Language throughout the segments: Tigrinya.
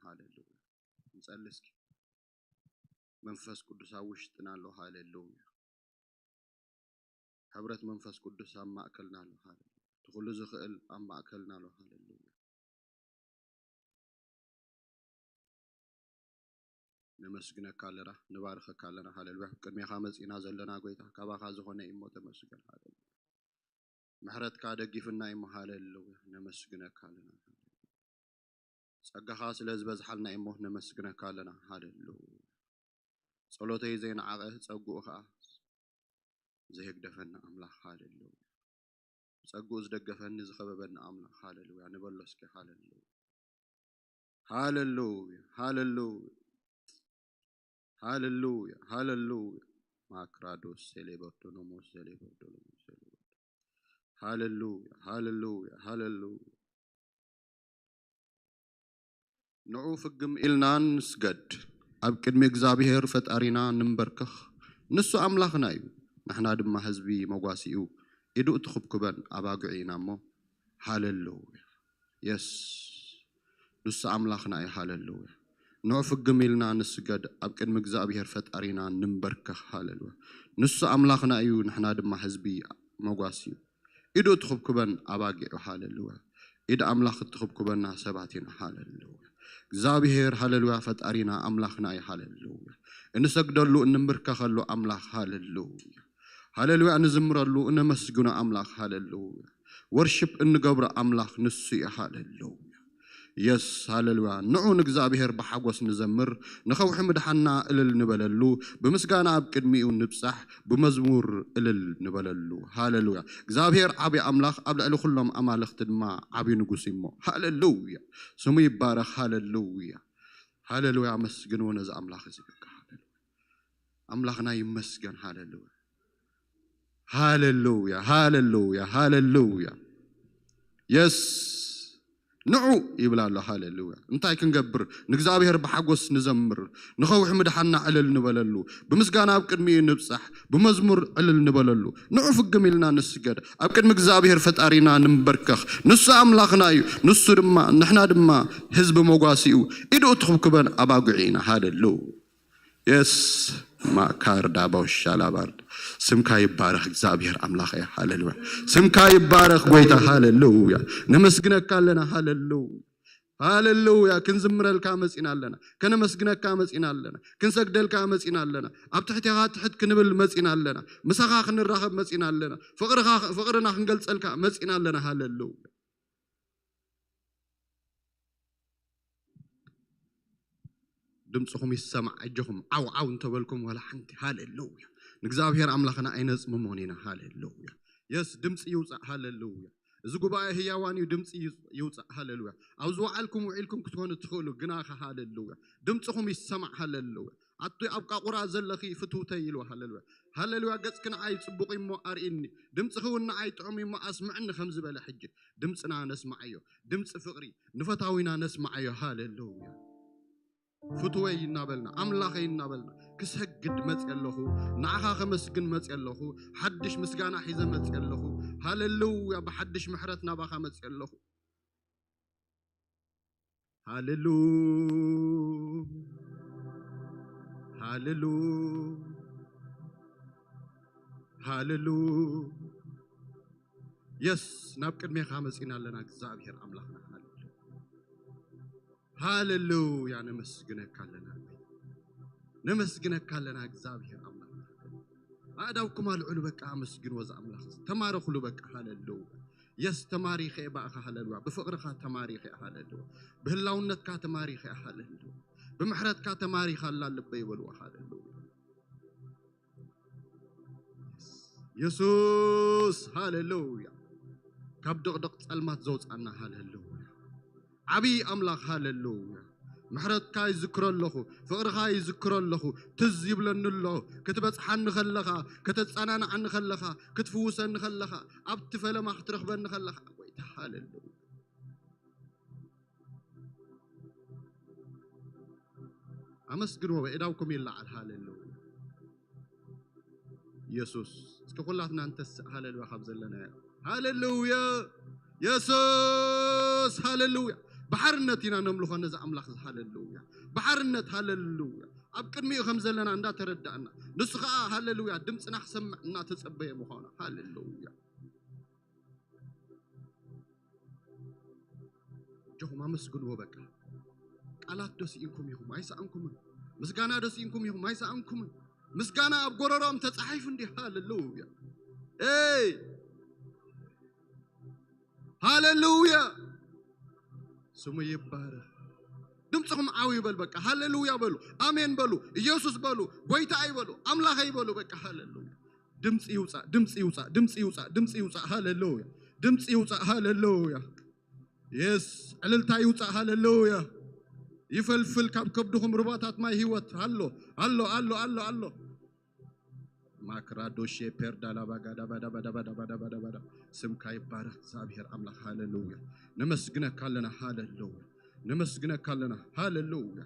ሃሌሉያ። ንጸሊ እስኪ። መንፈስ ቅዱስ ኣብ ውሽጥና ኣሎ። ሃሌሉያ። ሕብረት መንፈስ ቅዱስ ኣብ ማእከልና ኣሎ። ሃሌሉያ። እቲ ኩሉ ዝኽእል ኣብ ማእከልና ኣሎ። ሃሌሉያ። ነመስግነካ ኣለና፣ ንባርኸካ ኣለና። ሃሌሉያ። ቅድሜኻ መጺና ዘለና ጎይታ፣ ካባኻ ዝኾነ እዩ እሞ ተመስገን። ሃሌሉያ። ምሕረትካ ደጊፍና እዩ እሞ። ሃሌሉያ። ነመስግነካ ኣለና። ጸጋኻ ስለ ዝበዝሓልና እዩ እሞ ነመስግነካ ኣለና። ሃሌሉያ። ጸሎተይ ዘይነዓቐ፣ ጸጉኡ ኸኣ ዘይህግደፈና ኣምላኽ። ሃሌሉያ። ብጸጉኡ ዝደገፈኒ ዝኸበበኒ ኣምላኽ። ሃሌሉያ። ንበሎ እስኪ። ሃሌሉያ። ሃሌሉያ። ሃሌሉያ። ሃሌሉያ። ሃሌሉያ። ማክራዶስ ሴሌበርዶኖሞስ ሴሌበርዶኖሞስ ሴሌበርዶ። ሃሌሉያ። ሃሌሉያ። ሃሌሉያ። ንዑ ፍግም ኢልና ንስገድ፣ ኣብ ቅድሚ እግዚኣብሔር ፈጣሪና ንንበርከኽ። ንሱ ኣምላኽና እዩ፣ ንሕና ድማ ህዝቢ መጓሲኡ፣ ኢዱ እትኹብኩበን ኣባግዕ ኢና እሞ። ሃሌሉያ። የስ። ንሱ ኣምላኽና እዩ። ሃሌሉያ። ንዑ ፍግም ኢልና ንስገድ፣ ኣብ ቅድሚ እግዚኣብሔር ፈጣሪና ንንበርከኽ። ሃሌሉያ። ንሱ ኣምላኽና እዩ፣ ንሕና ድማ ህዝቢ መጓሲኡ። ኢዱ እትኹብኩበን ኣባጊዑ። ሃሌሉያ። ኢድ ኣምላኽ እትኹብኩበና ሰባት ኢና። ሃሌሉያ። እግዚኣብሔር፣ ሃሌሉያ፣ ፈጣሪና ኣምላኽና እዩ። ሃሌሉያ። እንሰግደሉ፣ እንምርከኸሉ ኣምላኽ። ሃሌሉያ። ሃሌሉያ። እንዝምረሉ፣ እነመስግኖ ኣምላኽ። ሃሌሉያ። ወርሽፕ እንገብሮ ኣምላኽ ንሱ እዩ። ሃሌሉያ። የስ፣ ሃሌሉያ። ንዑ ንእግዚኣብሔር ብሓጎስ ንዘምር፣ ንኸውሒ ምድሓና እልል ንበለሉ፣ ብምስጋና ኣብ ቅድሚኡ ንብጻሕ፣ ብመዝሙር እልል ንበለሉ። ሃሌሉያ። እግዚኣብሔር ዓቢ ኣምላኽ፣ ኣብ ልዕሊ ኩሎም ኣማልኽቲ ድማ ዓቢ ንጉስ እዩ እሞ። ሃሌሉያ። ስሙ ይባረኽ። ሃሌሉያ። ሃሌሉያ። ኣመስግንዎ ነዚ ኣምላኽ እዚ በቃ። ሃሌሉያ። ኣምላኽና ይመስገን። ሃሌሉያ። ሃሌሉያ። ሃሌሉያ። ሃሌሉያ። የስ። ንዑ ይብል ኣሎ። ሃሌሉያ። እንታይ ክንገብር? ንእግዚኣብሔር ብሓጎስ ንዘምር፣ ንኸውሒ ምድሓና ዕልል ንበለሉ፣ ብምስጋና ኣብ ቅድሚኡ ንብጻሕ፣ ብመዝሙር ዕልል ንበለሉ። ንዑ ፍግም ኢልና ንስገድ፣ ኣብ ቅድሚ እግዚኣብሔር ፈጣሪና ንንበርከኽ። ንሱ ኣምላኽና እዩ፣ ንሱ ድማ፣ ንሕና ድማ ህዝቢ መጓሲኡ። ኢዱ እትኹብኩበን ኣባጉዕ ኢና። ሃሌሉያ። የስ። ማካርዳ ባውሻ ላባርድ። ስምካ ይባረኽ እግዚኣብሔር ኣምላኽ እያ። ሃሌሉያ። ስምካ ይባረኽ ጎይታ። ሃሌሉያ። ነመስግነካ ኣለና። ሃሌሉያ። ሃሌሉያ። ክንዝምረልካ መጺና ኣለና። ከነመስግነካ መጺና ኣለና። ክንሰግደልካ መጺና ኣለና። ኣብ ትሕቴኻ ትሕት ክንብል መጺና ኣለና። ምሳኻ ክንራኸብ መጺና ኣለና። ፍቕርኻ፣ ፍቕርና ክንገልጸልካ መጺና ኣለና። ሃሌሉያ። ድምፅኹም ይሰማዕ። ኣጆኹም ዓው ዓው እንተበልኩም ዋላ ሓንቲ። ሃሌሉያ። ንእግዚኣብሔር ኣምላኽና ኣይነፅምሞን ኢና። ሃሌሉያ። የስ፣ ድምፂ ይውፃእ። ሃሌሉያ። እዚ ጉባኤ ህያዋን እዩ። ድምፂ ይውፃእ። ሃሌሉያ። ኣብ ዝወዓልኩም ውዒልኩም ክትኮኑ ትኽእሉ፣ ግናኸ። ሃሌሉያ። ድምፅኹም ይሰማዕ። ሃሌሉያ። ኣቱይ ኣብ ቃቑራ ዘለኺ ፍትውተይ ኢልዋ። ሃሌሉያ። ሃሌሉያ። ገፅኪ ንዓይ ፅቡቕ እሞ ኣርእኒ፣ ድምፅኺ እውን ንዓይ ጥዑም እሞ ኣስምዕኒ ከም ዝበለ ሕጂ ድምፅና ነስማዓዮ። ድምፂ ፍቕሪ ንፈታዊና ነስማዓዮ። ሃሌሉያ። ፍትወይ እናበልና፣ ኣምላኸይ እናበልና፣ ክሰግድ መፅእ ኣለኹ፣ ንዓኻ ከመስግን መፅእ ኣለኹ፣ ሓድሽ ምስጋና ሒዘ መፅእ ኣለኹ። ሃሌሉያ። ብሓድሽ ምሕረት ናባኻ መፅእ ኣለኹ። ሃሌሉ፣ ሃሌሉ፣ ሃሌሉ። የስ፣ ናብ ቅድሜኻ መጺና ኣለና እግዚኣብሔር ኣምላኽና። ሃሌሉ፣ ሃሌሉያ። ነመስግነካ ኣለና፣ ነመስግነካ ኣለና እግዚኣብሔር ኣምላኽና። ኣእዳውኩም ኣልዕሉ በቃ፣ ኣመስግንዎ እዚ ኣምላኽ እዚ። ተማረኽሉ በቃ። ሃሌሉያ። የስ፣ ተማሪኸ እየ ብኣኻ። ሃሌሉያ። ብፍቕርኻ ተማሪኸ እየ። ሃሌሉያ። ብህላውነትካ ተማሪኸ እየ። ሃሌሉያ። ብምሕረትካ ተማሪኻ ኣላ ልበይ በልዋ። ሃሌሉያ። የሱስ፣ ሃሌሉያ። ካብ ድቕድቕ ጸልማት ዘውጻና። ሃሌሉያ። ዓብዪ ኣምላኽ። ሃሌሉያ። ምሕረትካ ይዝክሮ ኣለኹ፣ ፍቕርኻ ይዝክሮ ኣለኹ። ትዝ ይብለኒ ኣሎ፣ ክትበጽሓኒ ከለኻ፣ ከተጸናንዓኒ ከለኻ፣ ክትፍውሰኒ ከለኻ፣ ኣብቲ ፈለማ ክትረኽበኒ ከለኻ፣ ጎይታ። ሃሌሉያ። ኣመስግንዎ፣ ኣእዳውኩም ይለዓል። ሃሌሉያ። የሱስ። እስኪ ኩላትና እንተስእ ሃሌሉያ ካብ ዘለናዮ። ሃሌሉያ። የሱስ፣ ሃሌሉያ። ብሓርነት ኢና ነምልኾ ነዚ ኣምላኽ እዚ። ሃለሉያ። ብሓርነት፣ ሃለሉያ። ኣብ ቅድሚኡ ከም ዘለና እንዳተረዳእና፣ ንሱ ኸኣ፣ ሃለሉያ፣ ድምፅና ክሰምዕ እናተጸበየ ምዃኑ። ሃለሉያ። እጆኹም ኣመስግንዎ በቃ። ቃላት ዶ ስኢንኩም ኢኹም? ኣይሰኣንኩምን። ምስጋና ዶ ስኢንኩም ኢኹም? ኣይሰኣንኩምን። ምስጋና ኣብ ጎረሮም ተጻሒፉ እንዲ። ሃለሉያ። ኤይ! ሃለሉያ። ስሙ ይባረኽ። ድምፅኹም ዓው ይበል በቃ። ሃለሉያ በሉ። ኣሜን በሉ። ኢየሱስ በሉ። ጎይታ ኣይበሉ። ኣምላኽ ኣይበሉ በቃ። ሃለሉያ። ድምፂ ይውፃእ፣ ድምፂ ይውፃእ፣ ድምፂ ይውፃእ፣ ድምፂ ይውፃእ። ሃለሉያ። ድምፂ ይውፃእ። ሃለሉያ። የስ፣ ዕልልታ ይውፃእ። ሃለሉያ። ይፈልፍል ካብ ከብድኹም ሩባታት ማይ ህይወት። ኣሎ፣ ኣሎ፣ ኣሎ፣ ኣሎ፣ ኣሎ። ማክራዶ ሼፐር ዳላባጋዳባዳባዳባዳባዳባዳባዳ። ስምካ ይባረክ እግዚኣብሔር ኣምላኽ። ሃለሉያ። ነመስግነካ ኣለና። ሃለሉያ። ነመስግነካ ኣለና። ሃለሉያ።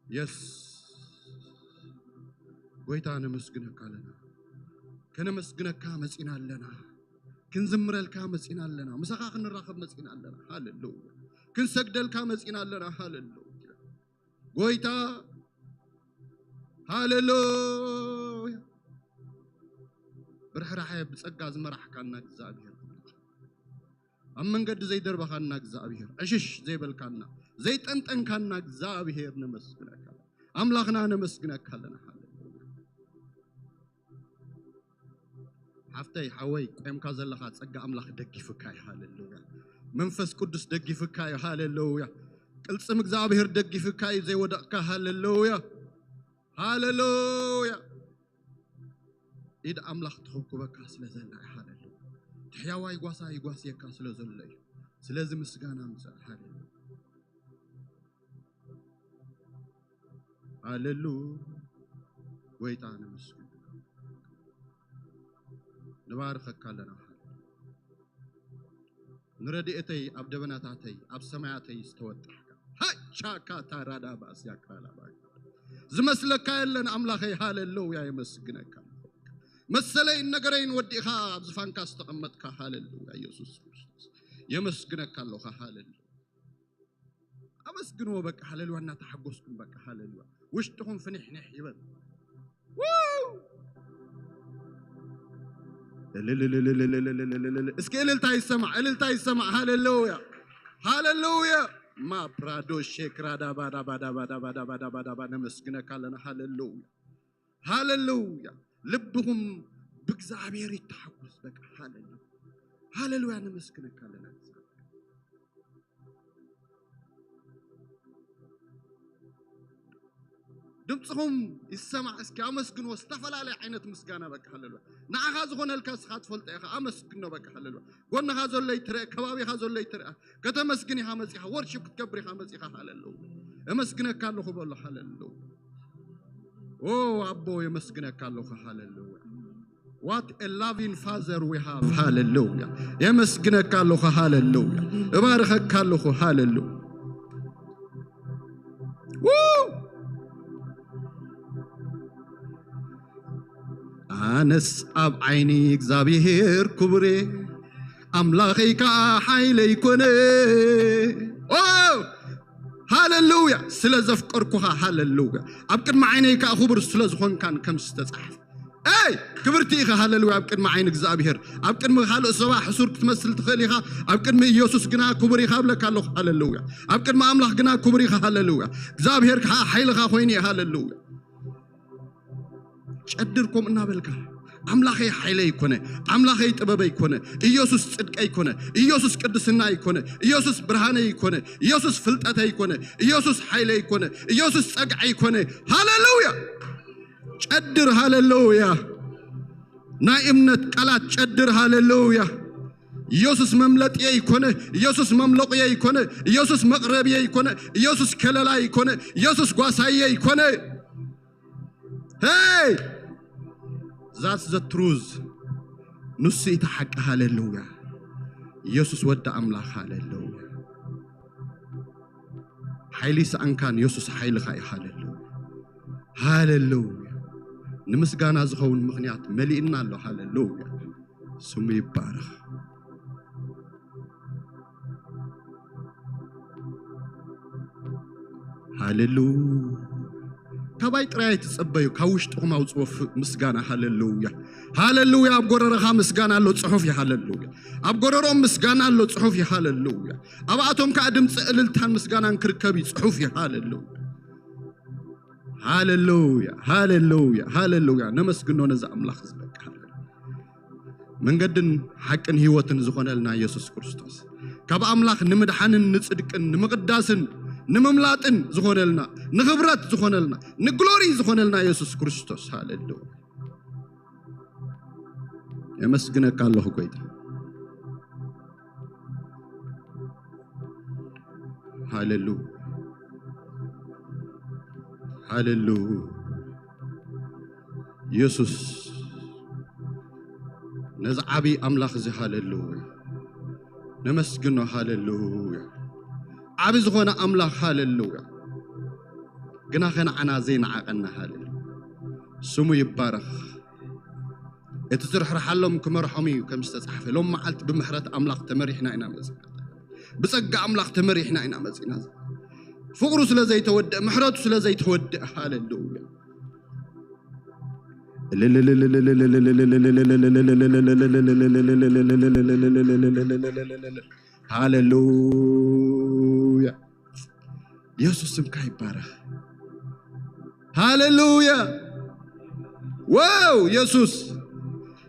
የስ፣ ጎይታ ነመስግነካ ኣለና። ከነመስግነካ መጺና ኣለና። ክንዝምረልካ መጺና ኣለና። ምሳኻ ክንራኸብ መጺና ኣለና። ሃለሉያ። ክንሰግደልካ መጺና ኣለና። ሃለሉያ። ጎይታ፣ ሃለሉያ። ብርሕራሐ ብጸጋ ዝመራሕካና እግዚኣብሔር፣ ኣብ መንገዲ ዘይደርበኻና እግዚኣብሔር፣ ዕሽሽ ዘይበልካና፣ ዘይጠንጠንካና እግዚኣብሔር ነመስግነካ። ኣምላኽና ነመስግነካ ኣለና። ሃለሉያ። ሓፍተይ፣ ሓወይ፣ ቆምካ ዘለኻ ጸጋ ኣምላኽ ደጊፍካ እዩ። ሃለሉያ። መንፈስ ቅዱስ ደጊፍካ እዩ። ሃለሉያ። ቅልጽም እግዚኣብሔር ደጊፍካ እዩ ዘይወደቕካ። ሃለሉያ። ሃለሉያ። ኢድ ኣምላኽ ትኽብክበካ ስለ ዘላ እዩ። ሃለሉያ። እቲ ሕያዋይ ጓሳ ይጓስየካ ስለ ዘሎ እዩ። ስለዚ ምስጋና ምጻእ። ሃለሉያ። ሃለሉ ጎይታ ነመስግን። ንባርኸካ ኣለና። ንረድኤተይ ኣብ ደበናታተይ ኣብ ሰማያተይ ዝተወጣሕካ። ሃቻካ ታራዳ ባስያ ክራላ ባጋ። ዝመስለካ የለን ኣምላኸይ። ሃለሉያ። የመስግነካ። መሰለይን ነገረይን ወዲእኻ ኣብ ዝፋንካ ዝተቐመጥካ። ሃለሉያ። ኢየሱስ ክርስቶስ። የመስግነካ ኣለኻ። ሃለሉያ። ኣመስግንዎ በቃ። ሃለሉያ። እናተሓጎስኩም በቃ። ሃለሉያ። ውሽጥኹም ፍኒሕኒሕ ይበል። ው! እልልልልልልልልልልልልል። እስኪ እልልታ ይሰማዕ፣ እልልታ ይሰማዕ። ሃለሉያ። ሃለሉያ። ማፕራዶ ሼክራዳ ባዳ ባዳ ባዳ ባዳ ባዳ ባዳ ባዳ። ነመስግነካ ኣለና። ሃለሉያ። ሃለሉያ። ልብኹም ብእግዚኣብሔር ይተሓጎስ በቃ። ሃለሉያ። ሃለሉያ። ነመስግነካ ኣለና። ድምፅኹም ይሰማዕ እስኪ። ኣመስግንዎ። ዝተፈላለየ ዓይነት ምስጋና በቃ። ሃለሉያ። ንዓኻ ዝኾነልካ እስኻ ትፈልጦ ኢኻ። ኣመስግኖ በቃ። ሃለሉያ። ጎንኻ ዘሎ ይትረአ፣ ከባቢኻ ዘሎ ይትረአ። ከተመስግን ኢኻ መፂኻ። ወርሺፕ ክትገብር ኢኻ መፂኻ። ሃለሉያ። እመስግነካ ኣለኹ በሎ። ሃለሉያ። ኦ ኣቦ የመስግነካ ኣለኹ። ሃለሉያ። What a loving father we have። ሃለሉያ። የመስግነካ ኣለኹ። ሃለሉያ። እባርኸካ ኣለኹ። ሃለሉያ። ው! ኣነስ ኣብ ዓይኒ እግዚኣብሔር ክቡሬ፣ ኣምላኸይ ከዓ ሓይለይ ኮነ። ኦ! ሃለሉያ። ስለ ዘፍቀርኩኻ። ሃለሉያ። ኣብ ቅድሚ ዓይነይ ከዓ ክቡር ስለ ዝኾንካን ከም ዝተጻሕፈ። ኤይ! ክብርቲ ኢኻ። ሃለሉያ። ኣብ ቅድሚ ዓይኒ እግዚኣብሔር፣ ኣብ ቅድሚ ካልእ ሰባ ሕሱር ክትመስል ትኽእል ኢኻ። ኣብ ቅድሚ ኢየሱስ ግና ክቡር ኢኻ እብለካ ኣለኹ። ሃለሉያ። ኣብ ቅድሚ ኣምላኽ ግና ክቡር ኢኻ። ሃለሉያ። እግዚኣብሔር ከዓ ሓይልኻ ኮይኑ እዩ። ሃለሉያ። ጨድር ከምኡ እናበልካ፣ ኣምላኸይ ሓይለይ ኮነ፣ ኣምላኸይ ጥበበይ ኮነ፣ ኢየሱስ ጽድቀይ ኮነ፣ ኢየሱስ ቅድስናይ ኮነ፣ ኢየሱስ ብርሃነይ ኮነ፣ ኢየሱስ ፍልጠተይ ኮነ፣ ኢየሱስ ሓይለይ ኮነ፣ ኢየሱስ ጸግዐይ ኮነ። ሃለሉያ! ጨድር። ሃለሉያ! ናይ እምነት ቃላት ጨድር። ሃለሉያ! ኢየሱስ መምለጥየይ ኮነ፣ ኢየሱስ መምለቑየይ ኮነ፣ ኢየሱስ መቕረብየይ ኮነ፣ ኢየሱስ ከለላይ ኮነ፣ ኢየሱስ ጓሳየይ ኮነ። Hey! That's the truth። ንሱ እቲ ሓቂ። ሃለሉያ! ኢየሱስ ወዲ ኣምላኽ። ሃለሉያ! ሓይሊ ሰኣንካን ኢየሱስ ሓይልኻ እዩ። ሃለሉያ! ሃለሉያ! ንምስጋና ዝኸውን ምኽንያት መሊእና ኣሎ። ሃለሉያ! ስሙ ይባረኽ። ሃሌሉ። ካባይ ጥራይ ኣይትጸበዩ፣ ካብ ውሽጥኹም ኣውጽዎ ፍ-፣ ምስጋና። ሃሌሉያ፣ ሃሌሉያ። ኣብ ጎረረኻ ምስጋና ኣሎ፣ ጽሑፍ እዩ። ሃሌሉያ። ኣብ ጎረሮም ምስጋና ኣሎ፣ ጽሑፍ እዩ። ሃሌሉያ። ኣብኣቶም ከኣ ድምጺ እልልታን ምስጋናን ክርከብ እዩ፣ ጽሑፍ እዩ። ሃሌሉያ፣ ሃሌሉያ፣ ሃሌሉያ፣ ሃሌሉያ። ነመስግኖ ነዚ ኣምላኽ ዝበቃ። ሃሌሉያ። መንገድን ሓቅን ህይወትን ዝኾነልና የሱስ ክርስቶስ፣ ካብ ኣምላኽ ንምድሓንን ንጽድቅን ንምቕዳስን ንምምላጥን ዝኾነልና፣ ንኽብረት ዝኾነልና፣ ንግሎሪ ዝኾነልና የሱስ ክርስቶስ። ሃሌሉያ። የመስግነካ ኣለኹ ጎይታ። ሃሌሉ፣ ሃሌሉ። የሱስ፣ ነዚ ዓቢ ኣምላኽ እዚ ሃሌሉያ። ነመስግኖ። ሃሌሉያ። ዓቢ ዝኾነ ኣምላኽ። ሃሌሉያ። ግና ከነዓና ዘይነዓቐና። ሃሌሉያ። ስሙ ይባረኽ። እቲ ዝርሕርሓሎም ክመርሖም እዩ ከም ዝተጻሕፈ፣ ሎም መዓልቲ ብምሕረት ኣምላኽ ተመሪሕና ኢና መጺና። ብጸጋ ኣምላኽ ተመሪሕና ኢና መጺና። ፍቕሩ ስለ ዘይተወድአ፣ ምሕረቱ ስለ ዘይተወድአ። ሃሌሉያ። ሃሌሉያ። የሱስ ስምካ ይባረኽ። ሃሌሉያ። ዋው የሱስ።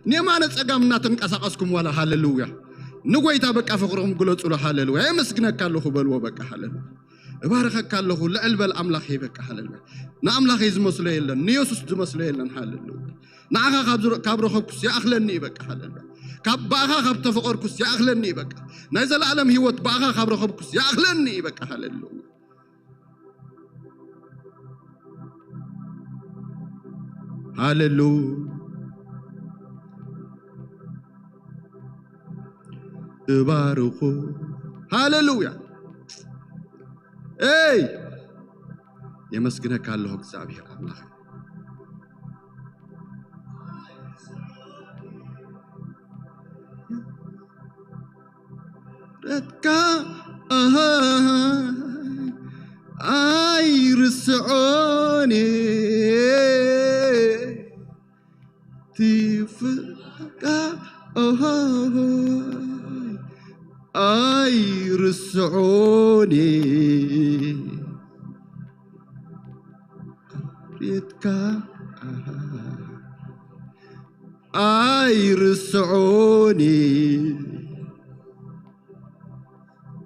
ንየማነ ጸጋም እናተንቀሳቐስኩም ዋላ። ሃሌሉያ። ንጎይታ በቃ ፍቕርኹም ግለጹሉ። ሃሌሉያ። የመስግነካ ኣለኹ በልዎ በቃ። ሃሌሉያ። እባርኸካ ኣለኹ። ልዕል በል ኣምላኸይ በቃ። ሃሌሉያ። ንኣምላኸይ ዝመስሎ የለን፣ ንየሱስ ዝመስሎ የለን። ሃሌሉያ። ንዓኻ ካብ ዝረ-፣ ካብ ረኸብኩስ ይኣኽለኒ እዩ በቃ። ሃሌሉያ። ካብ፣ ብኣኻ ካብ ተፈቐርኩስ ይኣኽለኒ እዩ በቃ። ናይ ዘላለም ህይወት ብኣኻ ካብ ረኸብኩስ ይኣኽለኒ እዩ በቃ። ሃሌሉያ። ሃሌሉ። እባርኹ። ሃሌሉያ። ኤይ! የመስግነካ ኣለኹ እግዚኣብሔር ኣምላኽ። ረትካ፣ ኣሃ፣ ኣይርስዖን እየ። ትፍቃ፣ ኣሃ፣ ኣይርስዖን እየ። ሬትካ፣ ኣሃ፣ ኣይርስዖን እየ።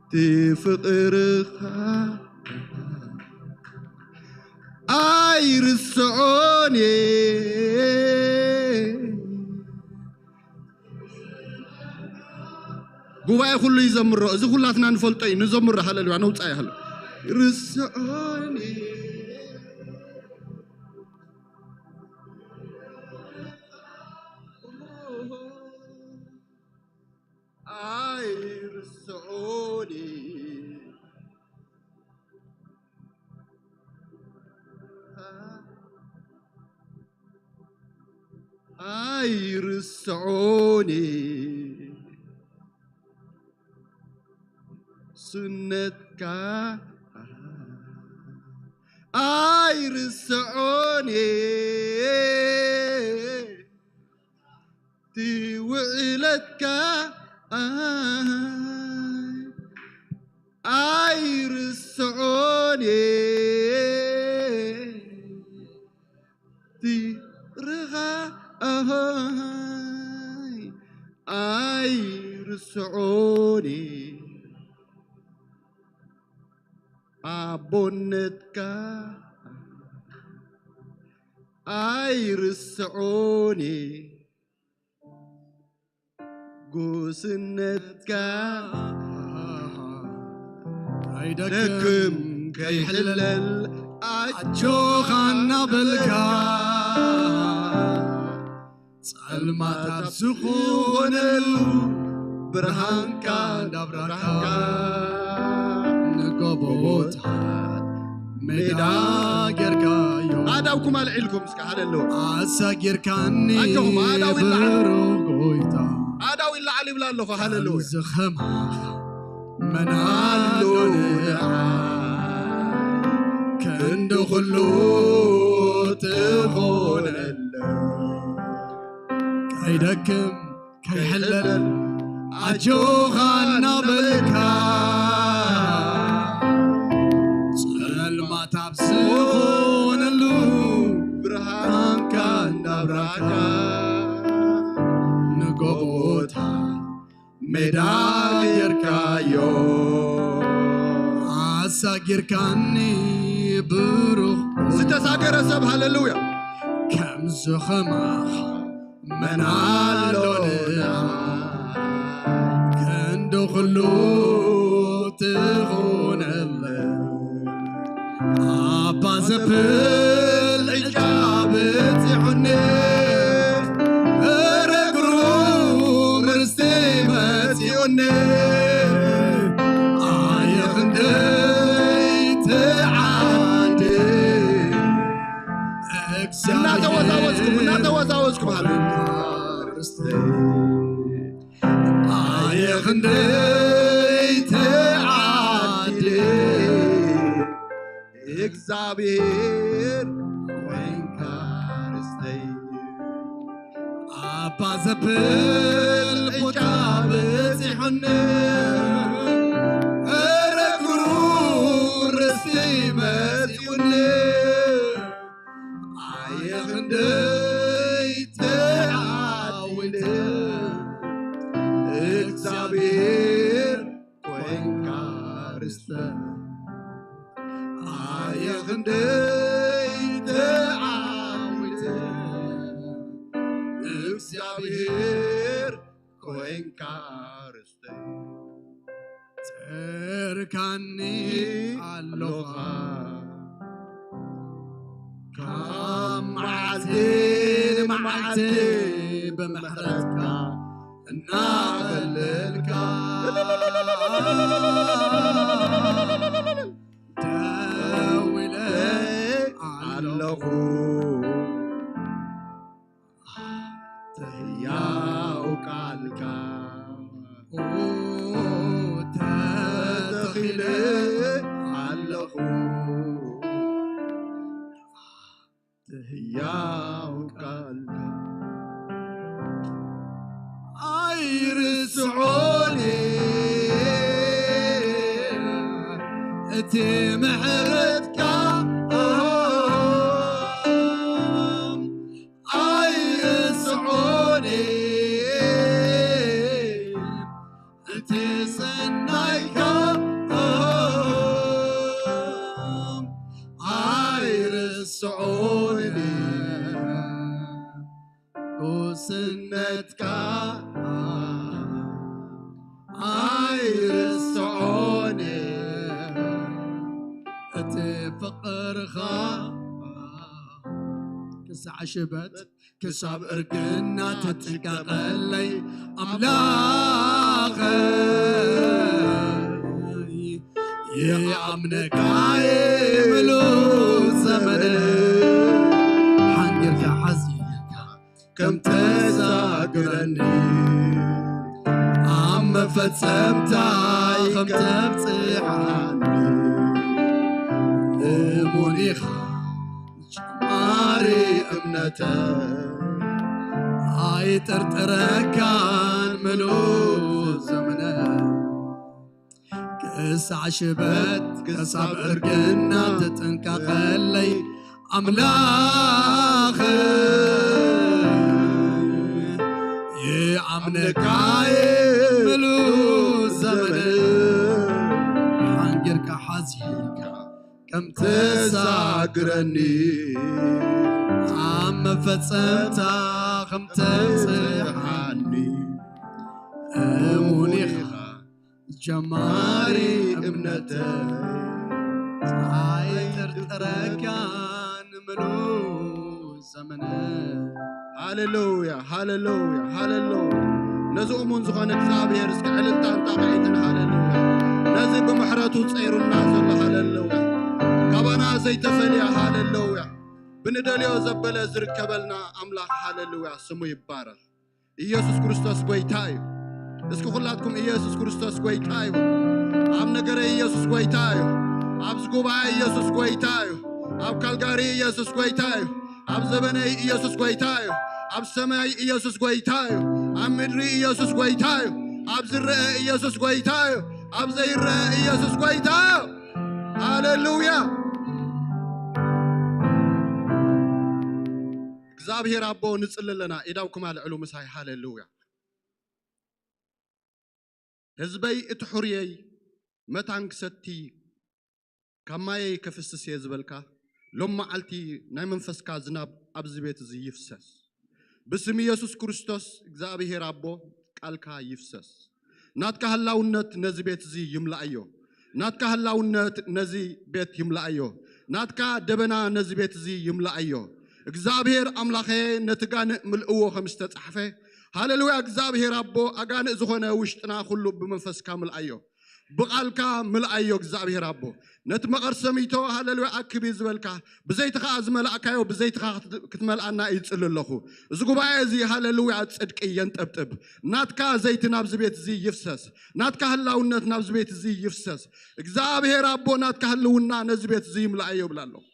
እቲ ፍቕርኻ ኣይርስዖን እየ። ጉባኤ ኩሉ ይዘምሮ፣ እዚ ኩላትና ንፈልጦ እዩ። ንዘምሮ። ሃሌሉያ። ነውጻ ይሃሉ። ርስዖን እየ። ኣይርስዖን እየ። ኣይርስዖን እየ። ስነትካ ኣይርስዖን እየ። እቲ ውዕለትካ ኣይርስዖን እየ። ፍቕርኻ ኣሃይ ኣይርስዖን እየ። ኣቦነትካ ኣይርስዖን እየ። ጉስነትካ ኣይደክም ከይሕለል ኣጆኻ እናበልካ ጸልማት ኣብ ዝኾነሉ ብርሃንካ እንዳብራካ ንጎቦታት ሜዳ ጌርካዮ። ኣእዳውኩም ኣልዒልኩም እስከ ሃሌሉያ። ኣሳጊርካኒ ኣጆኹም፣ ኣእዳው ይለዓል። ብሩኽ ጎይታ። ኣእዳው ይለዓል ይብላ ኣለኹ። ሃሌሉያ። ከምዚ ኸማኻ መን ኣሎ ኣሎ ንዓይ? ንኹሉ ትኾነለ። ከይደክም ከይሕለል ኣጆኻ እናበልካ፣ ጸልማት ኣብ ዝኾነሉ ብርሃንካ እናብራካ፣ ንጎቦታት ሜዳ ጌርካዮ፣ ኣሳጊርካኒ ብሩኽ። ዝተሳገረ ሰብ ሃሌሉያ። ከምዚ ኸማኻ መን ኣሎ ንዓይ? ክንዲ ኹሉ ትኾነለይ። ኣባ ዘብል ዕጫ በጺሑኒ፣ እረ ግሩም ርስቲ መጺኡኒ። ኣየ ክንደይ ትዓድል። እናተወዛወዝኩም፣ እናተወዛወዝኩም ሃሉ። ርስቲ ኣየ ክንደይ ትዓድል። እግዚኣብሔር ኮይንካ ርስተይ። ኣባ ዘብል ቦታ በጺሑኒ፣ እረ ግሩም ርስቲ መጺኡኒ። ኣየ ክንደይ ተዓዊተ፣ እግዚኣብሔር ኮይንካ ርስተ። ኣየ ክንደይ ተዓዊተ፣ እግዚኣብሔር ኮይንካ ርስተይ። ጸርካኒ ኣለኻ ካብ መዓልቲ ንመዓልቲ ብምሕረትካ እናቐለልካ። ደው ኢለ ኣለኹ ሕያው ቃልካ ተተኺለ ኣለኹ። ሕያው ቃልካ ኣይርስዖን እቲ ምሕረትካ ኣይርስዖን እቲ ሰናይካ ኣይርስዖን። ጉስነትካ ኣይርስዖን። እቲ ፍቕርኻ ክሳዕ ሽበት ክሳብ እርግና ተጥንቀቐለይ ኣምላኸይ። ይኣምነካ ምሉ ዘመነ ሓንጊርካ ሓዚልካ ከም ተዛግረኒ ኣብ መፈጸምታ ከም ተብጽሓኒ እሙን ኢኻ። ጀማሪ እምነተ ኣይጥርጥረካን ምሉ ዘመነ ክሳዕ ሽበት ክሳብ እርግና ትጥንቀቐለይ ኣምላኽ ይኣምነካ ምሉ ዘመነ ሓንጊርካ ሓዚልካ ከም ተዛግረኒ ኣብ መፈጸምታ ከም ተብጽሓኒ እሙን ኢኻ ጀማሪ እምነተይ ኣይጥርጥረካን ምሉ ዘመነ። ሃሌሉያ፣ ሃሌሉያ፣ ሃሌሉያ። ነዚ እሙን ዝኾነ እግዚኣብሔር እስኪ ዕልልታን ጣቕዒትን ሃሌሉያ። ነዚ ብምሕረቱ ጸይሩና ዘሎ ሃሌሉያ። ካባና ዘይተፈልየ ሃሌሉያ። ብንደልዮ ዘበለ ዝርከበልና ኣምላኽ ሃሌሉያ ስሙ ይባረኽ። ኢየሱስ ክርስቶስ ጎይታ እዩ። እስኪ ኩላትኩም ኢየሱስ ክርስቶስ ጎይታ እዩ። ኣብ ነገረ ኢየሱስ ጎይታ እዩ። ኣብዚ ጉባኤ ኢየሱስ ጎይታ እዩ። ኣብ ካልጋሪ ኢየሱስ ጎይታ እዩ። ኣብ ዘበነይ ኢየሱስ ጎይታ እዩ። ኣብ ሰማይ ኢየሱስ ጎይታ እዩ። ኣብ ምድሪ ኢየሱስ ጎይታ እዩ። ኣብ ዝረአ ኢየሱስ ጎይታ እዩ። ኣብ ዘይረአ ኢየሱስ ጎይታ እዩ። ሃሌሉያ። እግዚኣብሔር ኣቦ ንጽሊ ኣለና። ኢዳውኩም ኣልዕሉ ምሳይ። ሃሌሉያ። ህዝበይ እቲ ሕሩየይ መታን ክሰቲ ካብ ማየይ ከፍስስ እየ ዝበልካ፣ ሎም መዓልቲ ናይ መንፈስካ ዝናብ ኣብዚ ቤት እዚ ይፍሰስ። ብስም ኢየሱስ ክርስቶስ እግዚኣብሔር ኣቦ ቃልካ ይፍሰስ። ናትካ ህላውነት ነዚ ቤት እዚ ይምላኣዮ። ናትካ ህላውነት ነዚ ቤት ይምላኣዮ። ናትካ ደበና ነዚ ቤት እዚ ይምላኣዮ። እግዚኣብሔር ኣምላኸ ነቲ ጋንእ ምልእዎ ከም ዝተጻሕፈ፣ ሃሌሉያ። እግዚኣብሔር ኣቦ ኣጋንእ ዝኾነ ውሽጥና ኩሉ ብመንፈስካ ምልኣዮ። ብቓልካ ምልኣዮ እግዚኣብሔር ኣቦ። ነቲ መቐር ሰሚቶ ሃሌሉያ ኣክብ እዩ ዝበልካ፣ ብዘይትኻ ዝመላእካዮ ብዘይትኻ ክት-፣ ክትመልኣና ይጽሊ ኣለኹ። እዚ ጉባኤ እዚ ሃሌሉያ ጽድቂ የንጠብጥብ። ናትካ ዘይቲ ናብዚ ቤት እዚ ይፍሰስ። ናትካ ህላውነት ናብዚ ቤት እዚ ይፍሰስ። እግዚኣብሔር ኣቦ ናትካ ህልውና ነዚ ቤት እዚ ይምላኣዮ ይብል ኣለኹ።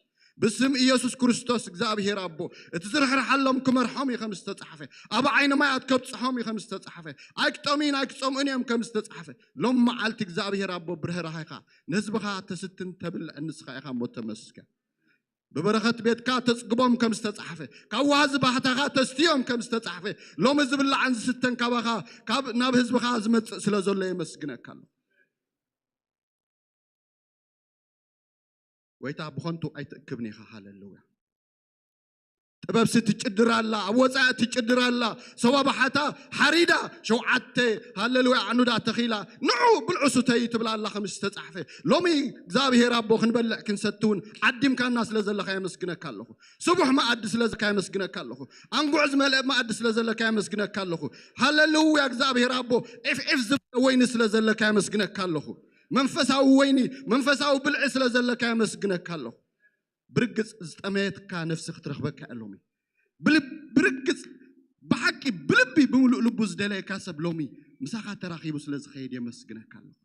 ብስም ኢየሱስ ክርስቶስ እግዚኣብሔር ኣቦ፣ እቲ ዝርሕርሓሎም ክመርሖም እዩ ከም ዝተጻሕፈ፣ ኣብ ዓይኒ ማያት ከብጽሖም እዩ ከም ዝተጻሕፈ፣ ኣይክጠምዩን ኣይክጸምኡን እዮም ከም ዝተጻሕፈ። ሎም መዓልቲ እግዚኣብሔር ኣቦ ብርህራሄኻ ንህዝብኻ ተስትን ተብልዕን ንስኻ ኢኻ እሞ ተመስገን። ብበረኸት ቤትካ ተጽግቦም ከም ዝተጻሕፈ፣ ካብ ዋዚ ባህታኻ ተስትዮም ከም ዝተጻሕፈ፣ ሎሚ ዝብላዕን ዝስተን ካባኻ ካብ ናብ ህዝብኻ ዝመጽእ ስለ ዘሎ የመስግነካ ኣለኹ። ጎይታ ብኸንቱ ኣይትእክብን ኢኻ። ሃሌሉያ። ጥበብሲ ትጭድር ኣላ፣ ኣብ ወጻኢ ትጭድር ኣላ። ሰባ ባሓታ ሓሪዳ ሸውዓተ ሃሌሉያ ኣዕኑዳ ተኺላ፣ ንዑ ብልዑ ስተዩ ትብል ኣላ ከም ዝተጻሕፈ። ሎሚ እግዚኣብሔር ኣቦ ክንበልዕ ክንሰቲ እውን ዓዲምካና ስለ ዘለኻ የመስግነካ ኣለኹ። ስቡሕ መኣዲ ስለ ዘለካ የመስግነካ ኣለኹ። ኣንጉዕ ዝመልአ መኣዲ ስለ ዘለካ የመስግነካ ኣለኹ። ሃሌሉያ እግዚኣብሔር ኣቦ፣ ዒፍ ዒፍ ዝበለ ወይኒ ስለ ዘለካ የመስግነካ ኣለኹ። መንፈሳዊ ወይኒ፣ መንፈሳዊ ብልዒ ስለ ዘለካ የመስግነካ ኣለኹ። ብርግጽ ዝጠመየትካ ነፍሲ ክትረኽበካ እያ ሎሚ። ብልብ-፣ ብርግጽ ብሓቂ ብልቢ ብምሉእ ልቡ ዝደለየካ ሰብ ሎሚ ምሳኻ ተራኺቡ ስለ ዝኸይድ የመስግነካ ኣለኹ።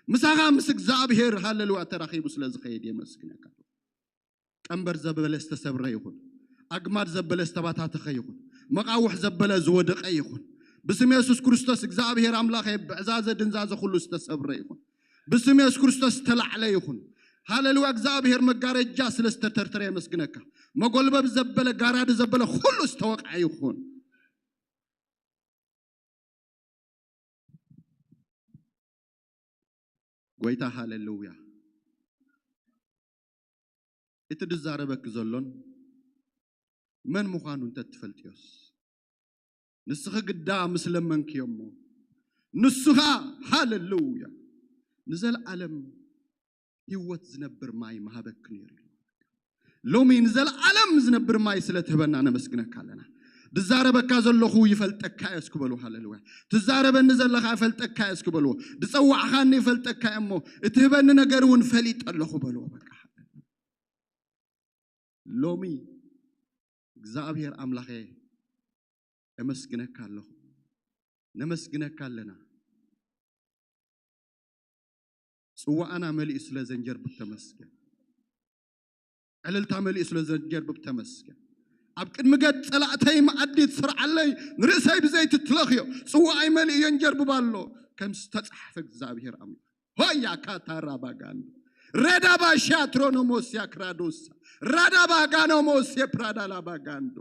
ምሳኻ ምስ እግዚኣብሔር ሃሌሉያ ተራኺቡ ስለ ዝኸይድ የመስግነካ ኣለኹ። ቀንበር ዘበለ ዝተሰብረ ይኹን። ኣግማድ ዘበለ ዝተባታተኸ ይኹን። መቓውሕ ዘበለ ዝወደቐ ይኹን። ብስም የሱስ ክርስቶስ እግዚኣብሔር ኣምላኸ ብዕዛዘ ድንዛዘ ኩሉ ዝተሰብረ ይኹን። ብስም የሱስ ክርስቶስ ዝተላዕለ ይኹን። ሃሌሉያ እግዚኣብሔር መጋረጃ ስለ ዝተተርተረ የመስግነካ። መጎልበብ ዘበለ ጋራዲ ዘበለ ኩሉ ዝተወቕዐ ይኹን። ጎይታ ሃሌሉያ። እቲ ድዛረበኪ ዘሎን መን ምዃኑ እንተ ትፈልጥዮስ፣ ንስኺ ግዳ ምስ ለመንክዮ እሞ፣ ንሱ ኸኣ ሃሌሉያ ንዘለኣለም ህይወት ዝነብር ማይ ምሃበኪ ነይሩ እዩ። ሎሚ ንዘለኣለም ዝነብር ማይ ስለ ትህበና ነመስግነካ ኣለና። ድዛረበካ ዘለኹ ይፈልጠካ እየ እስኪ በሉ። ሃሌሉያ። ትዛረበኒ ዘለኻ ይፈልጠካ እየ እስኪ በልዎ። ድጸዋዕኻኒ ይፈልጠካ እየ እሞ፣ እትህበኒ ነገር እውን ፈሊጠ ኣለኹ በልዎ። በቃ ሎሚ እግዚኣብሔር ኣምላኸ፣ እመስግነካ ኣለኹ። ነመስግነካ ኣለና። ጽዋኣና መሊኡ ስለ ዘንጀርብብ ተመስገን። ዕልልታ መሊኡ ስለ ዘንጀርብብ ተመስገን። ኣብ ቅድሚ ገጽ ጸላእተይ መኣዲ ትስርዓለይ፣ ንርእሰይ ብዘይቲ ትለኽዮ፣ ጽዋኣይ መሊኡ የንጀርብብ ኣሎ፣ ከም ዝተጻሕፈ እግዚኣብሔር ኣምላኽ። ሆያ ካታራ ባጋንዶ፣ ረዳባ ሻትሮኖሞስያ ክራዶሳ፣ ራዳባ ጋኖሞስየ ፕራዳላ ባጋንዶ።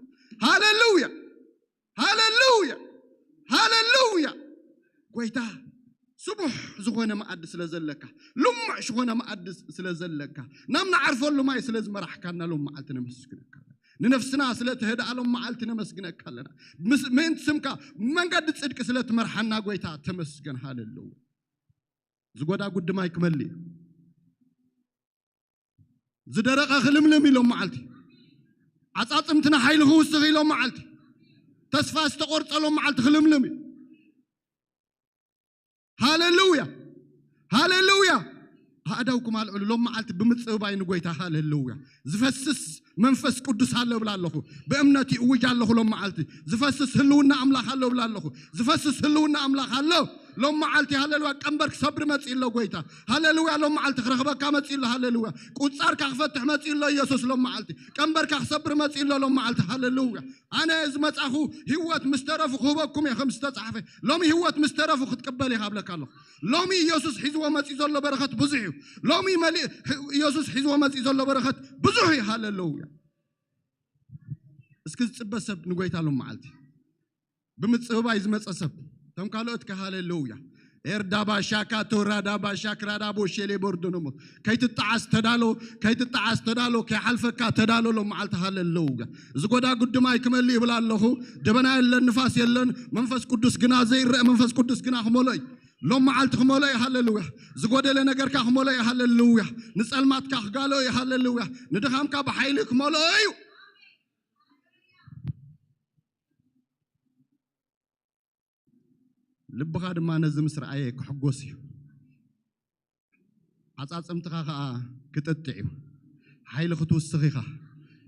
ሃሌሉያ፣ ሃሌሉያ፣ ሃሌሉያ። ጎይታ፣ ስቡሕ ዝኾነ መኣዲ ስለ ዘለካ፣ ልሙዕ ዝኾነ መኣዲ ስለ ዘለካ፣ ናብ ንዓርፈሉ ማይ ስለ ዝመራሕካና ሎም መዓልቲ ነመስግነካ ኣለና። ንነፍስና ስለ ትህድኣ ሎም መዓልቲ ነመስግነካ ኣለና። ምስ-፣ ምእንቲ ስምካ መንገዲ ጽድቂ ስለ ትመርሓና ጎይታ ተመስገን። ሃሌሉያ። ዝጎዳ ጉዲ ማይ ክመልእ እዩ። ዝደረቐ ክልምልም እዩ ሎም መዓልቲ። ዓጻጽምትና ሓይሊ ክውስኽ እዩ ሎም መዓልቲ። ተስፋ ዝተቖርጸሎም መዓልቲ ክልምልም እዩ። ሃሌሉያ፣ ሃሌሉያ። ኣእዳውኩም ኣልዕሉ ሎም መዓልቲ ብምጽባይ ንጎይታ። ሃሌሉያ። ዝፈስስ መንፈስ ቅዱስ ኣሎ እብላ ኣለኹ። ብእምነት ይእውጅ ኣለኹ ሎም መዓልቲ። ዝፈስስ ህልውና ኣምላኽ ኣሎ እብላ ኣለኹ። ዝፈስስ ህልውና ኣምላኽ ኣሎ። ሎም መዓልቲ ሃሌሉያ፣ ቀንበር ክሰብር መጺኡ ኣሎ ጎይታ። ሃሌሉያ፣ ሎም መዓልቲ ክረኽበካ መጺኡ ኣሎ። ሃሌሉያ፣ ቁጻርካ ክፈትሕ መጺኡ ኣሎ ኢየሱስ። ሎም መዓልቲ ቀንበርካ ክሰብር መጺኡ ኣሎ። ሎም መዓልቲ ሃሌሉያ፣ ኣነ ዝመጻኹ ህይወት ምስ ተረፉ ክህበኩም እየ ከም ዝተጻሕፈ። ሎሚ ህይወት ምስ ተረፉ ክትቅበል ኢኻ እብለካ ኣለኹ። ሎሚ ኢየሱስ ሒዝዎ መጺኡ ዘሎ በረኸት ብዙሕ እዩ። ሎሚ መሊእ ኢየሱስ ሒዝዎ መጺኡ ዘሎ በረኸት ብዙሕ እዩ። ሃሌሉያ። እስኪ ዝጽበ ሰብ ንጎይታ ሎም መዓልቲ ብምጽብባይ ዝመጸ ሰብ፣ እቶም ካልኦት ከ ሃሌሉያ። ኤርዳባ ሻካ ቶራዳባ ሻክራዳቦ ሼሌ ቦርዶኖሞ። ከይትጠዓስ ተዳሎ፣ ከይትጠዓስ ተዳሎ፣ ከይሓልፈካ ተዳሎ ሎም መዓልቲ። ሃሌሉያ። እዚ ጎዳ ጉድማይ ክመልእ ይብል ኣለኹ። ደበና የለን፣ ንፋስ የለን። መንፈስ ቅዱስ ግና ዘይረአ መንፈስ ቅዱስ ግና ክመልኦ እዩ። ሎም መዓልቲ ክመልኦ እዩ። ሃሌሉያ። ዝጎደለ ነገርካ ክመልኦ እዩ። ሃሌሉያ። ንጸልማትካ ክጋልኦ እዩ። ሃሌሉያ። ንድኻምካ ብሓይሊ ክመልኦ እዩ። ልብኻ ድማ ነዚ ምስ ረኣየ ክሕጎስ እዩ። ዓጻጽምትኻ ኸኣ ክጥጥዕ እዩ። ሓይሊ ክትውስኽ ኢኻ።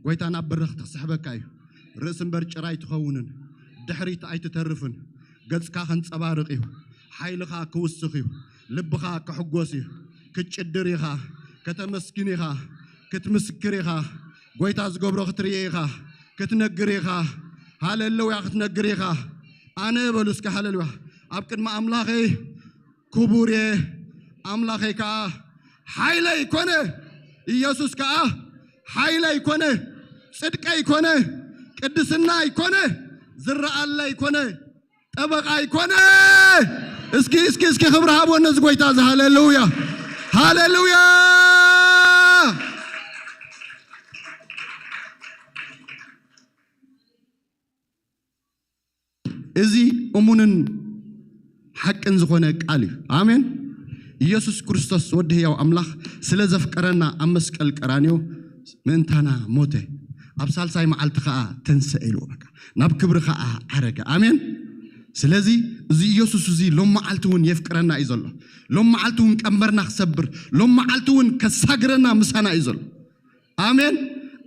ጎይታ ናብ በረኽቲ ክስሕበካ እዩ። ርእሲ እምበር ጭራ ኣይትኸውንን። ድሕሪት ኣይትተርፍን። ገጽካ ከንጸባርቕ እዩ። ሓይልኻ ክውስኽ እዩ። ልብኻ ክሕጎስ እዩ። ክትጭድር ኢኻ። ከተመስግን ኢኻ። ክትምስክር ኢኻ። ጎይታ ዝገብሮ ክትርኢ ኢኻ። ክትነግር ኢኻ። ሃሌሉያ ክትነግር ኢኻ። ኣነ በሉ እስከ ሃሌሉያ። ኣብ ቅድሚ ኣምላኸይ ክቡር እየ። ኣምላኸይ ከኣ ሓይለይ ኮነ። ኢየሱስ ከኣ ሓይለይ ኮነ። ጽድቀይ ኮነ። ቅድስናይ ኮነ። ዝረኣለይ ኮነ። ጠበቓይ ኮነ። እስኪ፣ እስኪ፣ እስኪ ክብሪ ሃቦ ነዚ ጎይታ እዚ። ሃሌሉያ። ሃሌሉያ። እዚ እሙንን ሓቅን ዝኾነ ቃል እዩ። ኣሜን። ኢየሱስ ክርስቶስ ወዲ ህያው ኣምላኽ ስለ ዘፍቀረና ኣብ መስቀል ቀራንዮ ምእንታና ሞተ። ኣብ ሳልሳይ መዓልቲ ኸኣ ተንሰአ ኢልዎ። በቃ ናብ ክብሪ ኸኣ ዓረገ። ኣሜን። ስለዚ እዚ ኢየሱስ እዚ ሎም መዓልቲ እውን የፍቅረና እዩ ዘሎ። ሎም መዓልቲ እውን ቀንበርና ክሰብር፣ ሎም መዓልቲ እውን ከሳግረና ምሳና እዩ ዘሎ። ኣሜን።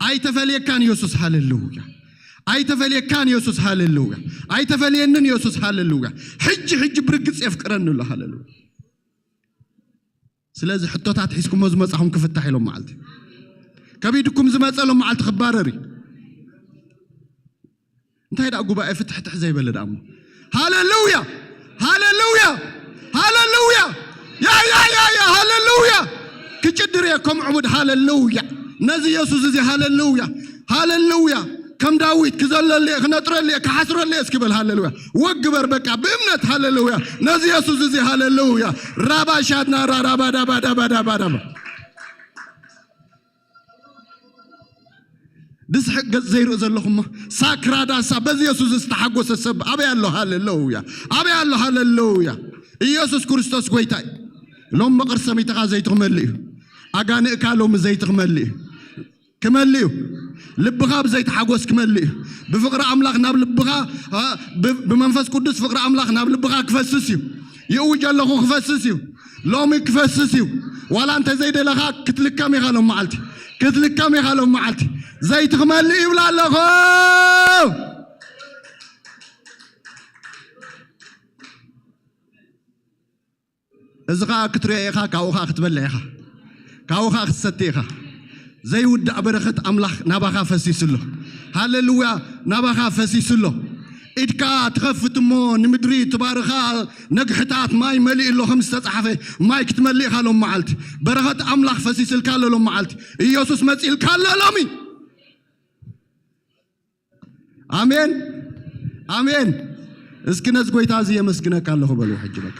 ኣይተፈልየካን ኢየሱስ። ሃሌሉያ። ኣይተፈልየካን ኢየሱስ። ሃሌሉያ። ኣይተፈልየንን ኢየሱስ። ሃሌሉያ። ሕጂ፣ ሕጂ ብርግጽ የፍቅረኒ ኣሎ። ሃሌሉያ። ስለዚ ሕቶታት ሒዝኩሞ ዝመጻኹም ክፍታሕ ኢሎም መዓልቲ፣ ከቢድኩም ዝመጸ ሎም መዓልቲ ክባረር እዩ። እንታይ ደኣ ጉባኤ ፍትሕትሕ ዘይበለ ደኣ እሞ። ሃሌሉያ። ሃሌሉያ። ሃሌሉያ። ያ፣ ያ፣ ያ፣ ያ፣ ሃሌሉያ። ክጭድር እየ ከም ዕቡድ። ሃሌሉያ። ነዚ ኢየሱስ እዚ። ሃሌሉያ። ሃሌሉያ። ከም ዳዊት ክዘለሉ እየ፣ ክነጥረሉ እየ፣ ክሓስረሉ እየ እስኪ በል። ሃሌሉያ። ወግበር በቃ ብእምነት። ሃሌሉያ። ነዚ ኢየሱስ እዚ። ሃሌሉያ። ራባሻድና ራራባዳባዳባዳባዳባ። ድስሕቅ ገጽ ዘይርኢ ዘለኹሞ ሳክራዳሳ በዚ የሱስ ዝተሓጎሰ ሰብ ኣበይ ኣሎ? ሃሌሉያ። ኣበይ ኣሎ? ሃሌሉያ። ኢየሱስ ክርስቶስ ጎይታ እዩ። ሎም መቐር ሰሚትኻ ዘይትኽመልእ እዩ። ኣጋንእካ ሎሚ ዘይትኽመልእ እዩ። ክመልእ እዩ። ልብኻ ብዘይትሓጎስ ክመልእ እዩ። ብፍቕሪ ኣምላኽ ናብ ልብኻ፣ እ፣ ብ-፣ ብመንፈስ ቅዱስ ፍቕሪ ኣምላኽ ናብ ልብኻ ክፈስስ እዩ። ይእውጅ ኣለኹ ክፈስስ እዩ። ሎሚ ክፈስስ እዩ። ዋላ እንተ ዘይደለኻ ክትልከም ኢኻ ሎም መዓልቲ። ክትልከም ኢኻ ሎም መዓልቲ። ዘይትኽመልእ ይብላ ኣለኹ። እዚ ኸኣ ክትሪኦ ኢኻ፣ ካብኡ ኸኣ ክትበልዕ ኢኻ። ካብኡ ኸኣ ክትሰቲ ኢኻ። ዘይውዳእ በረኸት ኣምላኽ ናባኻ ፈሲሱ ኣሎ። ሃሌሉያ፣ ናባኻ ፈሲሱ ኣሎ። ኢድካ ትኸፍት እሞ ንምድሪ ትባርኻ ነግሕታት ማይ መሊኡ ኣሎ ከም ዝተጻሕፈ ማይ ክትመልእ ኢኻ ሎም መዓልቲ። በረኸት ኣምላኽ ፈሲስልካ ኣሎ ሎም መዓልቲ። ኢየሱስ መጺእልካ ኣሎ ሎሚ። ኣሜን፣ ኣሜን። እስኪ ነዚ ጎይታ እዚ የመስግነካ ኣለኹ በሉ ሕጂ በቃ።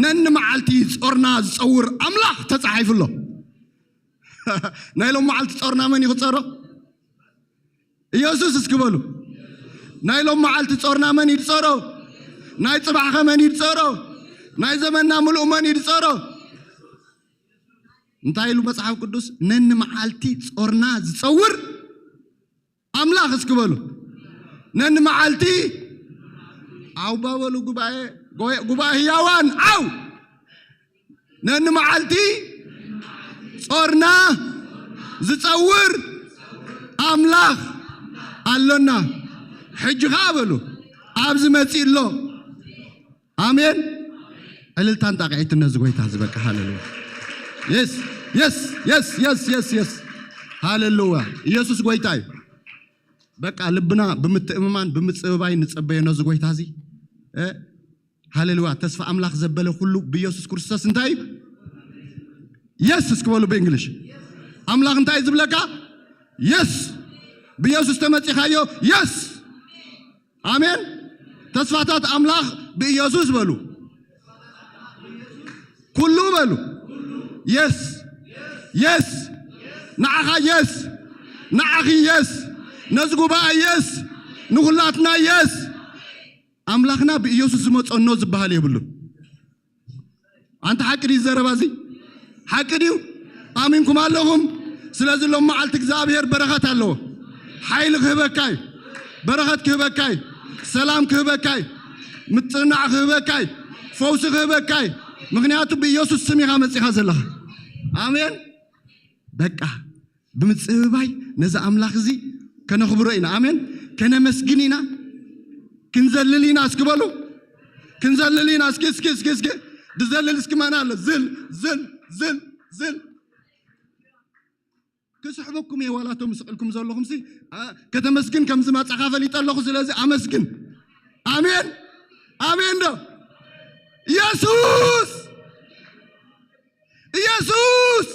ነኒ መዓልቲ ጾርና ዝጸውር ኣምላኽ ተጻሒፉ ኣሎ። ናይ ሎም መዓልቲ ጾርና መን እዩ ክጸሮ? ኢየሱስ እስኪ በሉ። ናይ ሎም መዓልቲ ጾርና መን እዩ ዝጸሮ? ናይ ጽባሕ ከ መን እዩ ዝጸሮ? ናይ ዘመንና ምሉእ መን እዩ ዝጸሮ? እንታይ ኢሉ መጽሓፍ ቅዱስ? ነኒ መዓልቲ ጾርና ዝጸውር ኣምላኽ እስኪ በሉ። ነኒ መዓልቲ ዓው ባበሉ ጉባኤ፣ ጉባኤ ህያዋን ዓው። ነኒ መዓልቲ ጾርና ዝጸውር ኣምላኽ ኣሎና። ሕጂ ኸዓ በሉ፣ ኣብዚ መጺእ ኣሎ። ኣሜን። ዕልልታን ጣቕዒትን ነዚ ጎይታ ዝበቃ። ሃሌሉያ። የስ፣ የስ፣ የስ፣ የስ፣ የስ፣ የስ። ሃሌሉያ። ኢየሱስ ጎይታ እዩ። በቃ ልብና ብምትእምማን ብምጽብባይ ንጸበዮ ነዚ ጎይታ እዚ። እ? ሃሌሉያ። ተስፋ ኣምላኽ ዘበለ ኩሉ ብኢየሱስ ክርስቶስ እንታይ እዩ? የስ እስኪ በሉ ብእንግሊሽ። ኣምላኽ እንታይ እዩ ዝብለካ? የስ። ብኢየሱስ ተመጺኻዮ? የስ። ኣሜን። ተስፋታት ኣምላኽ ብኢየሱስ በሉ። ኩሉ በሉ። የስ። የስ። ንዓኻ የስ። ንዓኺ የስ። ነዚ ጉባኤ የስ። ንኹላትና የስ። ኣምላኽና ብኢየሱስ ዝመጾ ኖ ዝበሃል የብሉን። ኣንታ ሓቂ ድዩ ዘረባ እዚ? ሓቂ ድዩ? ኣሚንኩም ኣለኹም? ስለዚ ሎም መዓልቲ እግዚኣብሔር በረኸት ኣለዎ። ሓይሊ ክህበካ እዩ። በረኸት ክህበካ እዩ። ሰላም ክህበካ እዩ። ምጽንናዕ ክህበካ እዩ። ፈውሲ ክህበካ እዩ። ምኽንያቱ ብኢየሱስ ስም ኢኻ መጺኻ ዘለኻ። ኣሜን። በቃ ብምጽብባይ ነዚ ኣምላኽ እዚ ከነኽብሮ ኢና። ኣሜን። ከነመስግን ኢና። ክንዘልል ኢና። እስኪ በሉ። ክንዘልል ኢና። እስኪ፣ እስኪ፣ እስኪ፣ እስኪ። ድዘልል እስኪ መን ኣሎ? ዝል፣ ዝል፣ ዝል፣ ዝል። ክስሕበኩም እየ ዋላ እቶም ስቕ ኢልኩም ዘለኹም ሲ፣ ኣ፣ ከተመስግን ከም ዝመጻኻ ፈሊጠ ኣለኹ። ስለዚ ኣመስግን። ኣሜን። ኣሜን ዶ? ኢየሱስ! ኢየሱስ!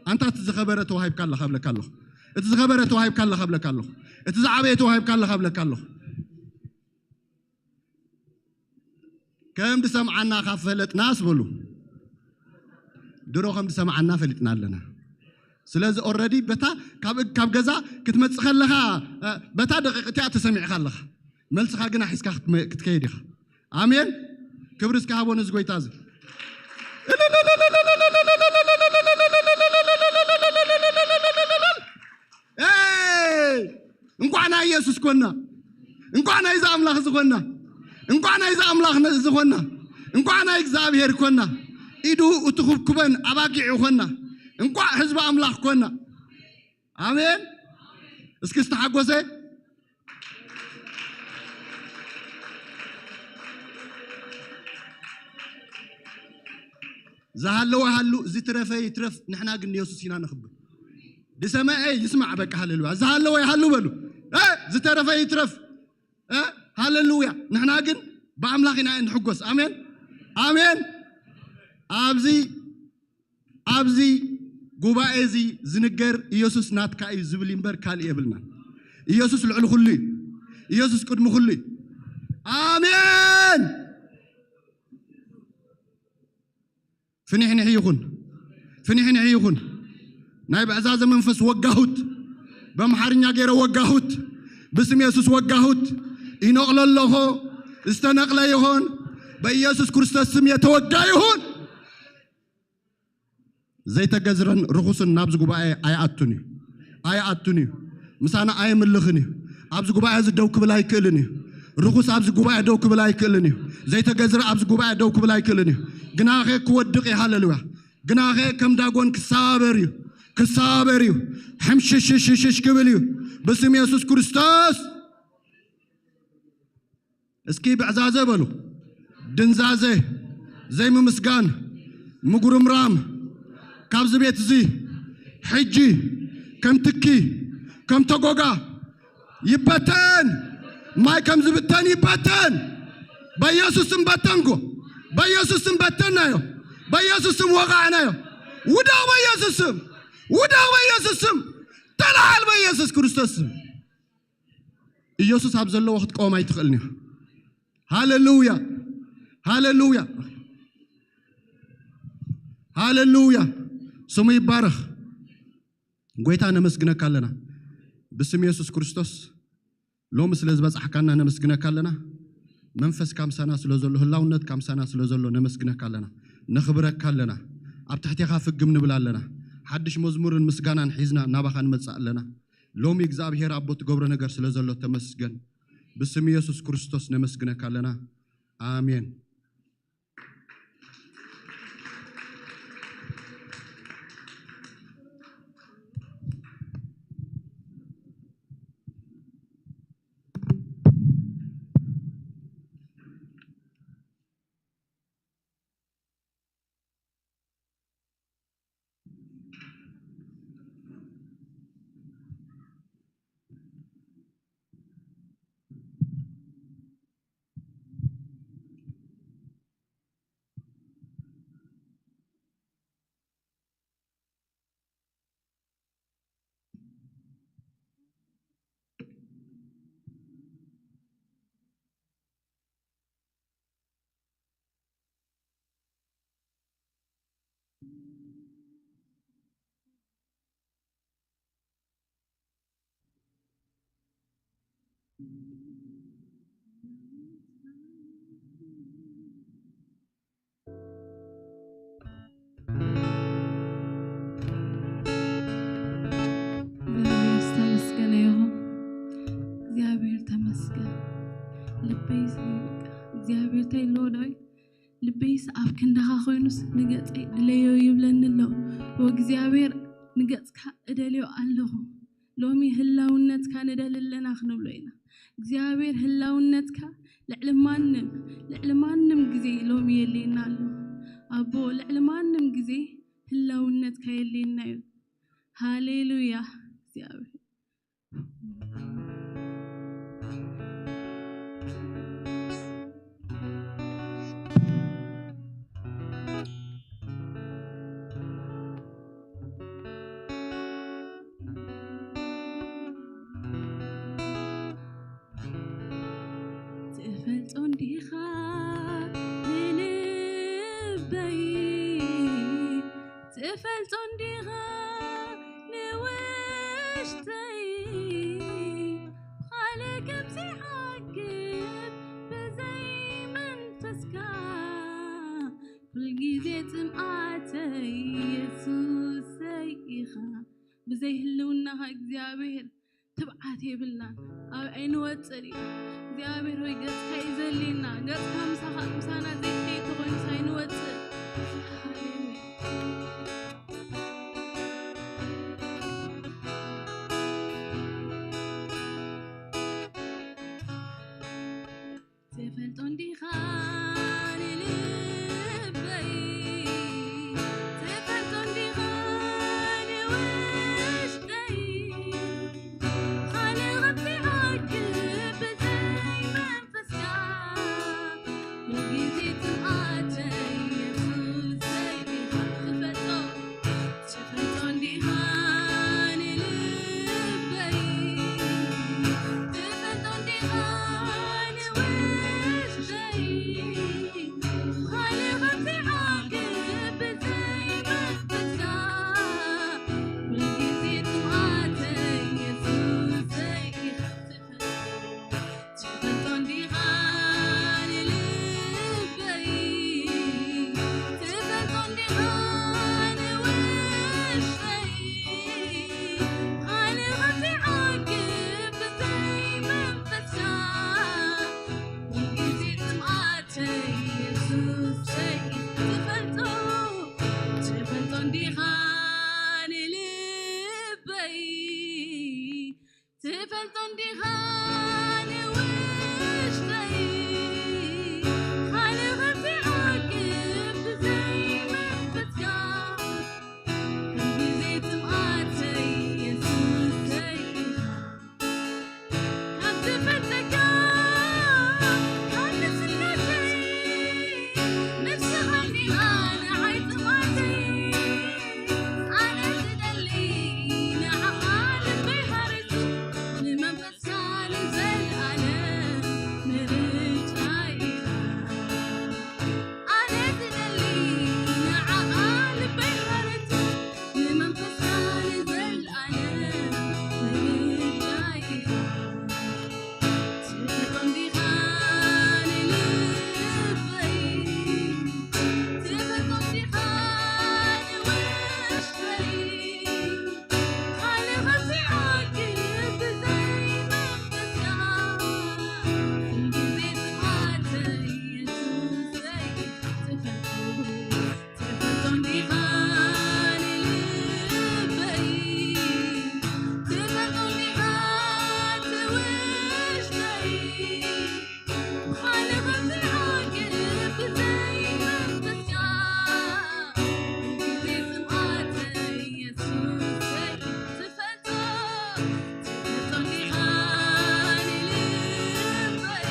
ኣንታ እቲ ዝኸበረ ተዋሂብካ ኣለኻ እብለካ ኣለኹ። እቲ ዝኸበረ ተዋሂብካ ኣለኻ እብለካ ኣለኹ። እቲ ዝዓበየ ተዋሂብካ ኣለኻ እብለካ ኣለኹ። ከም ዝሰምዓና ካብ ፈለጥናስ በሉ። ድሮ ከም ዝሰምዓና ፈሊጥና ኣለና። ስለዚ ኦረዲ በታ ካብ፣ ካብ ገዛ ክትመጽእ ከለኻ፣ እ፣ በታ ደቂቕ እቲኣ ተሰሚዕካ ኣለኻ። መልስኻ ግና ሒዝካ ክትመ-፣ ክትከይድ ኢኻ። ኣሜን። ክብሪ እስኪ ሃቦ ነዚ ጎይታ እዚ። ኤይ! እንኳዕ ናይ ኢየሱስ ኮና፣ እንኳዕ ናይዚ ኣምላኽ ዝኾና፣ እንኳዕ ናይዚ ኣምላኽ ነ-፣ ዝኾና፣ እንኳዕ ናይ እግዚኣብሔር ኮና፣ ኢዱ እትኹብኩበን ኣባጊዕ ኮና፣ እንኳዕ ህዝቢ ኣምላኽ ኮና። ኣሜን። እስኪ ዝተሓጎሰ ዝሃለወ ሃሉ፣ ዝትረፈ ይትረፍ፣ ንሕና ግን ንየሱስ ኢና ነኽብር። ዝሰመዐ ይስማዕ፣ በቃ ሃሌሉያ። ዝሃለወ ይሃሉ በሉ። እ፣ ዝተረፈ ይትረፍ። እ፣ ሃሌሉያ። ንሕና ግን ብኣምላኽ ኢና እንሕጎስ። ኣሜን፣ ኣሜን። ኣብዚ፣ ኣብዚ ጉባኤ እዚ ዝንገር ኢየሱስ ናትካ እዩ ዝብል እምበር ካልእ የብልናን። ኢየሱስ ልዕሊ ኩሉ እዩ። ኢየሱስ ቅድሚ ኩሉ እዩ። ኣሜን። ፍንሕንሒ ይኹን፣ ፍንሕንሒ ይኹን። ናይ ብዕዛዘ መንፈስ ወጋሁት፣ በምሓርኛ ገይረ ወጋሁት፣ ብስም የሱስ ወጋሁት። ይነቕሎ ኣለኹ፣ ዝተነቕለ ይኹን፣ በኢየሱስ ክርስቶስ ስም የተወጋ ይኹን። ዘይተገዝረን ርኹስን ናብዚ ጉባኤ ኣይኣቱን እዩ፣ ኣይኣቱን እዩ። ምሳና ኣይምልኽን እዩ። ኣብዚ ጉባኤ እዚ ደው ክብል ኣይክእልን እዩ። ርኹስ ኣብዚ ጉባኤ ደው ክብል ኣይክእልን እዩ። ዘይተገዝረ ኣብዚ ጉባኤ ደው ክብል ኣይክእልን እዩ። ግናኸ ክወድቕ እዩ። ሃሌሉያ። ግናኸ ከም ዳጎን ክሰባበር እዩ፣ ክሰባበር እዩ። ሕምሽሽሽሽሽ ክብል እዩ። ብስም የሱስ ክርስቶስ። እስኪ ብዕዛዘ በሉ። ድንዛዘ፣ ዘይምምስጋን፣ ምጉርምራም ካብዚ ቤት እዚ ሕጂ ከም ትኪ፣ ከም ተጎጋ ይበተን። ማይ ከም ዝብተን ይበተን። በኢየሱስ ስም በተንኩ። በኢየሱስ ስም በተናዮ። በኢየሱስ ስም ወቃዕናዮ። ውደቕ በኢየሱስ ስም። ውደቕ በኢየሱስ ስም። ተላዓል በኢየሱስ ክርስቶስ ስም። ኢየሱስ ኣብ ዘለዎ ክትቀወም ኣይትኽእልን ኢኻ። ሃሌሉያ፣ ሃሌሉያ፣ ሃሌሉያ። ስሙ ይባረኽ። ጎይታ ነመስግነካ ኣለና። ብስም የሱስ ክርስቶስ ሎሚ ስለ ዝበጻሕካና ነመስግነካ ኣለና። መንፈስካ ምሳና ስለ ዘሎ፣ ህላውነትካ ምሳና ስለ ዘሎ ነመስግነካ ኣለና። ነኽብረካ ኣለና። ኣብ ትሕቴኻ ፍግም ንብል ኣለና። ሓድሽ መዝሙርን ምስጋናን ሒዝና ናባኻ ንመጽእ ኣለና። ሎሚ እግዚኣብሔር ኣቦ ትገብሮ ነገር ስለ ዘሎ ተመስገን። ብስም የሱስ ክርስቶስ ነመስግነካ ኣለና። ኣሜን። እግዚኣብሔር ዝተመስገነ ይኹን። እግዚኣብሔር ተመስገን። ልበይ ስ-፣ እግዚኣብሔር እንታይ ኣለዎ ዳዊት? ልበይስ ኣብ ክንድኻ ኮይኑስ ንገጸይ ድለዮ ይብለኒ ኣሎ። ወእግዚኣብሔር ንገጽካ እደልዮ ኣለኹ። ሎሚ ህላውነትካ ንደሊ ኣለና ክንብሎ ኢና። እግዚኣብሔር ህላውነትካ ልዕሊ ማንም፣ ልዕሊ ማንም ግዜ ሎሚ የድልየና ኣሎ። ኣቦ፣ ልዕሊ ማንም ግዜ ህላውነትካ የድልየና እዩ። ሃሌሉያ እግዚኣብሔር። ትፈልጦ እንዲኻ ንልበይ፣ ትፈልጦ እንዲኻ ንውሽጠይ፣ ብኻልእ ከም ዘይዓግብ ብዘይ መንፈስካ፣ ኩልግዜ ጽምኣተይ የሱሰይ ኢኻ። ብዘይ ህልውናኻ እግዚኣብሔር ትብዓት የብልናን። ኣብ ኣይንወጽእ እዩ። እግዚኣብሔር ሆይ ገጽካ እዩ ዘልየና። ገጽካ ምሳኻ፣ ምሳና ዘይትኸይድ ተኾይኑስ ኣይንወጽእ። ሃሌሉያ። ትፈልጦ እንዲኻ ንልበይ፣ ትፈልጦ እንዲኻ ንውሽጠይ፣ ካልእ ከፊዓግብ ብዘይ መንፈስካ፣ ኩልግዜ ጽምኣተይ የሱሰይ ኢኻ ትፈልጦ። ትፈልጦ እንዲኻ ንልበይ፣ ትፈልጦ እንዲኻ ንውሽጠይ፣ ካልእ ከፊዓግብ ብዘይ መንፈስካ፣ ኩልግዜ ጽምኣተይ የሱሰይ ኢኻ ትፈልጦ። ትፈልጦ እንዲኻ ንልበይ፣ ትፈልጦ እንዲኻ ንውሽጠይ፣ ካልእ ከፊዓግብ ብዘይ መንፈስካ፣ ኩልግዜ ጽምኣተይ የሱሰይ ትፈልጦ፣ ትፈልጦ እንዲኻ ንልበይ፣ ትፈልጦ እንዲኻ ንውሽጠይ፣ ካልእ ከፊዓግብ ብዘይ መንፈስካ፣ ኩልግዜ ጽምኣተይ የሱሰይ ኢኻ። ካብ ዝፈልጠካ ካብ ንእስነተይ፣ ንስኻ እንዲኻ ንዓይ ጥማተይ። ኣነ ዝደሊ ንዓኻ ልበይ ሃረቱ፣ ንመንፈስካ ንዘለኣለም ምርጫይ ኢኻ። ኣነ ዝደሊ ንዓኻ ልበይ ሃረቱ፣ ንመንፈስካ ንዘለኣለም ምርጫይ ኢኻ። ትፈልጦ እንዲኻ ንልበይ፣ ትፈልጦ እንዲኻ ንውሽጠይ፣ ካልእ ከፊዓግብ ብዘይ መንፈስካ፣ ኩልግዜ ጥማተይ የሱሰይ ትፈልጦ። ትፈልጦ እንዲኻ ንልበይ፣ ትፈልጦ እንዲኻ ትውሽጠይ፣ ብኻልእ ከፊዓግብ ብዘይ መንፈስካ፣ ኩልግዜ ጽምኣተይ የሱሰይ ትፈልጦ። ትፈልጦ እንዲኻ ንልበይ፣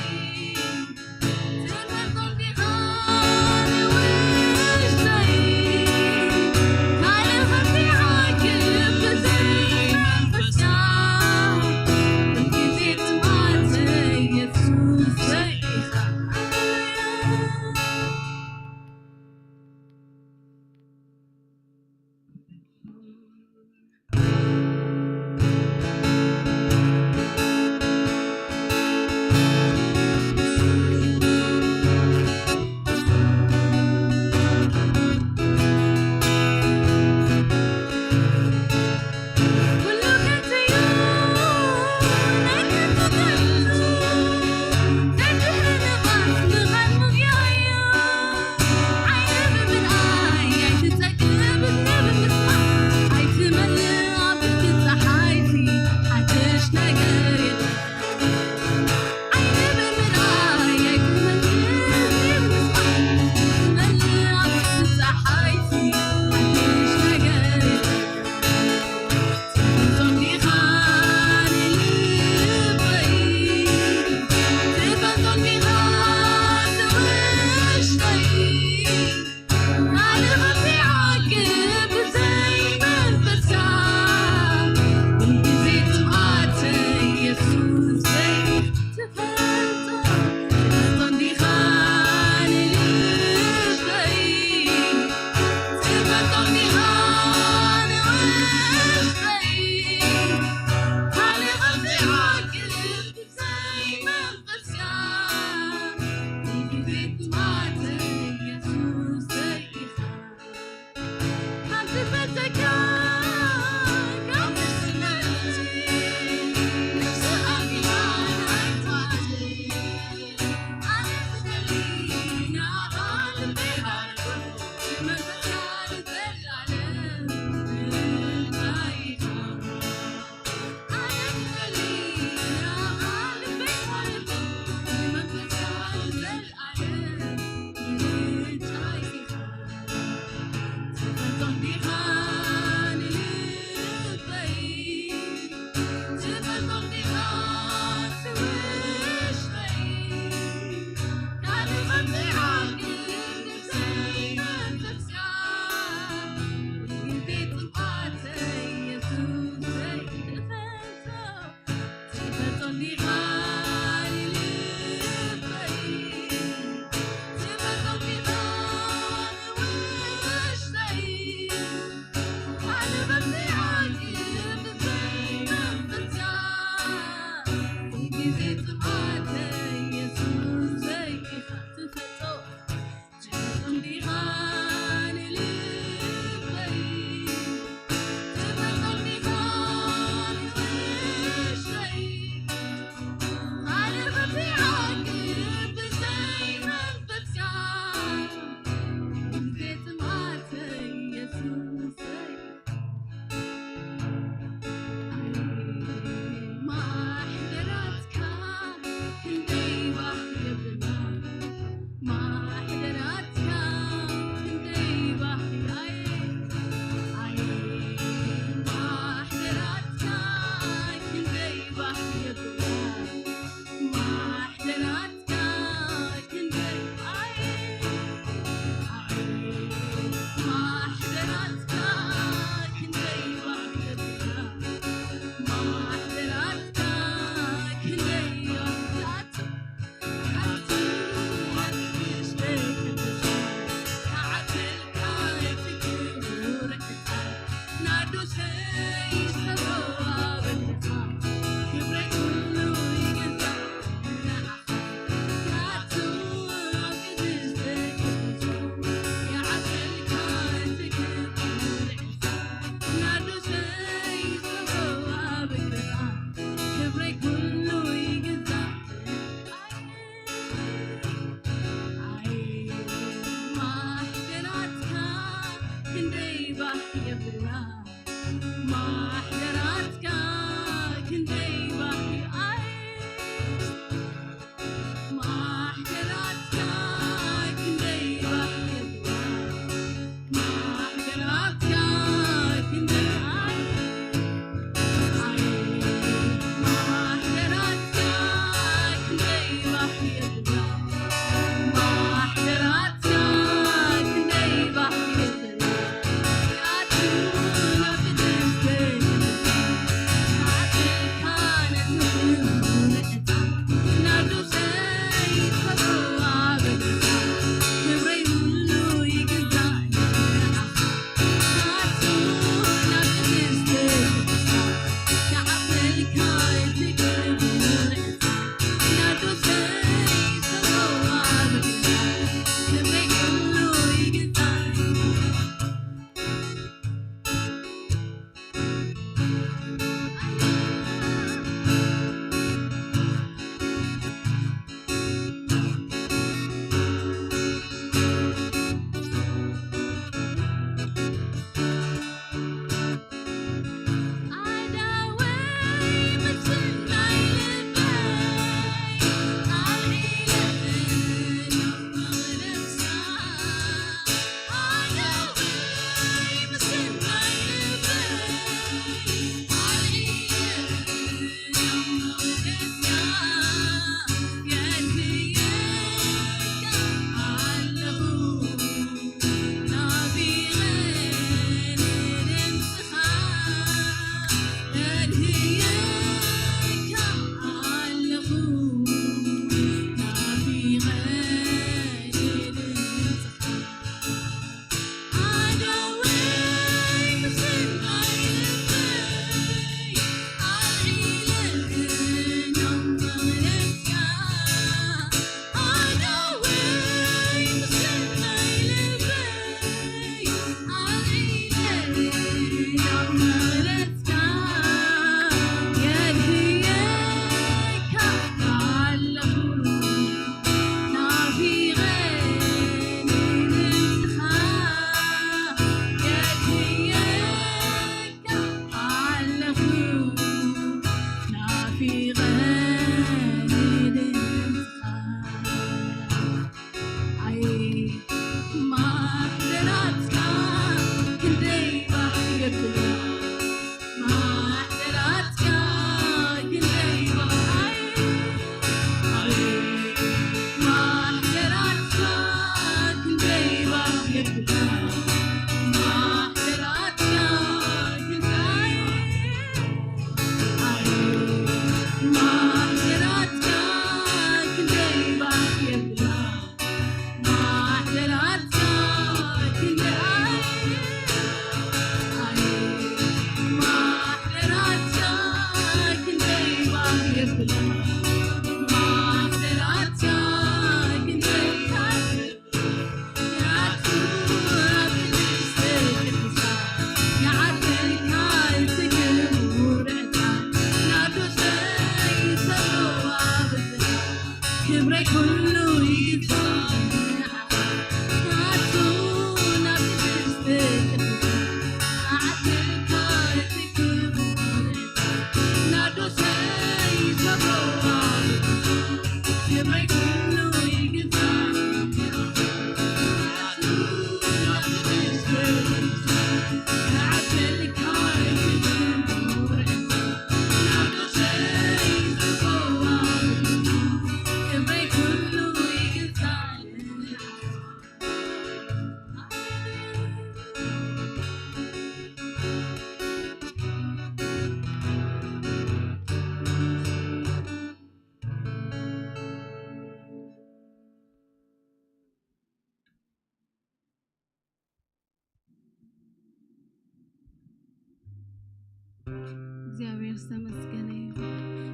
ዝተመስገነ ይኹን።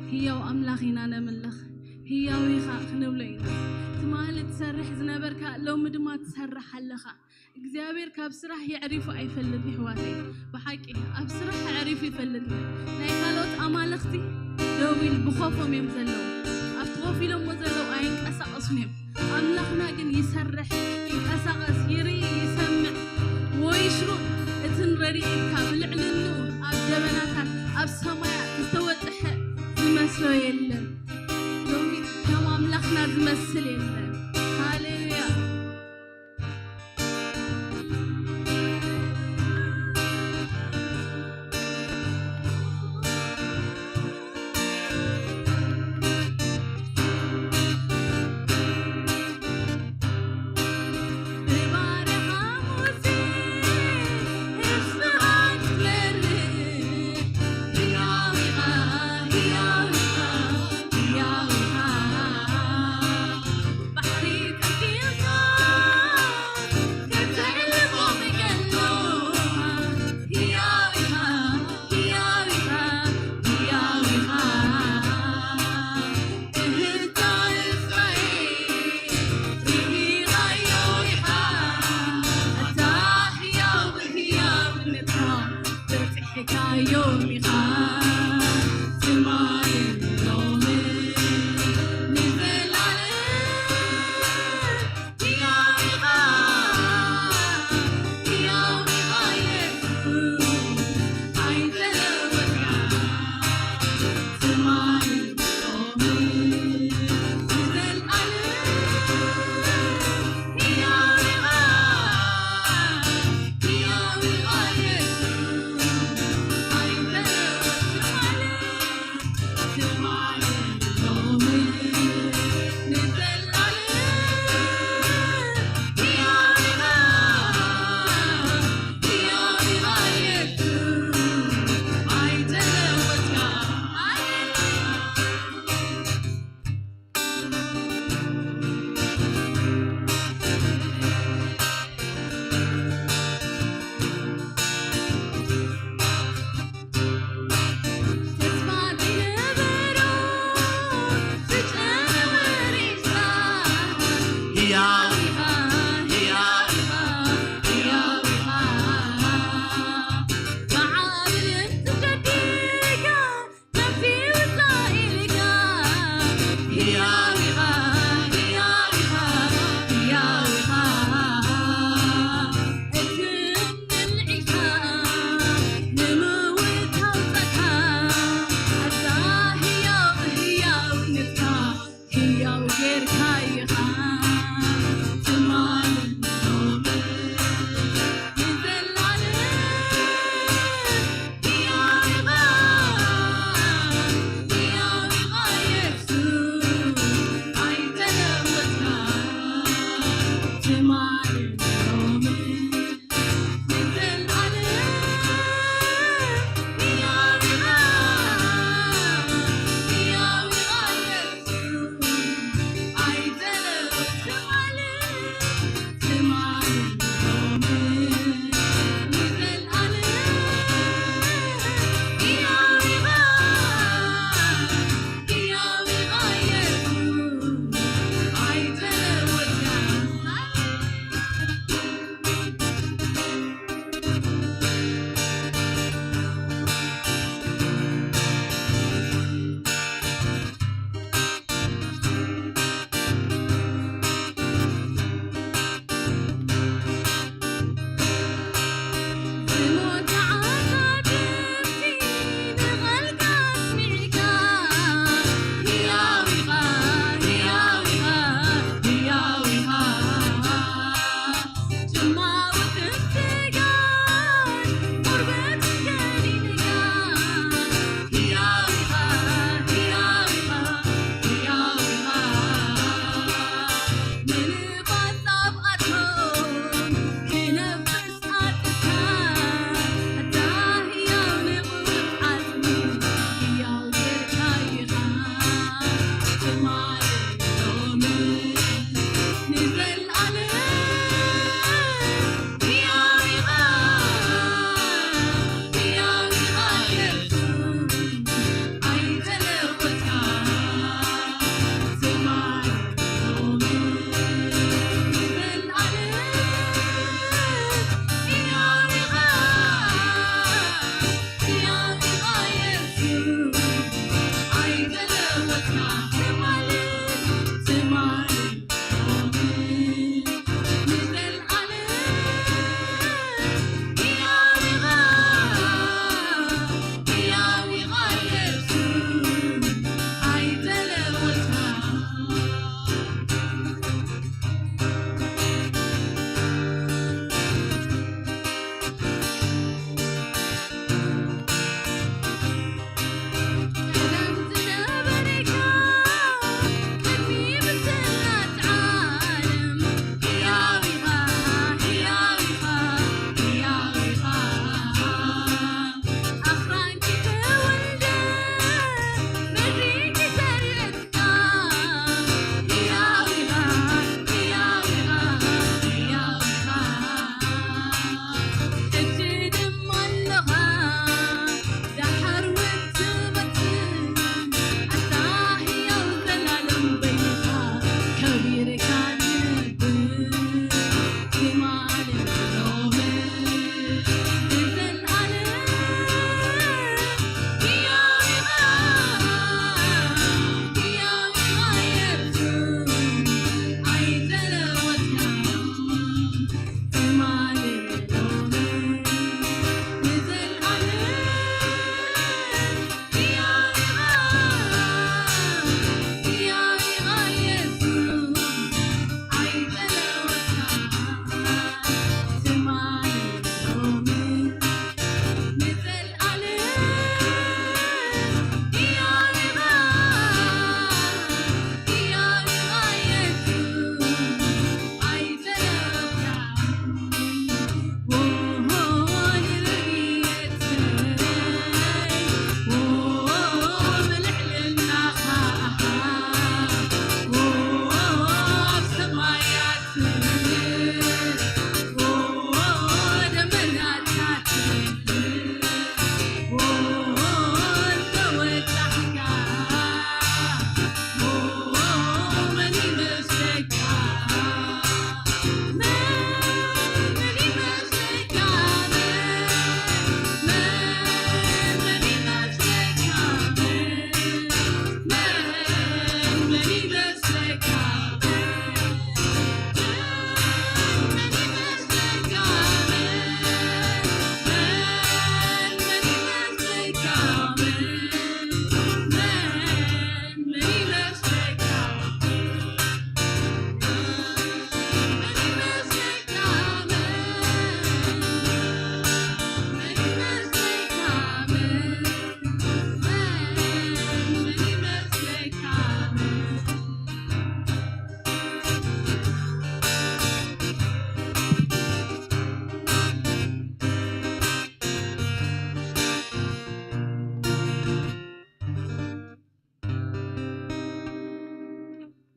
ህያው ኣምላኽ ኢና ነምልኽ። ህያው ኢኻ ክንብሎ ኢና። ትማሊ ትሰርሕ ዝነበርካ ሎሚ ድማ ትሰርሕ ኣለኻ። እግዚኣብሔር ካብ ስራሕ የዕሪፉ ኣይፈልጥን፣ ኣሕዋተይ። ብሓቂ ኣብ ስራሕ ኣዕሪፉ ይፈልጥን። ናይ ካልኦት ኣማልኽቲ ደው ኢል ብኾፎም እዮም ዘለዉ። ኣብቲ ኮፍ ኢሎሞ ዘለዉ ኣይንቀሳቐሱን እዮም። ኣምላኽና ግን ይሰርሕ፣ ይንቀሳቐስ፣ ይርኢ፣ ይሰምዕ። ወይሽሩ እትን ረድኤትካ ብልዕልኑ ኣብ ደበናታት ኣብ ሰማያት ዝተወጥሐ ዝመስሎ የለን። ሎሚ ከም ኣምላኽና ዝመስል የለን። ሃሌሉያ።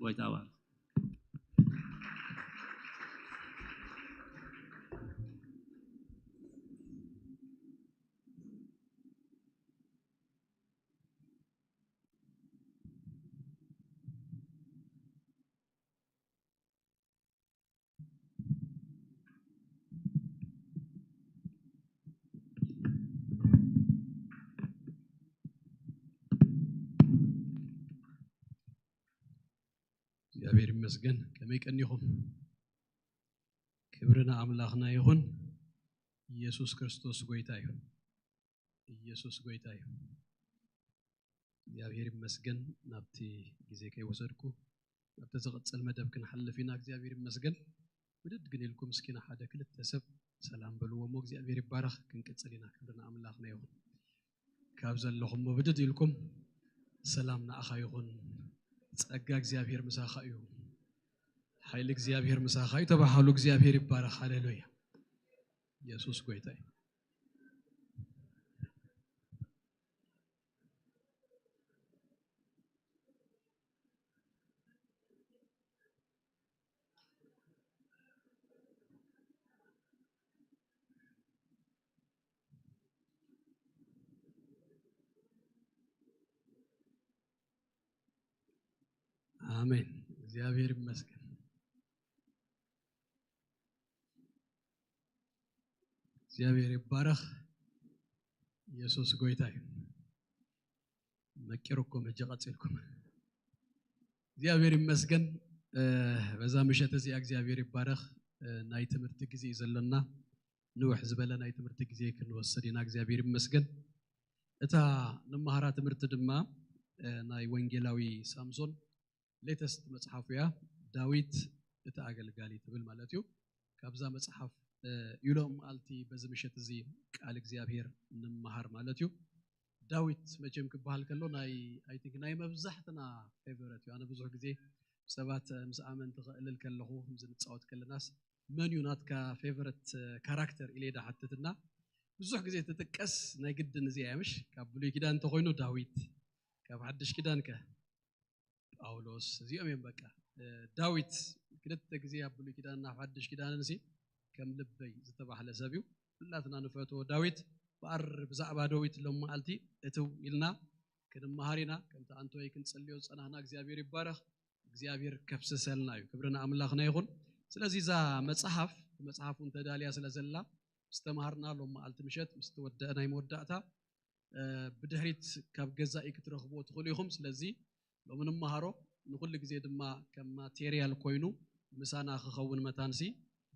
ጎይታ ይባርኽ። እግዚኣብሔር ይመስገን። ከመይ ቀኒኹም? ክብሪ ንኣምላኽና ይኹን። ኢየሱስ ክርስቶስ ጎይታ እዩ። ኢየሱስ ጎይታ እዩ። እግዚኣብሔር ይመስገን። ናብቲ ግዜ ከይወሰድኩ ናብቲ ዝቕጽል መደብ ክንሓልፍ ኢና። እግዚኣብሔር ይመስገን። ብድድ ግን ኢልኩም እስኪ ንሓደ ክልተ ሰብ ሰላም በልዎ እሞ እግዚኣብሔር ይባረኽ። ክንቅጽል ኢና። ክብሪ ንኣምላኽና ይኹን። ካብ ዘለኹም ብድድ ኢልኩም ሰላም ንኣኻ ይኹን። ጸጋ እግዚኣብሔር ምሳኻ እዩ። ሓይሊ እግዚኣብሔር ምሳኻ እዩ። ተባሃሉ። እግዚኣብሔር ይባረኽ። ሃሌሉያ። ኢየሱስ ጎይታ እዩ። ኣሜን። እግዚኣብሔር ይመስገን። እግዚኣብሔር ይባረኽ። ኢየሱስ ጎይታ እዩ። መቂርኩም ሕጂ ቀጺልኩም። እግዚኣብሔር ይመስገን። እ፣ በዛ ምሸት እዚኣ እግዚኣብሔር ይባረኽ። እ፣ ናይ ትምህርቲ ግዜ እዩ ዘሎና። ንውሕ ዝበለ ናይ ትምህርቲ ግዜ ክንወስድ ኢና። እግዚኣብሔር ይመስገን። እታ ንመሃራ ትምህርቲ ድማ፣ እ፣ ናይ ወንጌላዊ ሳምሶን ሌተስት መጽሓፉ እያ። ዳዊት እቲ ኣገልጋሊ ትብል ማለት እዩ። ካብዛ መጽሓፍ፣ እ፣ ኢሎም መዓልቲ በዚ ምሸት እዚ ቃል እግዚኣብሔር ንምሃር ማለት እዩ። ዳዊት መቸም ክበሃል ከሎ ናይ፣ ኣይ ቲንክ፣ ናይ መብዛሕትና ፌቨረት እዩ። ኣነ ብዙሕ ግዜ ሰባት ምስ ኣመንቲ ክእልል ከለኹ፣ ከምዚ ንጻወት ከለናስ፣ መን እዩ ናትካ ፌቨረት ካራክተር ኢለ እየ ድሓትት እና፣ ብዙሕ ግዜ ትጥቀስ ናይ ግድን እዚኣ እያ፣ ምሽ? ካብ ብሉይ ኪዳን እንተኾይኑ ዳዊት፣ ካብ ሓድሽ ኪዳን ከ ጳውሎስ፣ እዚኦም እዮም በቃ። እ፣ ዳዊት ክልተ ግዜ ኣብ ብሉይ ኪዳንን ኣብ ሓድሽ ኪዳንን ሲ ከም ልበይ ዝተባህለ ሰብ እዩ። ኩላትና ንፈትዎ ዳዊት። በኣር ብዛዕባ ዳዊት ሎም መዓልቲ እትው ኢልና ክንመሃር ኢና። ከምቲ ኣንቶይ ክንጽልዮ ዝጸናሕና እግዚኣብሔር ይባረኽ። እግዚኣብሔር ከፍስሰልና እዩ። ክብሪ ንኣምላኽና ይኹን። ስለዚ እዛ መጽሓፍ፣ መጽሓፉ እንተዳልያ ስለ ዘላ፣ ምስ ተምሃርና ሎም መዓልቲ ምሸት፣ ምስ ተወደአ ናይ መወዳእታ፣ እ፣ ብድሕሪት ካብ ገዛኢ ክትረኽብዎ ትኽእሉ ኢኹም። ስለዚ ሎሚ ንመሃሮ፣ ንኹሉ ግዜ ድማ ከም ማቴርያል ኮይኑ ምሳና ክኸውን መታንሲ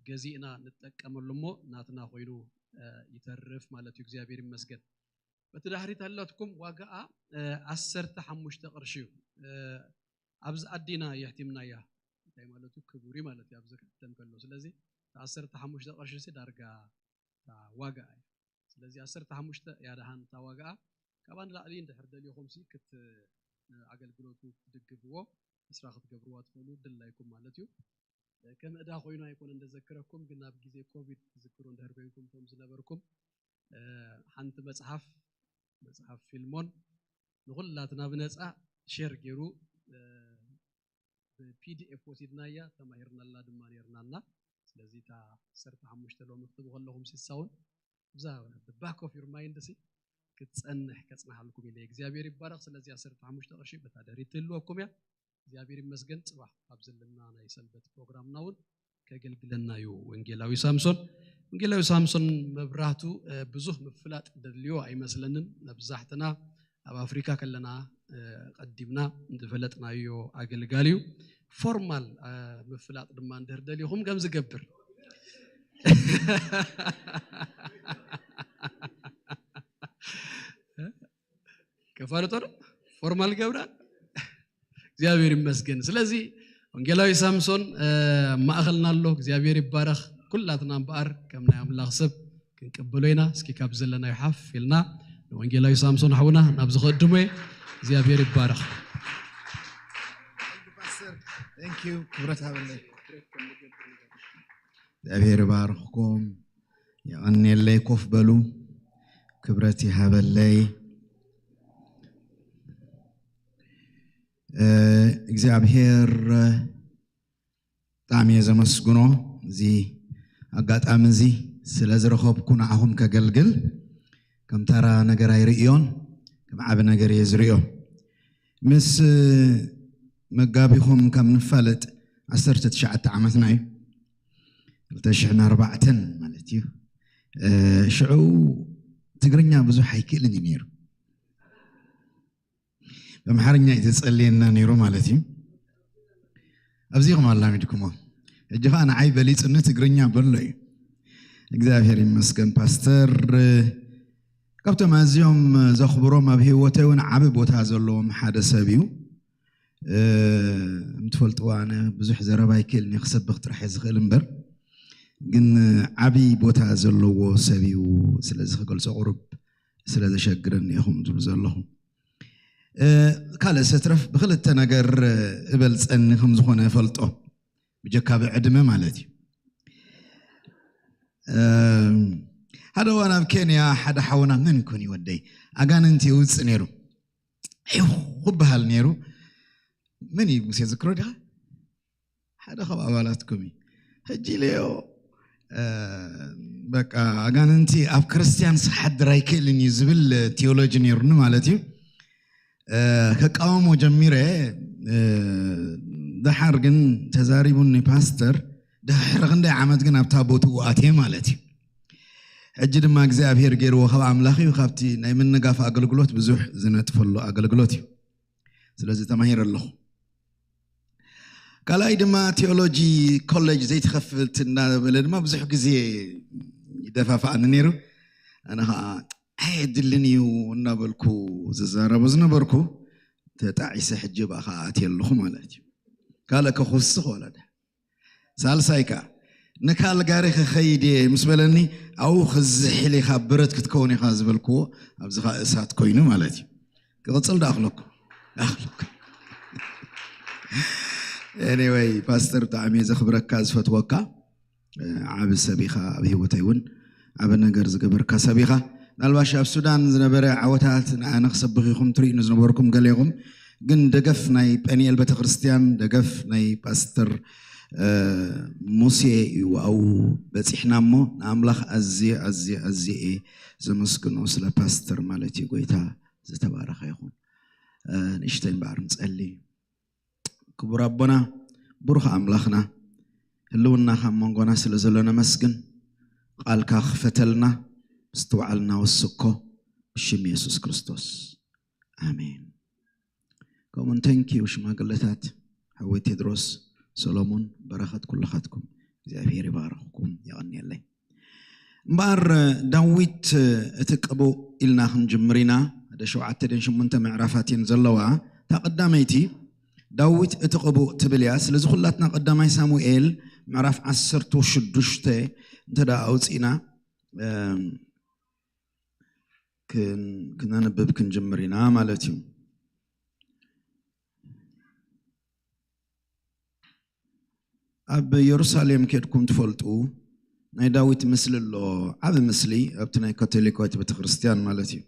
ገዚእና ንጠቀመሉ እሞ ናትና ኮይኑ፣ እ፣ ይተርፍ ማለት እዩ። እግዚኣብሔር ይመስገን። በቲ ዳሕሪት ኣላትኩም ዋጋኣ፣ እ፣ ዓሰርተ ሓሙሽተ ቅርሺ እዩ። እ፣ ኣብዚ ኣዲና የሕቲምናያ። እንታይ ማለት እዩ? ክቡር እዩ ማለት እዩ፣ ኣብዚ ክሕተም ከሎ። ስለዚ፣ እቲ ዓሰርተ ሓሙሽተ ቅርሺ ሲ ዳርጋ እታ ዋጋ እያ። ስለዚ፣ ዓሰርተ ሓሙሽተ እያ ደሃን እታ ዋጋኣ። ካብኣ ንላዕሊ እንድሕር ደሊኹም ሲ ክት-፣ ኣገልግሎቱ ክትድግፍዎ፣ ዕስራ ክትገብርዋ ትኽእሉ፣ ድላይኩም ማለት እዩ። ከም ዕዳ ኮይኑ ኣይኮነን ዘዘክረኩም፣ ግን ኣብ ግዜ ኮቪድ ትዝክሩ እንድሕር ኮይንኩም፣ እቶም ዝነበርኩም፣ እ፣ ሓንቲ መጽሓፍ፣ መጽሓፍ ፊልሞን ንኹላትና ብነጻ ሼር ገይሩ፣ እ፣ ብፒዲኤፍ ወሲድናያ፣ ተማሂርናላ ድማ ነይርናና። ስለዚ እታ ዓሰርተ ሓሙሽተ ሎሚ ክትቡ ከለኹም ሲሳውን፣ እዛ ባክ ኦፍ ዩር ማይንድ ሲ ክትጸንሕ ከጽንሓልኩም ኢለ። እግዚኣብሔር ይባረኽ። ስለዚ ዓሰርተ ሓሙሽተ ቅርሺ በታ ደሪት ትህልወኩም እያ። እግዚኣብሔር ይመስገን። ጽባሕ ኣብ ዘለና ናይ ሰንበት ፕሮግራምና እውን ከገልግለና እዩ ወንጌላዊ ሳምሶን። ወንጌላዊ ሳምሶን መብራህቱ፣ እ፣ ብዙህ ምፍላጥ ደድልዮ ኣይመስለንን። መብዛሕትና ኣብ ኣፍሪካ ከለና፣ እ፣ ቀዲምና ዝፈለጥናዮ ኣገልጋሊ እዩ። ፎርማል፣ እ፣ ምፍላጥ ድማ እንድህር ደሊኹም ከም ዝገብር ከፋልጦ ዶ? ፎርማል ገብራ? እግዚኣብሔር ይመስገን። ስለዚ ወንጌላዊ ሳምሶን፣ እ፣ ማእኸልና ኣሎ። እግዚኣብሔር ይባረኽ። ኩላትና እምበኣር ከም ናይ ኣምላኽ ሰብ ክንቅበሎ ኢና። እስኪ ካብ ዘለናዮ ሓፍ ኢልና ንወንጌላዊ ሳምሶን ሓውና ናብዚ ክእድሞ እየ። እግዚኣብሔር ይባረኽ። Thank you፣ ክብረት ሃበለይ። እግዚኣብሔር ይባርኽኩም። የቐንየለይ። ኮፍ በሉ። ክብረት ይሃበለይ። እግዚኣብሔር ብጣዕሚ እየ ዘመስግኖ፣ እዚ ኣጋጣሚ እዚ ስለ ዝረኸብኩ ንዓኹም ከገልግል። ከም ተራ ነገር ኣይርእዮን፣ ከም ዓቢ ነገር እየ ዝርእዮ። ምስ መጋቢኹም ከም ንፋለጥ ዓሰርተ ትሽዓተ ዓመትና እዩ፣ ክልተ ሽሕን ኣርባዕተን ማለት እዩ። ሽዑ ትግርኛ ብዙሕ ኣይክእልን እዩ ነይሩ። ብኣምሓርኛ እዩ ዘጸልየና ነይሩ ማለት እዩ። ኣብዚኹም ኣላሚድኩሞ። ሕጂ ኸዓ ንዓይ በሊጹኒ ትግርኛ በሎ እዩ። እግዚኣብሔር ይመስገን። ፓስተር ካብቶም ኣዝዮም ዘኽብሮም ኣብ ህይወተይ እውን ዓቢ ቦታ ዘለዎም ሓደ ሰብ እዩ። እምትፈልጥዎ ኣነ ብዙሕ ዘረባ ኣይክእልን እየ፣ ክሰብኽ ጥራሕ እየ ዝኽእል እምበር፣ ግን ዓቢ ቦታ ዘለዎ ሰብ እዩ። ስለዚ ክገልጾ ቁሩብ ስለ ዘሸግረኒ ኢኹም ትብሉ ዘለኹም። ካልእ ሰትረፍ ብክልተ ነገር እበልጸኒ ከም ዝኾነ እፈልጦ፣ ብጀካ ብዕድመ ማለት እዩ። ሓደ እዋን ኣብ ኬንያ ሓደ ሓውና፣ መን ኮን ይወደይ፣ ኣጋንንቲ ይውፅእ ነይሩ። ዒኹ ክበሃል ነይሩ። መን እዩ ሙሴ ዝክሮ ዲኻ? ሓደ ካብ ኣባላትኩም እዩ። ሕጂ ኢለዮ፣ በቃ ኣጋንንቲ ኣብ ክርስቲያን ክሓድር ኣይክእልን እዩ ዝብል ቴዎሎጂ ነይሩኒ ማለት እዩ። ከቃወሞ ጀሚረ። ደሓር ግን ተዛሪቡኒ ፓስተር፣ ድሕሪ ክንደይ ዓመት ግን ኣብታ ቦትኡ ኣትየ ማለት እዩ። ሕጂ ድማ እግዚኣብሔር ገይርዎ ካብ ኣምላኽ እዩ፣ ካብቲ ናይ ምንጋፍ ኣገልግሎት ብዙሕ ዝነጥፈሉ ኣገልግሎት እዩ። ስለዚ ተማሂረ ኣለኹ። ካልኣይ ድማ ቴዎሎጂ ኮሌጅ ዘይትኸፍት እናበለ ድማ ብዙሕ ግዜ ይደፋፍኣኒ ነይሩ። ኣነ ኸዓ ኣየድልን እዩ እናበልኩ ዝዛረቦ ዝነበርኩ፣ ተጣዒሰ ሕጂ ብኣ ኸዓ ኣትየ ኣለኹ ማለት እዩ። ካልእ ከኹስኽ ወለደ። ሳልሳይ ከኣ ንካልጋሪ ክኸይድ እየ ምስ በለኒ፣ ኣብኡ ክዝሕል ኢኻ፣ ብረት ክትከውን ኢኻ ዝበልክዎ ኣብዚ ኸዓ እሳት ኮይኑ ማለት እዩ። ክቕጽል ዶ ኣኽለኩም? ኣኽለኩም። Anyway ፓስተር ብጣዕሚ እየ ዘኽብረካ ዝፈትወካ። ዓቢ ሰብ ኢኻ፣ ኣብ ህይወተይ እውን ዓቢ ነገር ዝገበርካ ሰብ ኢኻ። ምናልባሽ ኣብ ሱዳን ዝነበረ ዓወታት ንኣነ ክሰብኽ ኢኹም ትርእዩኒ ዝነበርኩም ገሌኹም፣ ግን ደገፍ ናይ ጴንኤል ቤተክርስትያን፣ ደገፍ ናይ ፓስተር ሙሴ እዩ ኣብኡ በጺሕና እሞ፣ ንኣምላኽ ኣዝየ ኣዝየ ኣዝየ እየ ዘመስግኖ ስለ ፓስተር ማለት እዩ። ጎይታ ዝተባረኸ ይኹን። ንእሽተይ እምበኣር ንጸሊ። ክቡር ኣቦና፣ ብሩኽ ኣምላኽና፣ ህልውና ካብ መንጎና ስለ ዘሎ ነመስግን። ቃልካ ክፈተልና፣ ምስትውዓልና ወስኮ፣ ብሽም የሱስ ክርስቶስ ኣሜን። ከምኡን ተንኪዩ ሽማግለታት፣ ሓወይ ቴድሮስ፣ ሰሎሞን፣ በረኸት ኩልኻትኩም እግዚኣብሔር ይባርኽኩም፣ የቐንየለይ። እምበኣር ዳዊት እቲ ቅቡእ ኢልና ክንጅምር ኢና። ሓደ ሸውዓተ ድን ሽሙንተ ምዕራፋት እየን ዘለዋ። እታ ቀዳመይቲ ዳዊት እቲ ቅቡእ ትብል እያ። ስለዚ ኩላትና ቀዳማይ ሳሙኤል ምዕራፍ ዓሰርተ ሽዱሽተ እንተ ደኣ ኣውፂእና ክነንብብ ክንጅምር ኢና ማለት እዩ። ኣብ የሩሳሌም ኬድኩም ትፈልጡ ናይ ዳዊት ምስሊ ኣሎ። ዓቢ ምስሊ ኣብቲ ናይ ካቶሊካዊት ቤተክርስትያን ማለት እዩ።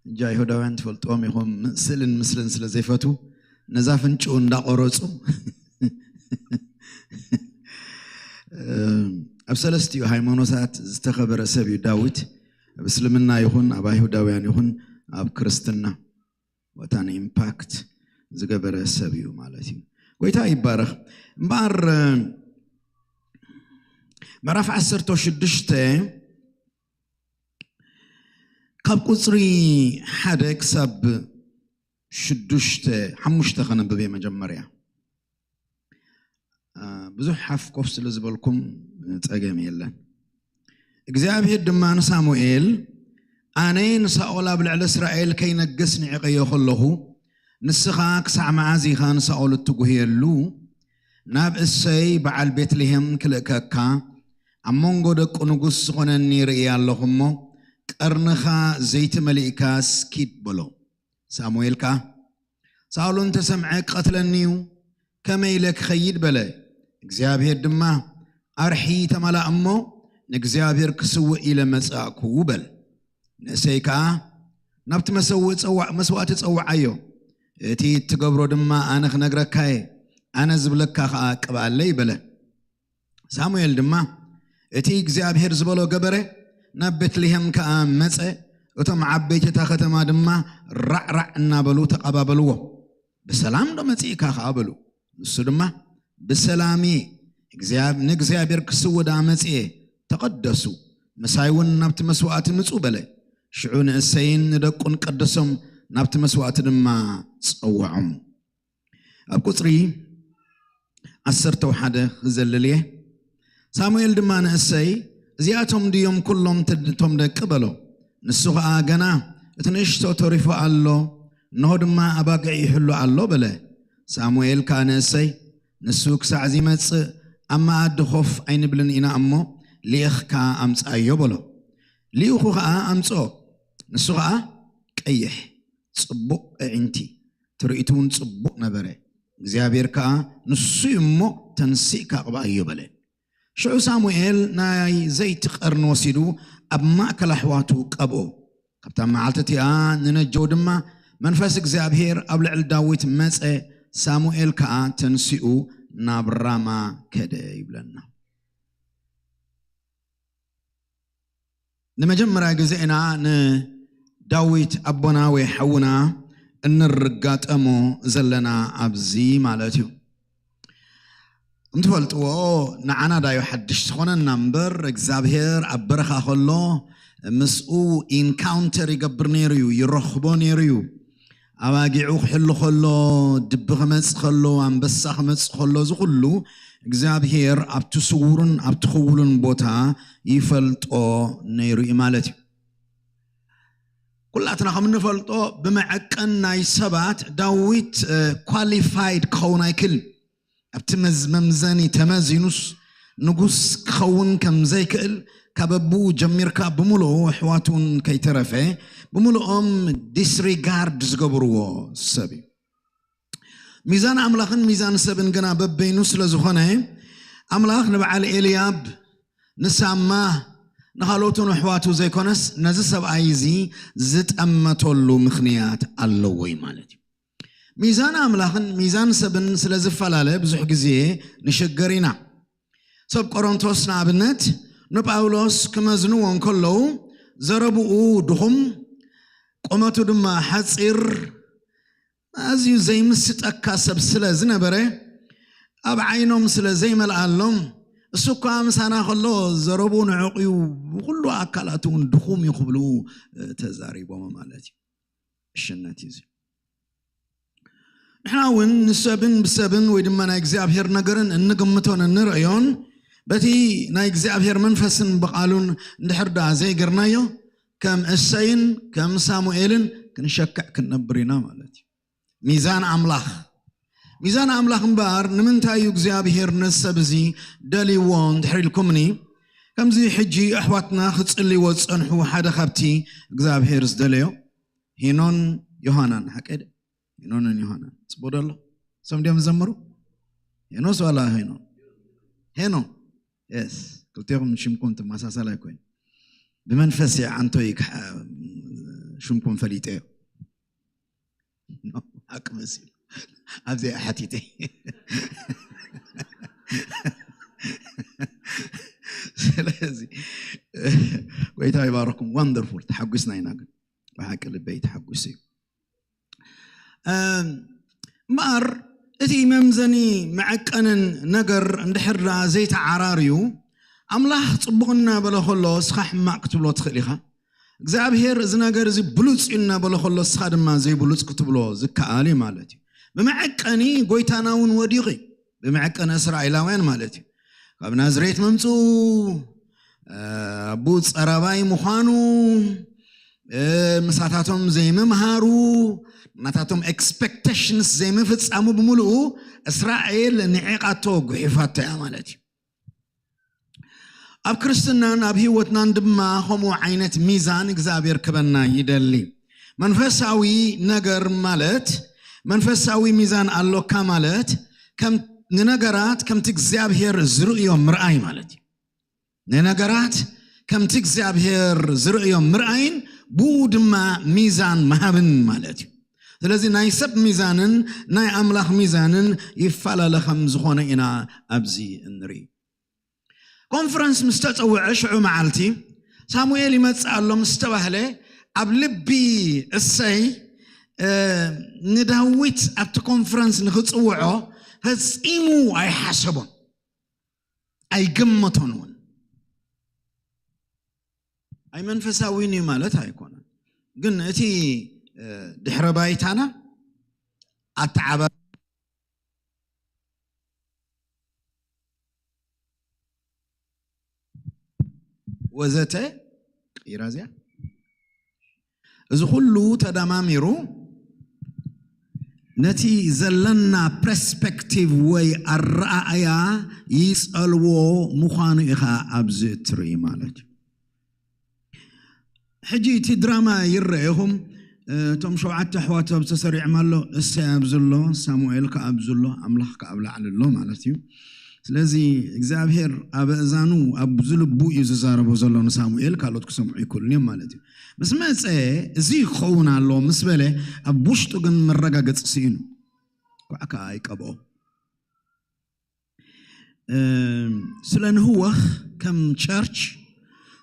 እንጂ ኣይሁዳውያን ትፈልጥዎም ኢኹም፣ ስእልን ምስልን ስለ ዘይፈቱ ነዛ ፍንጭኡ እንዳቆረጹ ኣብ ሰለስቲኡ ሃይማኖታት ዝተኸበረ ሰብ እዩ ዳዊት። ኣብ እስልምና ይኹን ኣብ ኣይሁዳውያን ይኹን ኣብ ክርስትና ወታን ኢምፓክት ዝገበረ ሰብ እዩ ማለት እዩ። ጎይታ ይባረኽ። እምበኣር ምዕራፍ ዓሰርተ ሽዱሽተ ካብ ቁፅሪ ሓደ ክሳብ ሽዱሽተ ሓሙሽተ ከነብብ እየ መጀመርያ። ብዙሕ ሓፍ ኮፍ ስለ ዝበልኩም ጸገም የለን። እግዚኣብሔር ድማ ንሳሙኤል፣ ኣነ ንሳኦል ኣብ ልዕሊ እስራኤል ከይነግስ ንዒቐዮ ከለኹ፣ ንስኻ ክሳዕ መዓዝ ኢኻ ንሳኦል እትጉህየሉ? ናብ እሰይ በዓል ቤትልሔም ክልእከካ፣ ኣብ መንጎ ደቁ ንጉስ ዝኾነኒ ርእየ ኣለኹ እሞ፣ ቀርንኻ ዘይቲ መሊእካስ ኪድ በሎ። ሳሙኤል ከኣ፣ ሳኦል እንተ ሰምዐ ክቐትለኒ እዩ፣ ከመይ ኢለ ክኸይድ? በለ። እግዚኣብሔር ድማ፣ ኣርሒ ተመላእ እሞ፣ ንእግዚኣብሔር ክስውእ ኢለ መጻእኩ በል። ንእሰይ ከኣ፣ ናብቲ መሰውእ ጸዋዕ-፣ መስዋእቲ ጸውዓዮ፣ እቲ እትገብሮ ድማ ኣነ ክነግረካ እየ፣ ኣነ ዝብለካ ኸኣ ቅብኣለይ በለ። ሳሙኤል ድማ እቲ እግዚኣብሔር ዝበሎ ገበረ፣ ናብ ቤትልሔም ከኣ መጸ። እቶም ዓበይቲ እታ ከተማ ድማ ራዕራዕ እናበሉ ተቐባበልዎ። "ብሰላም ዶ መጺእካ?" ከኣ በሉ። ንሱ ድማ "ብሰላም እየ፣ እግዚኣብ-፣ ንእግዚኣብሔር ክስውዳ መጺኤ፣ ተቐደሱ፣ ምሳይ እውን ናብቲ መስዋእቲ ምጹ" በለ። ሽዑ ንእሰይን ንደቁን ቀደሶም፣ ናብቲ መስዋእቲ ድማ ጸውዖም። ኣብ ቁጽሪ ዓሰርተ ሓደ ክዘልል እየ። ሳሙኤል ድማ ንእሰይ፣ "እዚኣቶም ድዮም ኩሎም ተ-፣ እቶም ደቂ?" በሎ። ንሱ ኸኣ፣ "ገና እቲ ንእሽቶ ተሪፉ ኣሎ፣ እንሆ ድማ ኣባግዕ ይሕሉ ኣሎ" በለ። ሳሙኤል ከኣ ንእሰይ፣ "ንሱ ክሳዕ ዚመጽእ ኣብ መኣዲ ኮፍ ኣይንብልን ኢና እሞ፣ ልኢኽካ ኣምጽኣዮ" በሎ። ልኢኹ ኸኣ ኣምጽኦ። ንሱ ኸኣ ቀይሕ፣ ጽቡቕ ኣዒንቲ፣ ትርኢቱ እውን ጽቡቕ ነበረ። እግዚኣብሔር ከኣ፣ "ንሱ እዩ እሞ ተንሲእካ ቅብኣዮ" በለ። ሽዑ ሳሙኤል ናይ ዘይቲ ቀርኒ ወሲዱ ኣብ ማእከል ኣሕዋቱ ቀብኦ። ካብታ መዓልቲ እቲኣ ንነጀው ድማ መንፈስ እግዚኣብሔር ኣብ ልዕሊ ዳዊት መጸ፣ ሳሙኤል ከኣ ተንሲኡ ናብ ራማ ከደ ይብለና። ንመጀመርያ ግዜ ኢና ንዳዊት ኣቦና ወይ ሓውና እንርጋጠሞ ዘለና ኣብዚ ማለት እዩ። እንትፈልጥዎ ንዓና ዳዩ ሓድሽ ዝኾነና እምበር እግዚኣብሔር ኣብ በረኻ ከሎ ምስኡ ኢንካውንተር ይገብር ነይሩ እዩ፣ ይረኽቦ ነይሩ እዩ። ኣባጊዑ ክሕሉ ከሎ፣ ድቢ ክመጽእ ከሎ፣ ኣንበሳ ክመጽእ ከሎ፣ እዚ ኩሉ እግዚኣብሔር ኣብቲ ስውርን ኣብቲ ክውልን ቦታ ይፈልጦ ነይሩ እዩ ማለት እዩ። ኩላትና ከም እንፈልጦ ብመዐቀን ናይ ሰባት ዳዊት ኳሊፋይድ ክኸውን ኣይክልን። ኣብቲ መዝ-፣ መምዘኒ ተመዚኑስ ንጉስ ክኸውን ከም ዘይክእል ካብ ኣቦኡ ጀሚርካ ብምሉኡ ኣሕዋቱ እውን ከይተረፈ ብምሉኦም ዲስሪጋርድ ዝገብርዎ ሰብ እዩ። ሚዛን ኣምላኽን ሚዛን ሰብን ግና በበይኑ ስለ ዝኾነ ኣምላኽ ንበዓል ኤልያብ፣ ንሳማ፣ ንኻልኦቱን ኣሕዋቱ ዘይኮነስ ነዚ ሰብኣይ እዚ ዝጠመተሉ ምኽንያት ኣለዎ እዩ ማለት እዩ። ሚዛን ኣምላኽን ሚዛን ሰብን ስለ ዝፈላለ ብዙሕ ግዜ ንሽገር ኢና። ሰብ ቆሮንቶስ ንኣብነት ንጳውሎስ ክመዝንዎ እንከለዉ ዘረብኡ ድኹም፣ ቁመቱ ድማ ሓጺር፣ ኣዝዩ ዘይምስጠካ ሰብ ስለ ዝነበረ ኣብ ዓይኖም ስለ ዘይመልኣሎም እሱ እኳ ምሳና ከሎ ዘረብኡ ንዕቕ እዩ፣ ብኹሉ ኣካላቱ እውን ድኹም እዩ ክብሉ ተዛሪቦም ማለት እዩ። እሽነት እዩ እዚ። ንሕና እውን ንሰብን ብሰብን ወይ ድማ ናይ እግዚኣብሔር ነገርን እንግምቶን እንርእዮን በቲ ናይ እግዚኣብሔር መንፈስን ብቓሉን እንድሕር ደኣ ዘይገርናዮ ከም እሰይን ከም ሳሙኤልን ክንሸክዕ ክንነብር ኢና ማለት እዩ። ሚዛን ኣምላኽ፣ ሚዛን ኣምላኽ እምበኣር ንምንታይ እዩ እግዚኣብሔር ነዚ ሰብ እዚ ደልይዎ እንድሕር ኢልኩምኒ፣ ከምዚ ሕጂ ኣሕዋትና ክጽልይዎ ዝጸንሑ ሓደ ካብቲ እግዚኣብሔር ዝደለዮ ሄኖን ዮሃናን፣ ሓቀይ ደ? ሄኖንን ዮሃናን ጽቡቕ ዶ ኣሎ? እሶም ድዮም ዝዘምሩ? ሄኖስ ዋላ ሄኖ? ሄኖ። የስ፣ ክልቴኹም ሽምኩም ትመሳሳል ኣይኮይኑ። ብመንፈስ እየ ዓንቶይ ክሓ-፣ ሽምኩም ፈሊጠዮ። ሓቂ መሲሉ። ኣብዚኣ ሓቲተ። ስለዚ፣ ጎይታ ይባርኩም። ዋንደርፉል። ተሓጒስና ኢና ግን። ብሓቂ ልበይ ተሓጒሱ እዩ። እም፣ እምበኣር እቲ መምዘኒ መዐቀንን ነገር እንድሕር ደኣ ዘይተዓራርዩ፣ ኣምላኽ ጽቡቕ እናበለ ከሎ እስኻ ሕማቕ ክትብሎ ትኽእል ኢኻ። እግዚኣብሔር እዚ ነገር እዚ ብሉጽ እዩ እናበለ ከሎ እስኻ ድማ ዘይብሉጽ ክትብሎ ዝከኣል እዩ ማለት እዩ። ብመዐቀኒ ጎይታና እውን ወዲቑ እዩ። ብመዐቀኒ እስራኤላውያን ማለት እዩ። ካብ ናዝሬት ምምጽኡ፣ እ፣ ኣቦኡ ጸራባይ ምዃኑ፣ እ፣ ምሳታቶም ዘይምምሃሩ፣ ናታቶም ኤክስፔክቴሽንስ ዘይምፍጻሙ ብምልኡ እስራኤል ንዒቓቶ፣ ጉሒፋቶ እያ ማለት እዩ። ኣብ ክርስትናን ኣብ ህይወትናን ድማ ከምኡ ዓይነት ሚዛን እግዚኣብሔር ክበና ይደሊ። መንፈሳዊ ነገር ማለት፣ መንፈሳዊ ሚዛን ኣሎካ ማለት፣ ከም፣ ንነገራት ከምቲ እግዚኣብሔር ዝርእዮ ምርኣይ ማለት እዩ። ንነገራት ከምቲ እግዚኣብሔር ዝርእዮ ምርኣይን ብኡ ድማ ሚዛን ምሃብን ማለት እዩ። ስለዚ ናይ ሰብ ሚዛንን ናይ ኣምላኽ ሚዛንን ይፈላለ ከም ዝኾነ ኢና ኣብዚ እንርኢ። ኮንፈረንስ ምስ ተጸውዐ ሽዑ መዓልቲ ሳሙኤል ይመጽእ ኣሎ ምስ ተባህለ ኣብ ልቢ እሰይ ንዳዊት ኣብቲ ኮንፈረንስ ንኽጽውዖ ፈጺሙ ኣይሓሰቦን ኣይገመቶን እውን። ኣይመንፈሳዊን እዩ ማለት ኣይኮነን፣ ግን እቲ ድሕረ ባይታና ኣተዓባ ወዘተ ቀይራ እዚኣ እዚ ኩሉ ተደማሚሩ ነቲ ዘለና ፐርስፔክቲቭ ወይ ኣረኣእያ ይጸልዎ ምዃኑ ኢኻ ኣብዚ እትርኢ ማለት እዩ። ሕጂ እቲ ድራማ ይረኤኹም እቶም ሸውዓተ ኣሕዋት ኣብ ተሰሪዖም ኣሎ፣ እሰይ ኣብዚ ኣሎ፣ ሳሙኤል ከ ኣብዚ ኣሎ፣ ኣምላኽ ከ ኣብ ላዕሊ ኣሎ ማለት እዩ። ስለዚ እግዚኣብሔር ኣብ እዛኑ ኣብዚ ልቡ እዩ ዝዛረቦ ዘሎ ንሳሙኤል፣ ካልኦት ክሰምዑ ይክእሉን እዮም ማለት እዩ። ምስ መፀ እዚ ክኸውን ኣሎ ምስ በለ ኣብ ውሽጡ ግን መረጋገፂ ስኢኑ ኳዕ ከዓ ኣይቀብኦ። ስለ ንህወኽ ከም ቸርች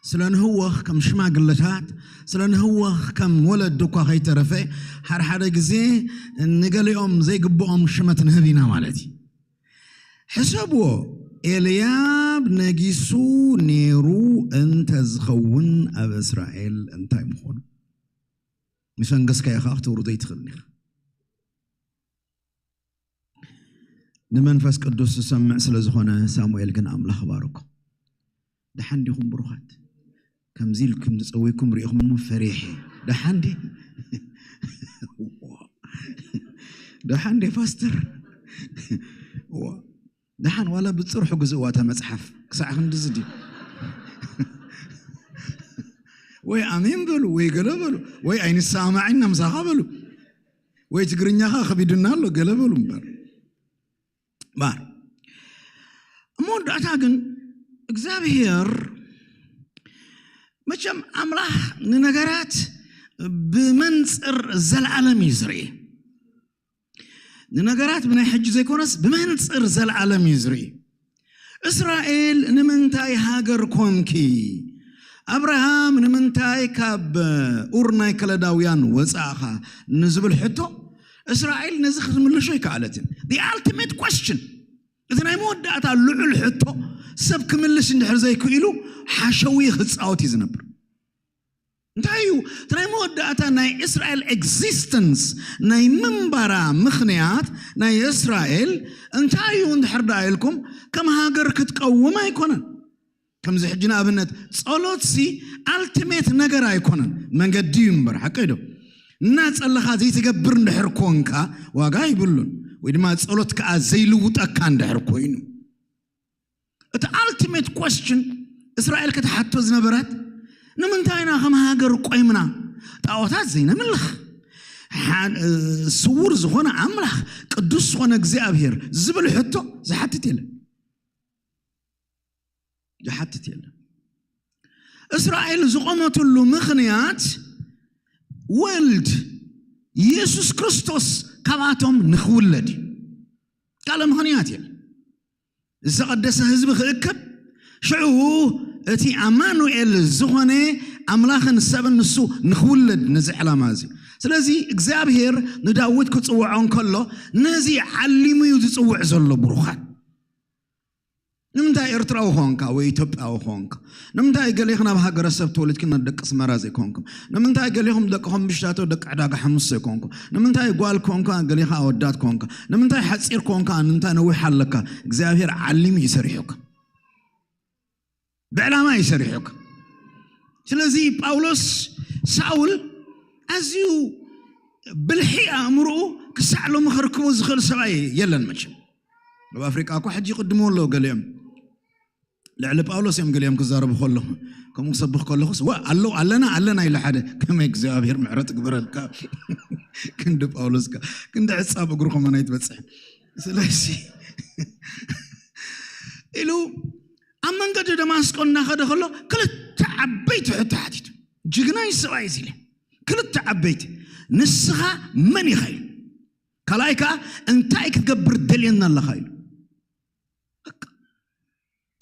ስለ ንህወኽ ከም ሽማግለታት ስለ ንህወኽ ከም ወለድ እኳ ከይተረፈ ሓደ ሓደ ግዜ ንገሊኦም ዘይግብኦም ሽመት ንህብ ኢና ማለት እዩ። ሕሰብዎ፣ ኤልያብ ነጊሱ ነይሩ እንተ ዝኸውን ኣብ እስራኤል እንታይ ምኾኑ? ምስ ኣንገስካዮ ከዓ ክትውርዶ ኣይትኽእልን ኢኻ። ንመንፈስ ቅዱስ ዝሰምዕ ስለ ዝኾነ ሳሙኤል ግን ኣምላኽ ባረኮ። ደሓን ዲኹም ብሩኻት? ከምዚ ኢልኩም ዝጸወይኩም ሪኢኹም እሞ ፈሪሐ። ደሓን ዲ ደሓን ዲ ፓስተር ደሓን ዋላ ብፅርሑ ግዝእዋ እታ መፅሓፍ ክሳዕ ክንድዚ ድዩ ወይ ኣሜን በሉ ወይ ገለ በሉ ወይ ኣይንሰማማዕን ምሳኻ በሉ ወይ ትግርኛኻ ከቢዱና ኣሎ ገለ በሉ እምበር ባር እሞ ዳታ ግን እግዚኣብሔር መቸም ኣምላኽ ንነገራት ብመንፅር ዘለዓለም እዩ ዝርኢ ንነገራት ብናይ ሕጂ ዘይኮነስ ብመንፅር ዘለዓለም እዩ ዝርኢ እስራኤል ንምንታይ ሃገር ኮንኪ ኣብርሃም ንምንታይ ካብ ኡር ናይ ከለዳውያን ወፃእኻ ንዝብል ሕቶ እስራኤል ነዚ ክትምልሾ ይከኣለትን the ultimate question እቲ ናይ መወዳእታ ልዑል ሕቶ ሰብ ክምልሽ እንድሕር ዘይክኢሉ ሓሸዊ ክፃወት እዩ ዝነብር እንታይ እዩ እቲ ናይ መወዳእታ ናይ እስራኤል ኤግዚስተንስ ናይ ምንባራ ምኽንያት ናይ እስራኤል እንታይ እዩ እንድሕር ደኣ ኢልኩም ከም ሃገር ክትቀውም ኣይኮነን ከምዚ ሕጂ ንኣብነት ጸሎትሲ ኣልቲሜት ነገር ኣይኮነን መንገዲ እዩ እምበር ሓቀይ ዶ እናጸለኻ ዘይትገብር እንድሕር ኮንካ ዋጋ ይብሉን ወይ ድማ ጸሎት ከዓ ዘይልውጠካ እንድሕር ኮይኑ እቲ ኣልቲሜት ኮስችን እስራኤል ክትሓቶ ዝነበራት ንምንታይ ኢና ከም ሃገር ቆይምና ጣዖታት ዘይነምልኽ ስውር ዝኾነ ኣምላኽ ቅዱስ ዝኾነ እግዚኣብሔር ዝብል ሕቶ ዝሓትት የለን ዝሓትት የለን እስራኤል ዝቆመትሉ ምኽንያት ወልድ የሱስ ክርስቶስ ካብኣቶም ንኽውለድ እዩ ካልእ ምኽንያት የለን ዝተቐደሰ ህዝቢ ክእከብ ሽዑ እቲ ኣማኑኤል ዝኾነ ኣምላኽን ሰብን ንሱ ንኽውለድ ነዚ ዕላማ እዚ ስለዚ እግዚኣብሔር ንዳዊት ክፅውዖ እንከሎ ነዚ ዓሊሙ እዩ ዝፅውዕ ዘሎ ብሩኻት ንምንታይ ኤርትራዊ ኾንካ ወይ ኢትዮጵያዊ ኾንካ ንምንታይ ገሌኽ ናብ ሃገረሰብ ተወሊድክን ናብ ደቂ ስመራ ዘይኮንኩም ንምንታይ ገሌኹም ደቅኹም ምሽታቶ ደቂ ዕዳጋ ሓሙስ ዘይኮንኩም ንምንታይ ጓል ኮንካ ገሌኻ ኣወዳት ኮንካ ንምንታይ ሓፂር ኮንካ ንምንታይ ነዊሕ ኣለካ እግዚኣብሔር ዓሊሙ እዩ ሰሪሑካ ብዕላማ እዩ ሰሪሑካ ስለዚ ጳውሎስ ሳውል ኣዝዩ ብልሒ ኣእምርኡ ክሳዕ ሎሚ ከርክቦ ዝኽእል ሰብኣይ የለን መቸም ኣብ ኣፍሪቃ እኮ ሕጂ ይቅድሙ ኣለዉ ገሊኦም ልዕሊ ጳውሎስ እዮም ገሊኦም ክዛረቡ ከለኹ ከምኡ ክሰብኽ ከለኹስ ዋ ኣለዉ ኣለና ኣለና ኢለ ሓደ ከመይ እግዚኣብሔር ምሕረት ግበረልካ ክንዲ ጳውሎስካ ክንዲ ዕፃብ እግሩ ከመን ኣይትበፅሕ ስለዚ ኢሉ ኣብ መንገዲ ደማስቆ እናኸደ ከሎ ክልተ ዓበይቲ ሕቶ ሓቲቱ ጅግና ይስባ እዩ ኢለ ክልተ ዓበይቲ። ንስኻ መን ኢኻ ኢሉ። ካልኣይ ከዓ እንታይ ክትገብር ደልየና ኣለኻ ኢሉ። በቃ፣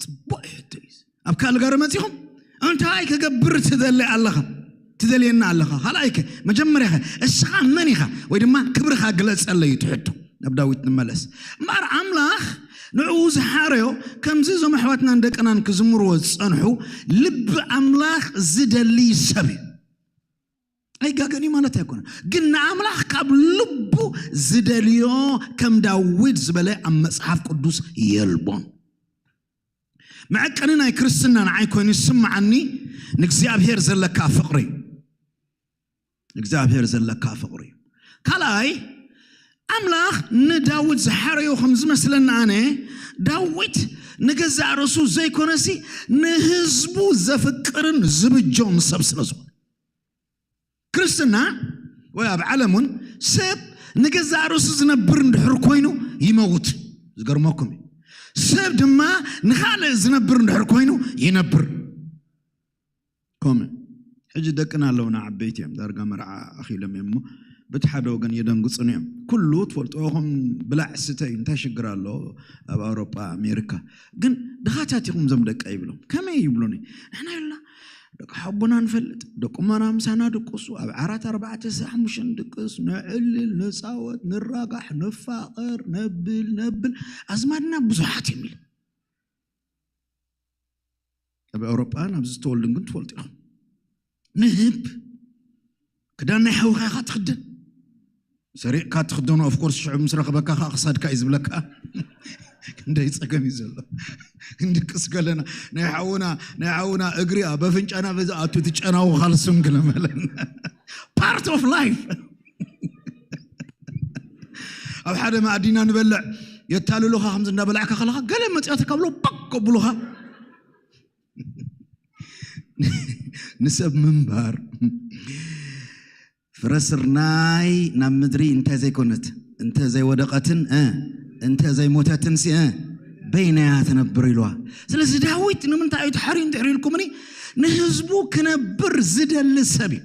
ጽቡቕ ሕቶ እዩ። ኣብ ካልጋሪ መጺኹም እንታይ ክገብር ትደሊ ኣለኻ? ትደልየና ኣለኻ? ካልኣይከ፣ መጀመርያኸ እስኻ መን ኢኻ? ወይ ድማ ክብርኻ ግለጸለይ እዩ ትሕቶ። ናብ ዳዊት ንመለስ። እምበኣር ኣምላኽ ንዕኡ ዝሓረዮ ከምዚ እዞም ኣሕዋትናን ደቅናን ክዝምርዎ ዝጸንሑ ልቢ ኣምላኽ ዝደሊ ሰብ እዩ። ኣይጋገን እዩ ማለት ኣይኮነን፣ ግን ንኣምላኽ ካብ ልቡ ዝደልዮ ከም ዳዊት ዝበለ ኣብ መጽሓፍ ቅዱስ የልቦን። መዐቀኒ ናይ ክርስትና ንዓይ ኮይኑ ዝስምዓኒ ንእግዚኣብሔር ዘለካ ፍቕሪ እዩ። ንእግዚኣብሔር ዘለካ ፍቕሪ እዩ። ካልኣይ፣ ኣምላኽ ንዳዊት ዝሓረዮ ከም ዝመስለኒ ኣነ፣ ዳዊት ንገዛእ ርእሱ ዘይኮነሲ ንህዝቡ ዘፍቅርን ዝብጆን ሰብ ስለ ዝኾነ። ክርስትና ወይ ኣብ ዓለም እውን ሰብ ንገዛእ ርእሱ ዝነብር እንድሕር ኮይኑ ይመውት። ዝገርመኩም እዩ። ሰብ ድማ ንኻልእ ዝነብር እንድሕር ኮይኑ ይነብር። ከምኡ ሕጂ ደቅና ኣለውና፣ ዓበይቲ እዮም፣ ዳርጋ መርዓ ኣኺሎም እዮም እሞ፣ በቲ ሓደ ወገን የደንግጹን እዮም። ኩሉ ትፈልጥዎ ከም ብላዕ ስተ እዩ፣ እንታይ ሽግር ኣሎ ኣብ ኣውሮጳ ኣሜሪካ? ግን ድኻታት ኢኹም እዞም ደቀ ይብሎም። ከመይ ይብሉኒ? ንሕና ኢልና ደቂ ሓቦና ንፈልጥ፣ ደቂ እሞና ምሳና ድቅሱ፣ ኣብ ዓራት ኣርባዕተ ሓሙሽተ ንድቅስ፣ ነዕልል፣ ንጻወት፣ ንራጋሕ፣ ንፋቐር፣ ነብል ነብል፣ ኣዝማድና ብዙሓት እዮም ኢሉ። ኣብ ኣውሮጳን ኣብዚ ዝተወልዱን ግን ትፈልጡ ኢኹም። ንህብ ክዳን ናይ ሓውኻ ኢኻ ትኽደን። ሰሪቕካ ትኽደኖ፣ ኦፍኮርስ ሽዑ ምስ ረኸበካ ከዓ ክሳድካ እዩ ዝብለካ። ክንደይ ጸገም እዩ ዘሎ። ክንድቅስ ከለና ናይ ሓውና ናይ ሓውና እግሪ ኣብ ኣፍንጫና በዚ ኣቱ ትጨናው ካልሱን ግለመለን። ፓርት ኦፍ ላይፍ። ኣብ ሓደ ማዕዲና ንበልዕ፣ የታልሉኻ፣ ከምዚ እንዳበላዕካ ከለኻ ገለ መጽያትካ ብሎ ባክ ከብሉኻ። ንሰብ ምንባር። ፍረ ስርናይ ናብ ምድሪ እንተ ዘይኮነት፣ እንተ ዘይወደቐትን፣ እ፣ እንተ ዘይሞተትን ሲ፣ እ፣ በይናያ ትነብር ኢልዋ። ስለዚ ዳዊት ንምንታይ እዩ ተሓርዩ እንድሕር ኢልኩምኒ፣ ንህዝቡ ክነብር ዝደሊ ሰብ እዩ።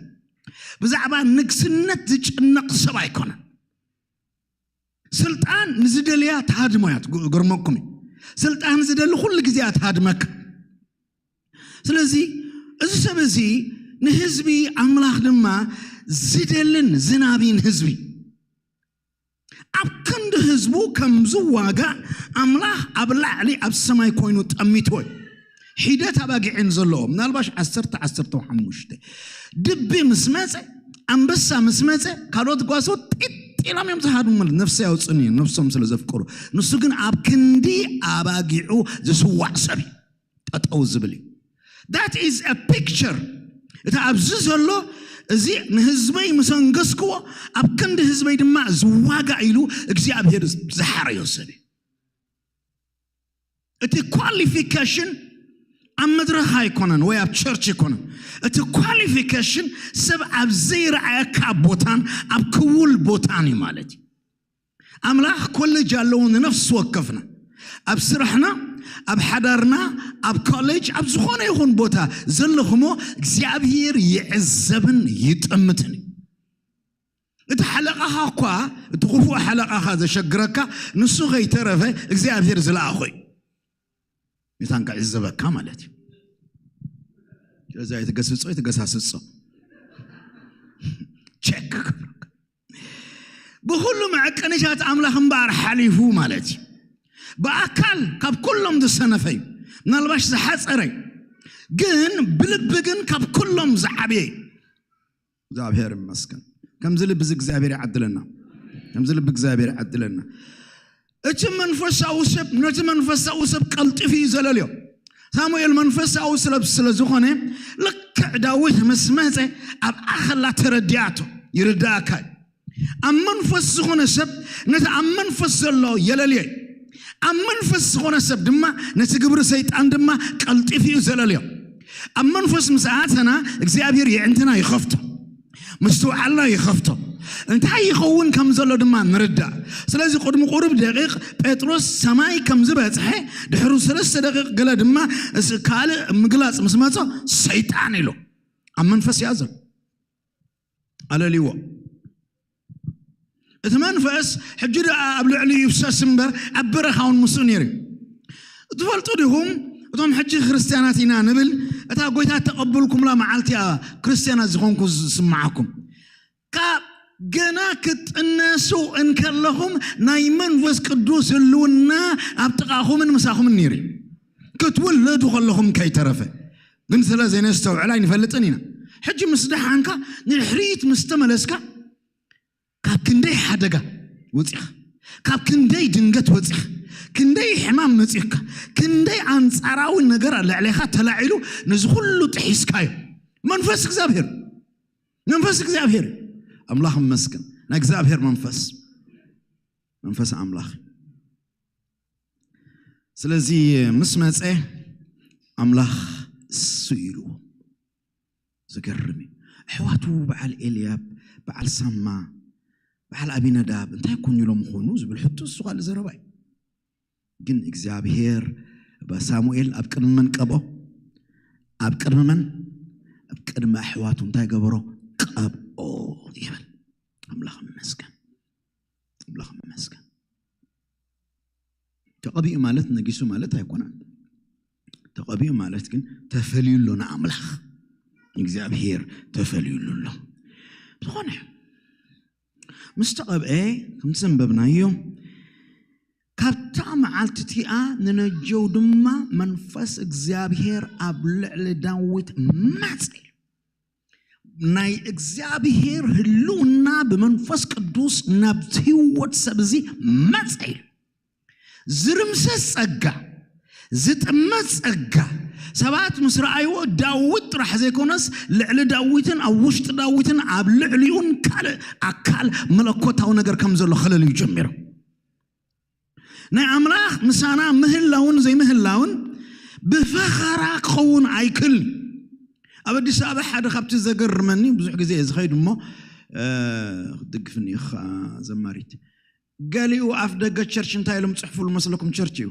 ብዛዕባ ንግስነት ዝጭነቕ ሰብ ኣይኮነን። ስልጣን ንዝደልያ ትሃድሞ እያ። ትግ-፣ ገርመኩም እዩ። ስልጣን ዝደሊ ኩሉ ግዜ እያ ትሃድመካ። ስለዚ እዚ ሰብ እዚ ንህዝቢ ኣምላኽ ድማ ዝደልን ዝናቢን ህዝቢ፣ ኣብ ክንዲ ህዝቡ ከም ዝዋጋእ ኣምላኽ ኣብ ላዕሊ ኣብ ሰማይ ኮይኑ ጠሚትዎ እዩ። ሒደት ኣባጊዕን ዘለዎ ምናልባሽ ዓሰርተ፣ ዓሰርተ ሓሙሽተ ድቢ ምስ መጸ፣ ኣንበሳ ምስ መጸ፣ ካልኦት ጓሶት ጢጥ ኢሎም እዮም ዝሃድሙ፣ ማለት ነፍሲ ያውፅን እዮም፣ ነፍሶም ስለ ዘፍቅሩ። ንሱ ግን ኣብ ክንዲ ኣባጊዑ ዝስዋዕ ሰብ እዩ። ጠጠው ዝብል እዩ። That is a picture። እቲ ኣብዚ ዘሎ፣ እዚ ንህዝበይ ምስ ኣንገስክዎ፣ ኣብ ክንዲ ህዝበይ ድማ ዝዋጋእ ኢሉ እግዚኣብሔር ዝሓረዮ ሰብ እዩ። እቲ ኳሊፊኬሽን ኣብ መድረኽ ኣይኮነን ወይ ኣብ ቸርች ኣይኮነን። እቲ ኳሊፊኬሽን ሰብ ኣብ ዘይረኣየካ ቦታን ኣብ ክውል ቦታን እዩ ማለት እዩ። ኣምላኽ ኮሌጅ ኣለዎ ንነፍሲ ወከፍና። ኣብ ስራሕና፣ ኣብ ሓዳርና፣ ኣብ ኮሌጅ፣ ኣብ ዝኾነ ይኹን ቦታ ዘለኹሞ እግዚኣብሔር ይዕዘብን ይጥምትን እዩ። እቲ ሓለቓኻ እኳ፣ እቲ ክፉእ ሓለቓኻ ዘሸግረካ፣ ንሱ ከይተረፈ እግዚኣብሔር ዝለኣኾ እዩ። መታን ክዕዘበካ ማለት እዩ። ስለዚ ኣይትገስጾ፣ ኣይትገሳስጾ። ቸክ ክብረካ። ብኹሉ መዐቀኒታት ኣምላኽ እምበኣር ሓሊፉ ማለት እዩ። ብኣካል ካብ ኩሎም ዝሰነፈ እዩ፣ ምናልባሽ ዝሓጸረ እዩ። ግን ብልቢ ግን ካብ ኩሎም ዝዓበየ እዩ። እግዚኣብሔር ይመስገን። ከምዚ ልቢ እዚ እግዚኣብሔር ይዓድለና። ከምዚ ልቢ እግዚኣብሔር ይዓድለና። እቲ መንፈሳዊ ሰብ ነቲ መንፈሳዊ ሰብ ቀልጢፉ እዩ ዘለልዮ። ሳሙኤል መንፈሳዊ ስለ፣ ስለ ዝኾነ ልክዕ ዳዊት ምስ መጸ ኣብ ኣኸላ ተረዲኣቶ። ይርዳእካ እዩ። ኣብ መንፈስ ዝኾነ ሰብ ነቲ ኣብ መንፈስ ዘሎ የለልዮ እዩ። ኣብ መንፈስ ዝኾነ ሰብ ድማ ነቲ ግብሪ ሰይጣን ድማ ቀልጢፉ እዩ ዘለልዮ። ኣብ መንፈስ ምስ ኣተና እግዚኣብሔር የዕንትና ይኸፍቶ፣ ምስትውዓልና ይኸፍቶ፣ እንታይ ይኸውን ከም ዘሎ ድማ ንርዳእ። ስለዚ ቅድሚ ቁሩብ ደቂቕ ጴጥሮስ ሰማይ ከም ዝበጽሐ ድሕሩ ሰለስተ ደቂቕ ገለ ድማ እስ-፣ ካልእ ምግላጽ ምስ መጾ ሰይጣን ኢሉ ኣብ መንፈስ እያ ዘሎ። ኣለልዎ። እቲ መንፈስ ሕጂ ደኣ ኣብ ልዕሊ ይፍሰስ እምበር ኣብ በረኻ እውን ምስኡ ነይሩ እዩ። ትፈልጡ ዲኹም? እቶም ሕጂ ክርስትያናት ኢና ንብል፣ እታ ጎይታ ተቐበልኩምላ መዓልቲ እያ ክርስትያናት ዝኾንኩ ዝስምዓኩም። ካብ ገና ክትጥነሱ እንከለኹም ናይ መንፈስ ቅዱስ ህልውና ኣብ ጥቓኹምን ምሳኹምን ነይሩ እዩ። ክትውለዱ ከለኹም ከይተረፈ። ግን ስለ ዘይነስተውዕል ኣይንፈልጥን ኢና። ሕጂ ምስ ደሓንካ ንድሕሪት ምስ ተመለስካ ካብ ክንደይ ሓደጋ ወፂኻ፣ ካብ ክንደይ ድንገት ወፂኻ፣ ክንደይ ሕማም መፂእካ፣ ክንደይ ኣንፃራዊ ነገር ልዕሌኻ ተላዒሉ ነዚ ኩሉ ጥሒስካዮ። መንፈስ እግዚኣብሔር፣ መንፈስ እግዚኣብሔር ኣምላኽ መስገን ናይ እግዚኣብሔር መንፈስ፣ መንፈስ ኣምላኽ። ስለዚ ምስ መፀ ኣምላኽ እሱ ኢሉ። ዝገርም እዩ። ኣሕዋቱ በዓል ኤልያብ፣ በዓል ሳማ፣ በዓል ኣቢነዳብ እንታይ ኮን ኢሎም ኾኑ ዝብል ሕቶ እሱ ካልእ ዘረባ እዩ። ግን እግዚኣብሔር ሳሙኤል ኣብ ቅድሚ መን ቀብኦ? ኣብ ቅድሚ መን? ኣብ ቅድሚ ኣሕዋቱ እንታይ ገበሮ? ቀብኦ ይብል። ኣምላኽ ይመስገን፣ ኣምላኽ ይመስገን። ተቐቢኡ ማለት ነጊሱ ማለት ኣይኮነን። ተቐቢኡ ማለት ግን ተፈልዩ ኣሎ ንኣምላኽ እግዚኣብሔር ተፈልዩሉ ኣሎ። ዝኾነ ምስ ተቐብአ ከምቲ ዘንበብናዮ ካብታ መዓልቲ እቲኣ ንነጀው ድማ መንፈስ እግዚኣብሔር ኣብ ልዕሊ ዳዊት መጸ። ናይ እግዚኣብሔር ህልውና ብመንፈስ ቅዱስ ናብቲ ህይወት ሰብ እዚ መጸ ኢሉ። ዝርምሰስ ጸጋ፣ ዝጥመት ጸጋ፣ ሰባት ምስ ረኣይዎ ዳዊት ጥራሕ ዘይኮነስ ልዕሊ ዳዊትን ኣብ ውሽጢ ዳዊትን ኣብ ልዕሊኡን ካልእ ኣካል መለኮታዊ ነገር ከም ዘሎ ከለልዩ ጀሚሮም። ናይ ኣምላኽ ምሳና ምህላውን ዘይምህላውን ብፈኸራ ክኸውን ኣይክል። ኣብ ኣዲስ ኣበባ ሓደ ካብቲ ዘገርመኒ፣ ብዙሕ ግዜ እየ ዝኸይድ እሞ ክትድግፍኒ ኢኻ ዘማሪት፣ ገሊኡ ኣፍ ደገ ቸርች እንታይ ኢሎም ጽሕፉሉ መስለኩም? ቸርች እዩ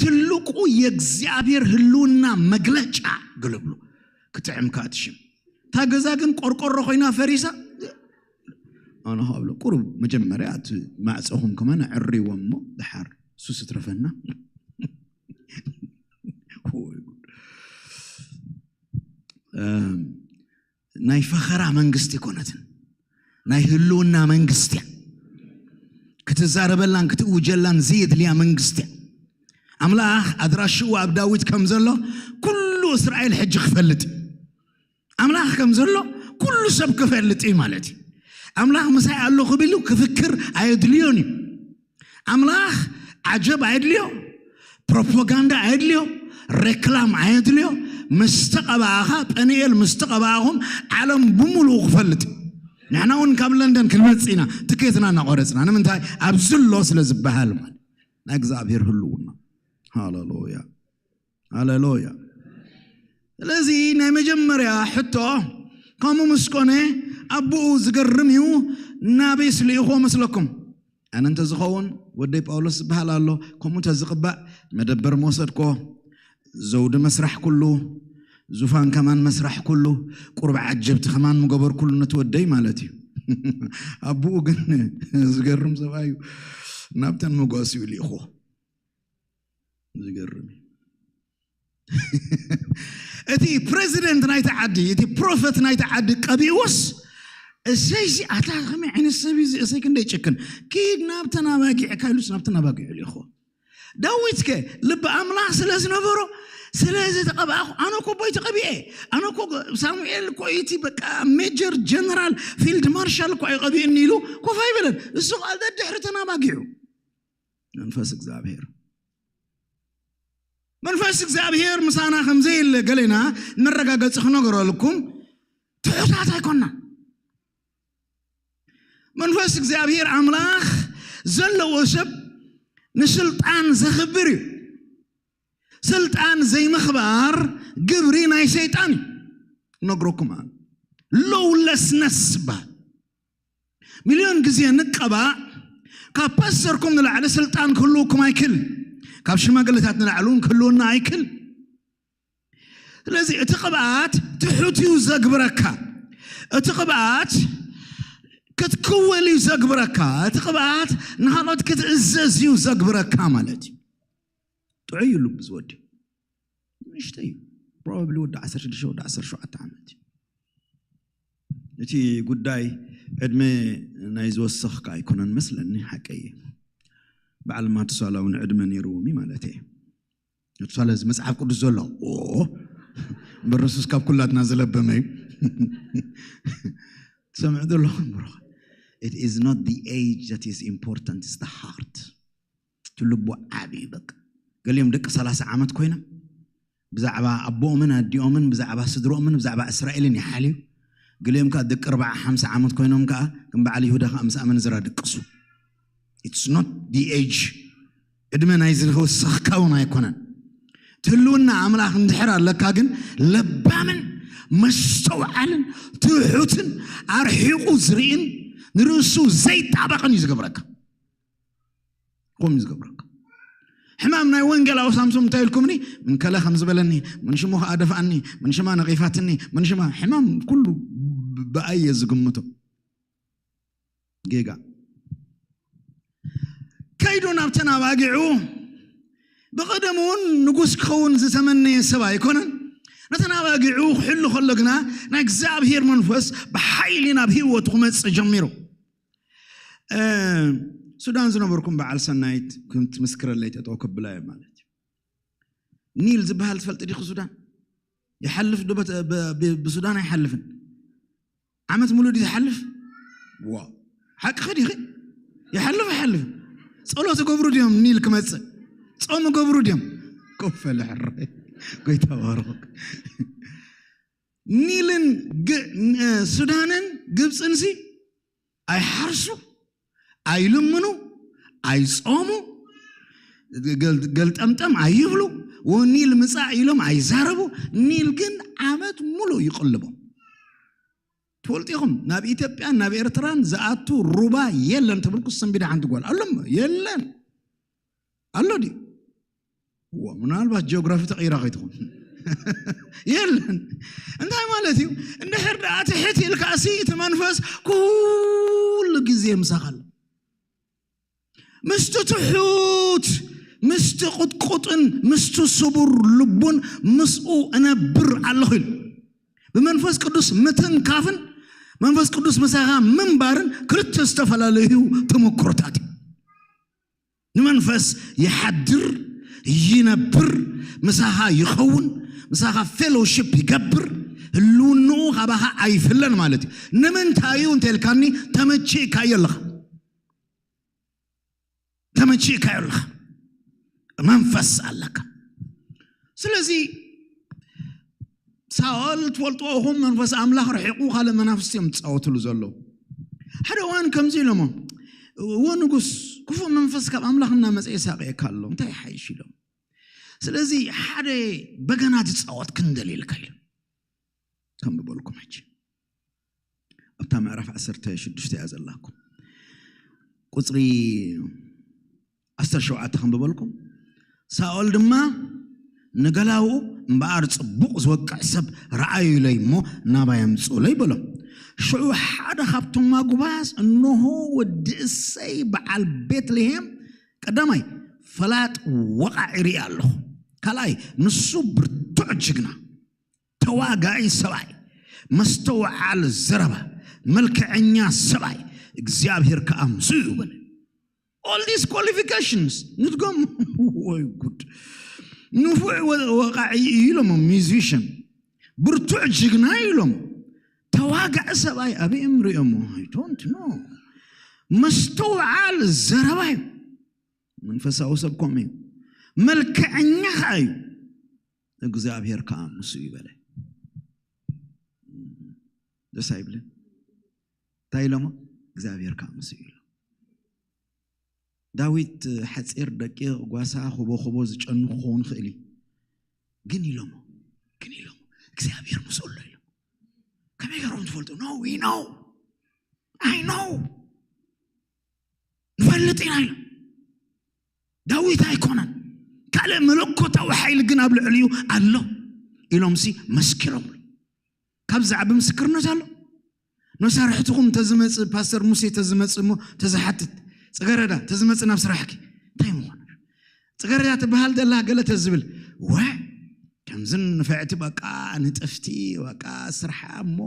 ትልቁ የእግዚኣብሔር ህልውና መግለጫ ግልብሉ። ክጥዕም ከኣ ትሽም እታ ገዛ ግን ቆርቆሮ ኮይና ፈሪሳ። ኣነ ከብሎ ቁሩብ መጀመርያ እቲ ማዕፀኹም ከማን ኣዕርይዎ እሞ ድሓር ሱስ ትረፈና። ናይ ፈኸራ መንግስቲ ኣይኮነትን፣ ናይ ህልውና መንግስቲ እያ። ክትዛረበላን ክትእውጀላን ዘየድልያ መንግስቲ እያ። ኣምላኽ ኣድራሽኡ ኣብ ዳዊት ከም ዘሎ ኩሉ እስራኤል ሕጂ ክፈልጥ፣ ኣምላኽ ከም ዘሎ ኩሉ ሰብ ክፈልጥ እዩ ማለት እዩ። ኣምላኽ ምሳይ ኣሎ ክብል ክፍክር ኣየድልዮን እዩ። ኣምላኽ ዓጀብ ኣየድልዮ፣ ፕሮፓጋንዳ ኣየድልዮ፣ ሬክላም ኣየድልዮ። ምስ ተቐባእኻ፣ ጴንኤል ምስ ተቐባእኹም ዓለም ብምሉኡ ክፈልጥ እዩ። ንሕና እውን ካብ ለንደን ክንመጽእ ኢና፣ ትኬትና እናቆረጽና። ንምንታይ? ኣብ ዝሎ ስለ ዝበሃል ማለት ናይ እግዚኣብሔር ህልውና። ሃሌሉያ፣ ሃሌሉያ። ስለዚ ናይ መጀመርያ ሕቶ፣ ከምኡ ምስ ኮነ ኣቦኡ ዝገርም እዩ፣ ናበይስ ልኢኽዎ መስለኩም? ኣነ እንተዝኸውን ወደይ ጳውሎስ ዝበሃል ኣሎ፣ ከምኡ እንተዝቕባእ መደበር መወሰድክዎ፣ ዘውዲ መስራሕ ኩሉ፣ ዙፋን ከማን መስራሕ ኩሉ፣ ቁሩብ ዓጀብቲ ከማን ምገበርኩሉ ነቲ ወደይ ማለት እዩ። ኣቦኡ ግን ዝገርም ሰብኣይ እዩ፣ ናብተን መጓሲኡ ልኢኽዎ። ዝገርም እዩ። እቲ ፕሬዚደንት ናይቲ ዓዲ፣ እቲ ፕሮፌት ናይቲ ዓዲ ቀቢእዎስ፣ እሰይሲ ኣታ ከመይ ዓይነት ሰብ እዩ እዚ? እሰይ ክንደይ ጭክን። ኪድ ናብተን ኣባጊዕካ ኢሉስ ናብተን ኣባጊዑ ልኢኽዎ። ዳዊት ከ ልቢ ኣምላኽ ስለ ዝነበሮ፣ ስለ ዝተቐብኣኹ፣ ኣነ እኮ ቦይ ተቐቢኤ፣ ኣነ እኮ ሳሙኤል እኮ እቲ በቃ ሜጀር ጀነራል ፊልድ ማርሻል እኮ ኣይቐቢእኒ ኢሉ ኮፍ ኣይበለን። እሱ ኸኣ ደድሕሪ ተን ኣባጊዑ። መንፈስ እግዚኣብሔር፣ መንፈስ እግዚኣብሔር ምሳና ከም ዘየለ ገሌና መረጋገጺ ክነገረልኩም ትሑታት ኣይኮና። መንፈስ እግዚኣብሔር ኣምላኽ ዘለዎ ሰብ ንስልጣን ዘኽብር እዩ። ስልጣን ዘይምኽባር ግብሪ ናይ ሰይጣን እዩ። ነግረኩም ኣሎ። ሎውለስነስ ይበሃል። ሚልዮን ግዜ ንቀባእ፣ ካብ ፓስተርኩም ንላዕሊ ስልጣን ክህልውኩም ኣይክል፣ ካብ ሽማግለታት ንላዕሊ እውን ክህልወና ኣይክል። ስለዚ እቲ ቅብኣት ትሑት እዩ ዘግብረካ። እቲ ቅብኣት ክትክወል እዩ ዘግብረካ። እቲ ቅብኣት ንኻልኦት ክትእዘዝ እዩ ዘግብረካ ማለት እዩ። ጥዑይ እዩ ልቡ ዝወዲ። ንእሽተይ እዩ። ፕሮባብሊ ወዲ ዓሰርተ ሽዱሽተ ወዲ ዓሰርተ ሸውዓተ ዓመት እዩ። እቲ ጉዳይ ዕድመ ናይ ዝወሰኽካ ኣይኮነን መስለኒ። ሓቀይ እዩ። በዓል ማቱሳላ እውን ዕድመ ነይርዎም እዩ ማለት እየ። ማቱሳላ እዚ መጽሓፍ ቅዱስ ዘሎ እምበር ንሱስ ካብ ኩላትና ዝለበመ እዩ። ትሰምዑ ዘለኹም ብሩኽ። It is not the age that is important, it's the heart. ትልቡ ዓብዩ በቃ። ገሊኦም ደቂ ሰላሳ ዓመት ኮይኖም ብዛዕባ ኣቦኦምን ኣዲኦምን ብዛዕባ ስድሮኦምን ብዛዕባ እስራኤልን ይሓልዩ። ገሊኦም ከዓ ደቂ ኣርባዓ ሓምሳ ዓመት ኮይኖም ከዓ ከም በዓል ይሁዳ ከዓ ምስ ኣመንዝራ ድቅሱ። It's not the age. ዕድመ ናይ ዝወሰኽካ እውን ኣይኮነን። ትህልውና ኣምላኽ እንድሕር ኣለካ ግን ለባምን መስተውዓልን ትሑትን ኣርሒቑ ዝርእን ንርእሱ ዘይጣበቕን እዩ ዝገብረካ። ከምኡ እዩ ዝገብረካ። ሕማም ናይ ወንጌላዊ ሳምሶም እንታይ ኢልኩምኒ? ምን ከለ ከም ዝበለኒ፣ ምን ሽሙ ከኣ ደፍኣኒ፣ ምን ሽማ ነቒፋትኒ፣ ምን ሽማ ሕማም ኩሉ ብኣየ ዝግምቶ ጌጋ። ከይዱ ናብ ተናባጊዑ። ብቐደሙ እውን ንጉስ ክኸውን ዝተመነየ ሰብ ኣይኮነን። ነተናባጊዑ ክሕሉ ከሎ ግና ናይ እግዚኣብሔር መንፈስ ብሓይሊ ናብ ህይወቱ ክመጽእ ጀሚሩ። ሱዳን ዝነበርኩም በዓል ሰናይት ክትምስክረለይ ጠጠው ክብላ እየ ማለት እዩ። ኒል ዝበሃል ትፈልጥ ዲኹ? ሱዳን ይሓልፍ ዶ? ብሱዳን ኣይሓልፍን። ዓመት ሙሉ ድዩ ዝሓልፍ? ዋ ሓቅኺ ዲኺ? ይሓልፍ ኣይሓልፍን። ጸሎት ገብሩ ድዮም ኒል ክመጽእ? ጾም ገብሩ ድዮም? ኮፈለ ሕራይ ጎይታ ባርኹ። ኒልን ሱዳንን ግብፅንሲ ኣይሓርሱ፣ ኣይልምኑ፣ ኣይጾሙ፣ ገልጠምጠም ኣይብሉ። ወኒል ምፃእ ኢሎም ኣይዛረቡ። ኒል ግን ዓመት ሙሉ ይቕልቦም። ትፈልጡ ኢኹም ናብ ኢትዮጵያን ናብ ኤርትራን ዝኣቱ ሩባ የለን ትብል ኩሰንቢዳ ሓንቲ ጓል ኣሎ። የለን ኣሎ ድዩ? ምናልባት ጂኦግራፊ ተቐይራ ከይትኹን። የለን። እንታይ ማለት እዩ? እንድሕር ደኣ ትሕት ኢልካሲ እቲ መንፈስ ኩሉ ግዜ ምሳኻ ኣሎ። ምስቲ ትሑት ምስቲ ቁጥቁጥን ምስቲ ስቡር ልቡን ምስኡ እነብር ኣለኹ ኢሉ። ብመንፈስ ቅዱስ ምትንካፍን መንፈስ ቅዱስ ምሳኻ ምንባርን ክልተ ዝተፈላለዩ ተመክሮታት እዩ። ንመንፈስ ይሓድር፣ ይነብር፣ ምሳኻ ይኸውን፣ ምሳኻ ፌሎሺፕ ይገብር። ህልውንኡ ካባኻ ኣይፍለን ማለት እዩ። ንምንታይ እዩ እንተልካኒ ተመቺእካዮ ኣለኻ። ተመቺእካዮ ኣለኻ። መንፈስ ኣለካ። ስለዚ ሳኦል ትፈልጥዎ ኢኹም፣ መንፈስ ኣምላኽ ርሒቑ ካልእ መናፍስቲ እዮም ዝፃወትሉ ዘለዉ። ሓደ እዋን ከምዚ ኢሎሞ፣ እዎ ንጉስ፣ ክፉእ መንፈስ ካብ ኣምላኽ እናመፀ የሳቕየካ ኣሎ፣ እንታይ ይሓይሽ ኢሎም። ስለዚ ሓደ በገና ዝፃወት ክንደልየልካ ኢሉ። ከንብበልኩም ሕጂ ኣብታ ምዕራፍ ዓሰርተ ሽዱሽተ እያ ዘላኩም። ቁፅሪ ዓሰርተ ሸውዓተ ከንብበልኩም። ሳኦል ድማ ንገላውኡ፣ እምበኣር ጽቡቕ ዝወቅዕ ሰብ ረኣዩለይ እሞ ናባይ ኣምጽኡለይ በሎ። ሽዑ ሓደ ካብቶም ኣጉባዝ፣ እንሆ ወዲ እሰይ በዓል ቤትልሄም፣ ቀዳማይ ፈላጥ ወቓዒ ርኢ ኣለኹ፣ ካልኣይ ንሱ ብርቱዕ ጅግና ተዋጋኢ ሰብኣይ፣ መስተውዓል ዘረባ፣ መልክዐኛ ሰብኣይ፣ እግዚኣብሔር ከኣ ምስኡ እዩ በለ። All these qualifications ንድገም። ወይ ጉድ። ንፉዕ ወ- ወቃዒ እዩ ኢሎሞ፣ ሚዚሽን፣ ብርቱዕ ጅግና እዩ ኢሎሞ። ተዋጋኢ ሰብኣይ ኣበይ እዮም ሪኦሞ? I don't know። መስተውዓል ዘረባ እዩ። መንፈሳዊ ሰብ ከምኡ እዩ። መልክዐኛ ከኣ እዩ። እግዚኣብሔር ከኣ ምስኡ እዩ በለ። ደስ ኣይብልን? እንታይ ኢሎሞ? እግዚኣብሔር ከኣ ምስኡ እዩ ኢሎ። ዳዊት ሓፂር ደቂቕ ጓሳ፣ ኮቦ ኮቦ ዝጨኑ ክኸውን ይኽእል እዩ። ግን ኢሎሞ፣ ግን ኢሎሞ እግዚኣብሔር ምስኡ ኣሎ ኢሎ። ከመይ ገይሮም ትፈልጡ? No, we know. I know. ንፈልጥ ኢና ኢሎም። ዳዊት ኣይኮነን፣ ካልእ መለኮታዊ ሓይሊ ግን ኣብ ልዕሊኡ ኣሎ ኢሎምሲ መስኪሮምሉ። ካብዚ ዓቢ ምስክርነት ኣሎ። መሳርሕትኹም ተዝመጽእ፣ ፓስተር ሙሴ ተዝመጽእ እሞ ተዝሓትት፣ ጽገረዳ ተዝመጽእ ናብ ስራሕኪ፣ እንታይ ምኾነ? ጽገረዳ ትበሃል ዘላ ገለ ተዝብል፣ ወ ከምዝን ንፍዕቲ በቃ ንጥፍቲ በቃ ስራሕ እሞ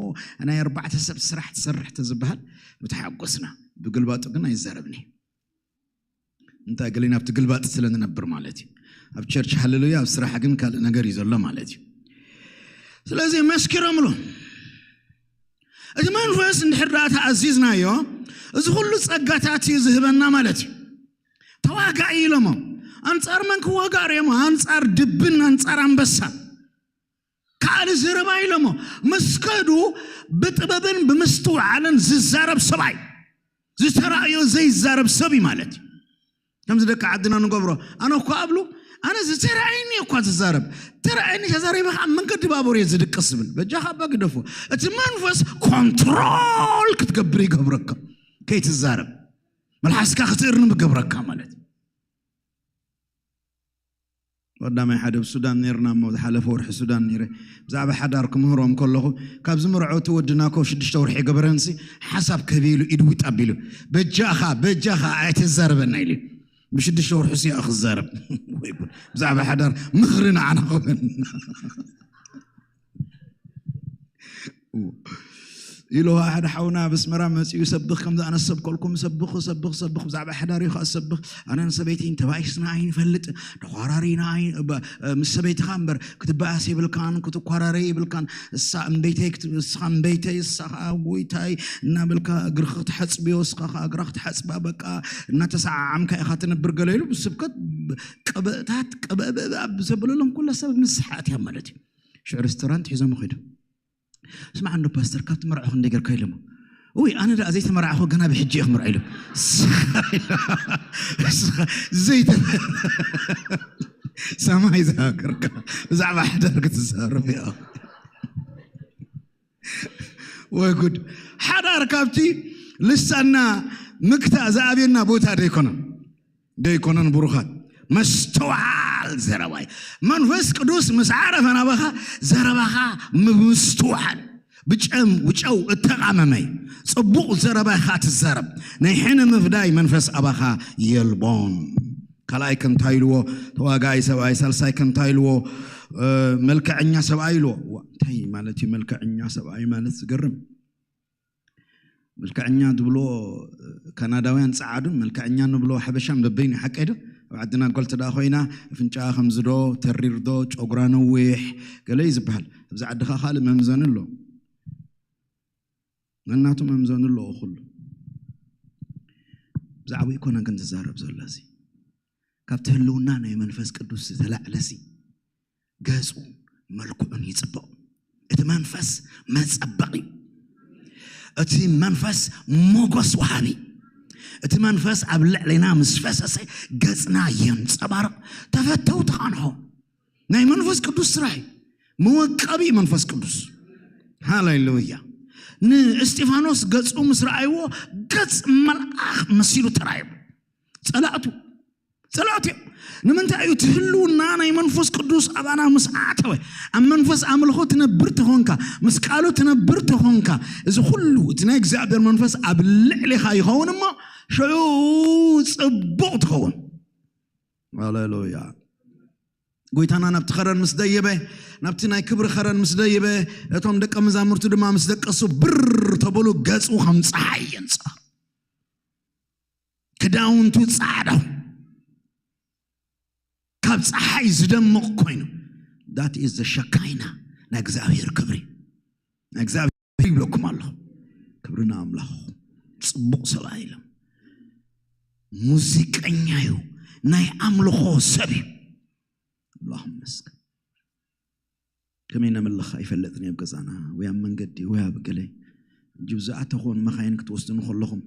ናይ ኣርባዕተ ሰብ ስራሕ ትሰርሕ ተዝበሃል ምተሓጎስና። ብግልባጡ ግን ኣይዛረብኒ። እንታይ ገሊና ኣብቲ ግልባጥ ስለ ንነብር ማለት እዩ። ኣብ ቸርች ሃሌሉያ፣ ኣብ ስራሕ ግን ካልእ ነገር እዩ ዘሎ ማለት እዩ። ስለዚህ መስኪሮምሉ። እቲ መንፈስ እንድሕር ደኣ ተኣዚዝናዮ፣ እዚ ኩሉ ጸጋታት እዩ ዝህበና ማለት እዩ። ተዋጋኢ ኢሎሞ። ኣንጻር መን ክዋጋእ ርእዮሞ? ኣንጻር ድብን ኣንጻር ኣንበሳ። ካልእ ዘረባ ኢሎሞ። ምስ ከዱ ብጥበብን ብምስትውዓልን ዝዛረብ ሰብኣይ፣ ዝተራእዮ ዘይዛረብ ሰብ እዩ ማለት እዩ። ከምዚ ደቂ ዓድና ንገብሮ። ኣነ እኳ ኣብሉ፣ ኣነ ዝተራእየኒ እኳ ዝዛረብ፣ ተራእየኒ ተዛሪበ ከዓ መንገዲ ባቡር እየ ዝድቅስ ዝብል። በጃኻ እባ ግደፎ። እቲ መንፈስ ኮንትሮል ክትገብር ይገብረካ። ከይትዛረብ፣ መልሓስካ ክትእርንም ይገብረካ ማለት እዩ። ቀዳማይ ሓደ ኣብ ሱዳን ነርና እሞ፣ ዝሓለፈ ወርሒ ሱዳን ነይረ። ብዛዕባ ሓዳር ክምህሮም ከለኹ፣ ካብ ዝምርዖ እቲ ወድና እኮ ሽዱሽተ ወርሒ ገበረንሲ፣ ሓሳብ ክህብ ኢሉ ኢዱ ዊጥ ኣቢሉ፣ "በጃኻ፣ በጃኻ ኣይተዛርበና" ኢሉ። ብሽዱሽተ ወርሒ ሲኣ ክዛረብ። ወይ ጉድ። ብዛዕባ ሓዳር ምኽሪ ንዓና ክበን። ኢሉ ሓደ ሓውና ኣብ ኣስመራ መጺኡ ሰብኽ፣ ከምዚ ኣነ ሰብከልኩም፣ ሰብኽ፣ ሰብኽ፣ ሰብኽ፣ ብዛዕባ ሓዳር እዩ ከኣ ሰብኽ። ኣነን ሰበይተይን ተባኢስና ኣይንፈልጥ፣ ተኳራሪና ኣይ-፣ ብ-፣ ምስ ሰበይትኻ እምበር ክትበኣስ የብልካን፣ ክትኳራረ የብልካን። እሳ እምበይተይ ክት-፣ እስኻ እምበይተይ፣ እሳ ከኣ ጎይታይ እናበልካ እግርኻ ክትሓጽብዮ፣ እስኻ ከኣ እግራ ክትሓጽባ፣ በቃ እናተሰዓዓምካ ኢኻ ትነብር ገለ ኢሉ ብስብከት ቀበእታት፣ ቀበእበእበእ ኣብ ዘበለሎም ኩላ ሰብ ንስሓ ኣትያ ማለት እዩ። ሽዑ ሬስቶራንት ሒዞም ኸይዱ። "ስማዕ እንዶ ፓስተር፣ ካብቲ መርዖ ክንደይ ጌርካ?" ኢሎሞ። "ውይ፣ ኣነ ደኣ ዘይተመርዓኹ፣ ገና ብሕጂ እየ ክምርዖ" ኢሉ። ዘይተ-፣ ሰማይ ዝሃገርካ፣ ብዛዕባ ሓዳር ክትዛረብ እያ። ወይ ጉድ። ሓዳር ካብቲ ልሳና ምክታእ ዝኣብየና ቦታ ዶ ኣይኮነን? ዶ ኣይኮነን? ብሩኻት፣ መስተውዓል ዘረባይ። መንፈስ ቅዱስ ምስ ዓረፈ ናባኻ፣ ዘረባኻ ምምስትውዓል። ብጨም ውጨው እተቓመመይ። ጽቡቕ ዘረባ ኢኻ ትዛረብ። ናይ ሕነ ምፍዳይ መንፈስ ኣባኻ የልቦን። ካልኣይ ከ እንታይ ኢልዎ? ተዋጋኣይ ሰብኣይ። ሳልሳይ ከ እንታይ ኢልዎ? እ፣ መልክዐኛ ሰብኣይ ኢልዎ። ዋ፣ እንታይ ማለት እዩ መልክዐኛ ሰብኣይ ማለት? ዝገርም። መልክዐኛ ዝብሎ ካናዳውያን ጸዓዱን መልክዐኛ ንብሎ ሓበሻን በበይኑ ሓቀይ ዶ? ኣብ ዓድና ጓል ተደኣ ኮይና ኣፍንጫኣ ከምዚ ዶ፣ ተሪር ዶ፣ ጨጉራ ነዊሕ ገለ እዩ ዝበሃል። ኣብዚ ዓድኻ ካልእ መምዘኒ ኣሎ። ነናቱ መምዘኒ ኣለዎ ኩሉ። ብዛዕባኡ ይኮነ ግን ዝዛረብ ዘሎ እዚ። ካብቲ ህልውና ናይ መንፈስ ቅዱስ ዝተላዕለሲ ገጹን መልክዑን ይጽብቕ። እቲ መንፈስ መጸበቒ፣ እቲ መንፈስ ሞገስ ወሃቢ፣ እቲ መንፈስ ኣብ ልዕሌና ምስ ፈሰሰ ገጽና የንጸባርቕ። ተፈተውቲ ኻንሆ ናይ መንፈስ ቅዱስ ስራሕ እዩ። መወቀቢ መንፈስ ቅዱስ። ሃሌሉያ። ንእስጢፋኖስ ገጹ ምስ ረኣይዎ ገጽ መልኣኽ መሲሉ ተራእዩ። ጸላእቱ፣ ጸላእቱ እዮም። ንምንታይ እዩ? እቲ ህልውና ናይ መንፈስ ቅዱስ ኣባና ምስ ኣተወ፣ ኣብ መንፈስ ኣምልኾ ትነብር ተኾንካ፣ ምስ ቃሉ ትነብር ተኾንካ፣ እዚ ኩሉ እቲ ናይ እግዚኣብሔር መንፈስ ኣብ ልዕሌኻ ይኸውን እሞ ሽዑ ጽቡቕ ትኸውን። ሃሌሉያ። ጎይታና ናብቲ ኸረን ምስ ደየበ፣ ናብቲ ናይ ክብሪ ኸረን ምስ ደየበ፣ እቶም ደቀ መዛሙርቱ ድማ ምስ ደቀሱ ብር ተበሉ፣ ገጹ ከም ጸሓይ የንጸባርቕ። ክዳውንቱ ጻዕዳ፣ ካብ ጸሓይ ዝደምቕ ኮይኑ፣ that is the ሸካይና፣ ናይ እግዚኣብሔር ክብሪ። ናይ እግዚኣብሔር ይብለኩም ኣለኹ። ክብሪ ንኣምላኽ። ጽቡቕ ሰብኣይ ኢሎም። ሙዚቀኛ እዩ። ናይ ኣምልኾ ሰብ እዩ። ኣምላኽ ይመስገን። ከመይ ነምልኽ ኣይፈለጥን እየ ኣብ ገዛና ወይ ኣብ መንገዲ ወይ ኣብ ገለ። ሕጂ ብዝኣተኹን መኻይን ክትወስዱኒ ከለኹም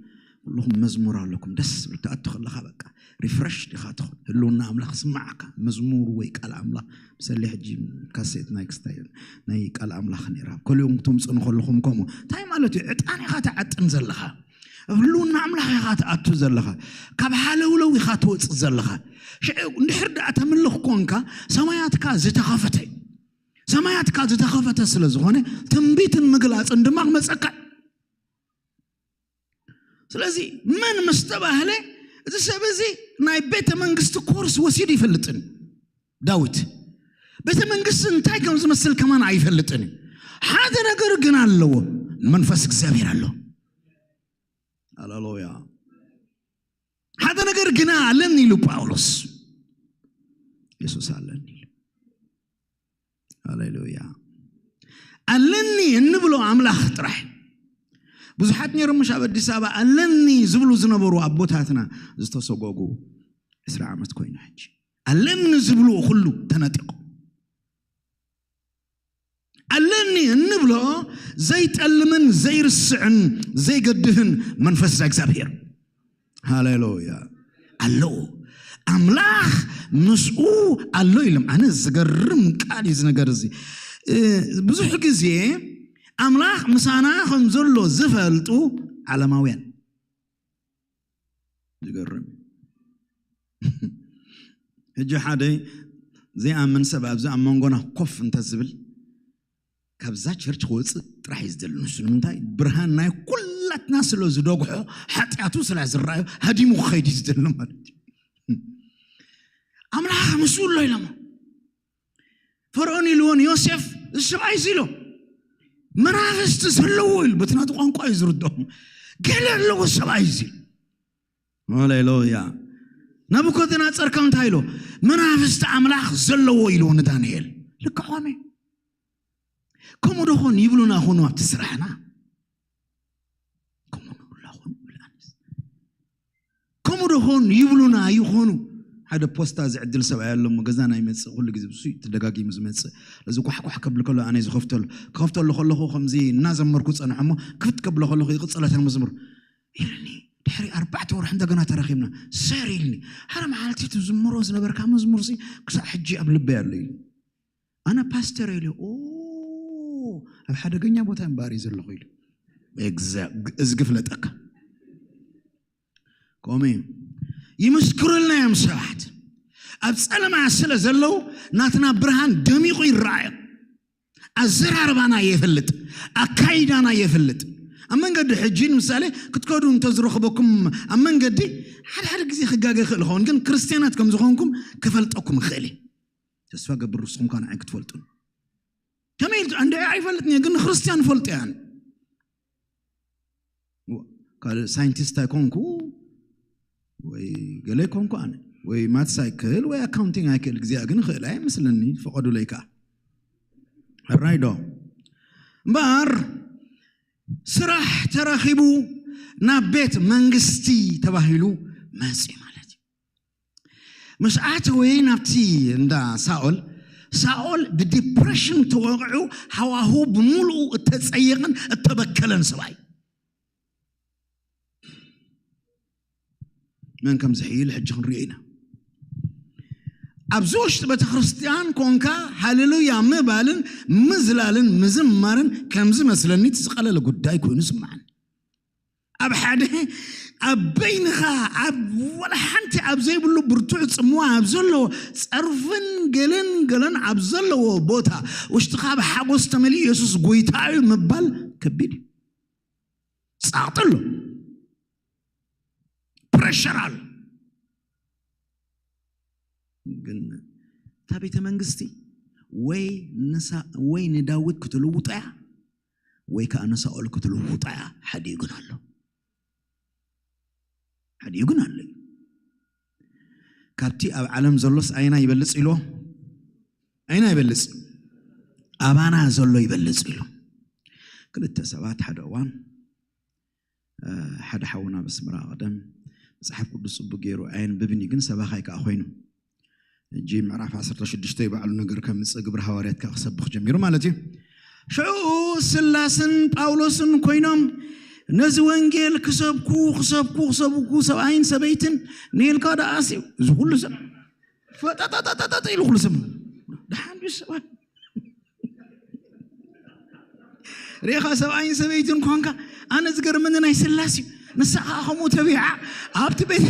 ኩልኹም መዝሙር ኣለኩም። ደስ ዝብል ትኣቱ ከለኻ በቃ ሪፍረሽ ዲኻ ትኾን። ህልውና ኣምላኽ ስማዓካ። መዝሙር ወይ ቃል ኣምላኽ ብሰለ ሕጂ ካሴት ናይ ክስታይ ናይ ቃል ኣምላኽ ነይራ። ከሊኦም ክትምጽኑ ከለኹም ከምኡ። እንታይ ማለት እዩ? ዕጣን ኢኻ ትዓጥን ዘለኻ። ኣብ ህልውና ኣምላኽ ኢኻ ትኣቱ ዘለኻ። ካብ ሃለውለው ኢኻ ትወጽእ ዘለኻ። ሽዑ እንድሕር ደኣ ተምልኽ ኮንካ ሰማያትካ ዝተኸፈተ እዩ። ሰማያትካ ዝተኸፈተ ስለ ዝኾነ ትንቢትን ምግላጽን ድማ ክመጸካ እዩ። ስለዚ መን ምስ ተባህለ፣ እዚ ሰብ እዚ ናይ ቤተ መንግስቲ ኮርስ ወሲዱ ይፈልጥን ዳዊት ቤተ መንግስቲ እንታይ ከም ዝመስል ከማን ኣይፈልጥን እዩ። ሓደ ነገር ግን ኣለዎ፣ መንፈስ እግዚኣብሔር ኣሎ። ሃሌሉያ። ሓደ ነገር ግና ኣለኒ ኢሉ ጳውሎስ። የሱስ ኣለኒ ኢሉ። ሃሌሉያ። ኣለኒ እንብሎ ኣምላኽ ጥራሕ። ብዙሓት ነይሮም፣ ምሽ ኣብ ኣዲስ ኣበባ ኣለኒ ዝብሉ ዝነበሩ ኣቦታትና ዝተሰጎጉ። ዕስራ ዓመት ኮይኑ ሕጂ ኣለኒ ዝብልዎ ኩሉ ተነጢቑ። ኣለኒ እንብሎ ዘይጠልምን ዘይርስዕን ዘይገድፍን መንፈስ እግዚኣብሔር። ሃሌሉያ። ኣለዎ። ኣምላኽ ምስኡ ኣሎ ኢሎም። ኣነ ዝገርም ቃል እዩ እዚ ነገር እዚ። እ፣ ብዙሕ ግዜ ኣምላኽ ምሳና ከም ዘሎ ዝፈልጡ ዓለማውያን። ዝገርም። ሕጂ ሓደ ዘይኣምን ሰብ ኣብዚ ኣብ መንጎና ኮፍ እንተዝብል፣ ካብዛ ቸርች ክወፅእ ጥራሕ እዩ ዝደሊ። ንሱ ንምንታይ? ብርሃን ናይ ኩላትና ስለ ዝደግሖ፣ ሓጢኣቱ ስለ ዝረኣዮ ሃዲሙ ክኸይድ እዩ ዝደሊ ማለት እዩ። ኣምላኽ ምስኡ ኣሎ ኢሎሞ። ፈርዖን ኢልዎ ንዮሴፍ፣ እዚ ሰብኣይ እዚ ኢሎ፣ መናፍስቲ ዘለዎ ኢሉ፣ በቲ ናቱ ቋንቋ እዩ ዝርድኦም። ገለ ኣለዎ ሰብኣይ እዚ። ሃሌሉያ። ናቡኮደነፆር ከ እንታይ ኢሎ? መናፍስቲ ኣምላኽ ዘለዎ ኢልዎ ንዳንኤል። ልክዖም እዩ። ከምኡ ዶ ኾን ይብሉና ኾኑ ኣብቲ ስራሕና? ከምኡ ንብሉና ኾኑ ይብል ኣነስ። ከምኡ ዶ ኾን ይብሉና ይኾኑ? ሓደ ፖስታ ዝዕድል ሰብኣይ ኣሎ እሞ ገዛና ይመጽእ፣ ኩሉ ግዜ ብሱ ተደጋጊሙ ዝመጽእ። እዚ ኳሕኳሕ ከብል ከሎ ኣነ ዝኸፍተሉ። ክኸፍተሉ ከለኹ ከምዚ እናዘመርኩ ጸንሖ እሞ ክፍት ከብሎ ከለኹ ይቕጽለታ መዝሙር። ኢሉኒ። ድሕሪ ኣርባዕተ ወርሒ እንደገና ተራኺብና። ሰር ኢልኒ። ሓደ መዓልቲ ትዝምሮ ዝነበርካ መዝሙርሲ ክሳዕ ሕጂ ኣብ ልበይ ኣሎ ኢሉ። ኣነ ፓስተር ኢሉ። ኦ፣ ኣብ ሓደገኛ ቦታ እምበኣር እዩ ዘለኹ ኢሉ። ኤግዛ-፣ እዚ ግፍለጠካ። ከምኡ እዩ። ይምስክሩልና እዮም ሰባት። ኣብ ጸለማ ስለ ዘለዉ ናትና ብርሃን ደሚቑ ይረኣዮም። ኣዘራርባና የፍልጥ፣ ኣካይዳና የፍልጥ። ኣብ መንገዲ ሕጂ ንምሳሌ ክትከዱ እንተዝረኽበኩም ኣብ መንገዲ ሓደ ሓደ ግዜ ክጋገ ይኽእል ይኸውን፣ ግን ክርስትያናት ከም ዝኾንኩም ክፈልጠኩም ይኽእል እዩ። ተስፋ ገብር ንስኹም ከኣ ንዓይ ክትፈልጡን። ከመይ ኢሉ እንደ ኣይፈልጥን እየ፣ ግን ንክርስትያን ፈልጦ እየ ኣነ። ካልእ ሳይንቲስት ኣይኮንኩ ወይ ገለ ኣይኮንኩ ኣነ፣ ወይ ማትስ ኣይክእል ወይ ኣካውንቲንግ ኣይክእል፣ እግዚኣብሔር ግን ይኽእል ኣይመስለኒ፣ ፈቐዱለይ ከኣ። ሕራይ ዶ? እምበኣር ስራሕ ተረኺቡ ናብ ቤት መንግስቲ ተባሂሉ መጺኡ ማለት እዩ። ምስ ኣተወ ናብቲ እንዳ ሳኦል፣ ሳኦል ብዲፕሬሽን ተወቂዑ ሃዋሁ ብምሉኡ እተጸየቐን እተበከለን ሰብኣይ። መን ከም ዝሕይል ሕጂ ክንሪኦ ኢና። ኣብዚ ውሽጢ ቤተ ክርስቲያን ኮንካ ሃሌሉያ ምባልን ምዝላልን ምዝማርን ከም ዝመስለኒ እቲ ዝቐለለ ጉዳይ ኮይኑ ስምዓኒ። ኣብ ሓደ፣ ኣብ በይንኻ፣ ኣብ ወላ ሓንቲ ኣብ ዘይብሉ ብርቱዕ ጽምዋ ኣብ ዘለዎ፣ ጸርፍን ገለን ገለን ኣብ ዘለዎ ቦታ ውሽጥኻ ብሓጎስ ተመሊኡ የሱስ ጎይታ እዩ ምባል ከቢድ እዩ። ጸቕጢ ኣሎ፣ ፕሬሸር ኣሎ። ግን እታ ቤተ መንግስቲ ወይ ንሳ-፣ ወይ ንዳዊት ክትልውጦ እያ ወይ ከዓ ንሳኦል ክትልውጦ እያ። ሓዲኡ ግን ኣሎ፣ ሓዲኡ ግን ኣሎ እዩ። ካብቲ ኣብ ዓለም ዘሎስ ኣይና ይበልጽ ኢሎ? ኣይና ይበልጽ? ኣባና ዘሎ ይበልጽ ኢሎ። ክልተ ሰባት ሓደ እዋን፣ እ፣ ሓደ ሓውና ኣብ ኣስመራ ቀደም መጽሓፍ ቅዱስ ጽቡቅ ገይሩ ኣየንብብን እዩ፣ ግን ሰባኻይ ከኣ ኮይኑ ሕጂ ምዕራፍ ዓሰርተ ሽዱሽተ ባዕሉ ነገር ከምጽእ ግብረ ሃዋርያት ከኣ ክሰብኽ ጀሚሩ ማለት እዩ። ሽዑ ስላስን ጳውሎስን ኮይኖም ነዚ ወንጌል ክሰብኩ፣ ክሰብኩ፣ ክሰብኩ ሰብኣይን ሰበይትን ነልካ ደኣስ እዩ። እዚ ኩሉ ሰብ ፈጠጠጠጠጠ ኢሉ ኩሉ ሰብ ደሓን ድዩ ሰብኣይ? ሪኢኻ ሰብኣይን ሰበይትን ኮንካ፣ ኣነ ዝገርመኒ ናይ ስላስ እዩ። ንሳ ኸዓ ከምኡ ተቢዓ ኣብቲ ቤት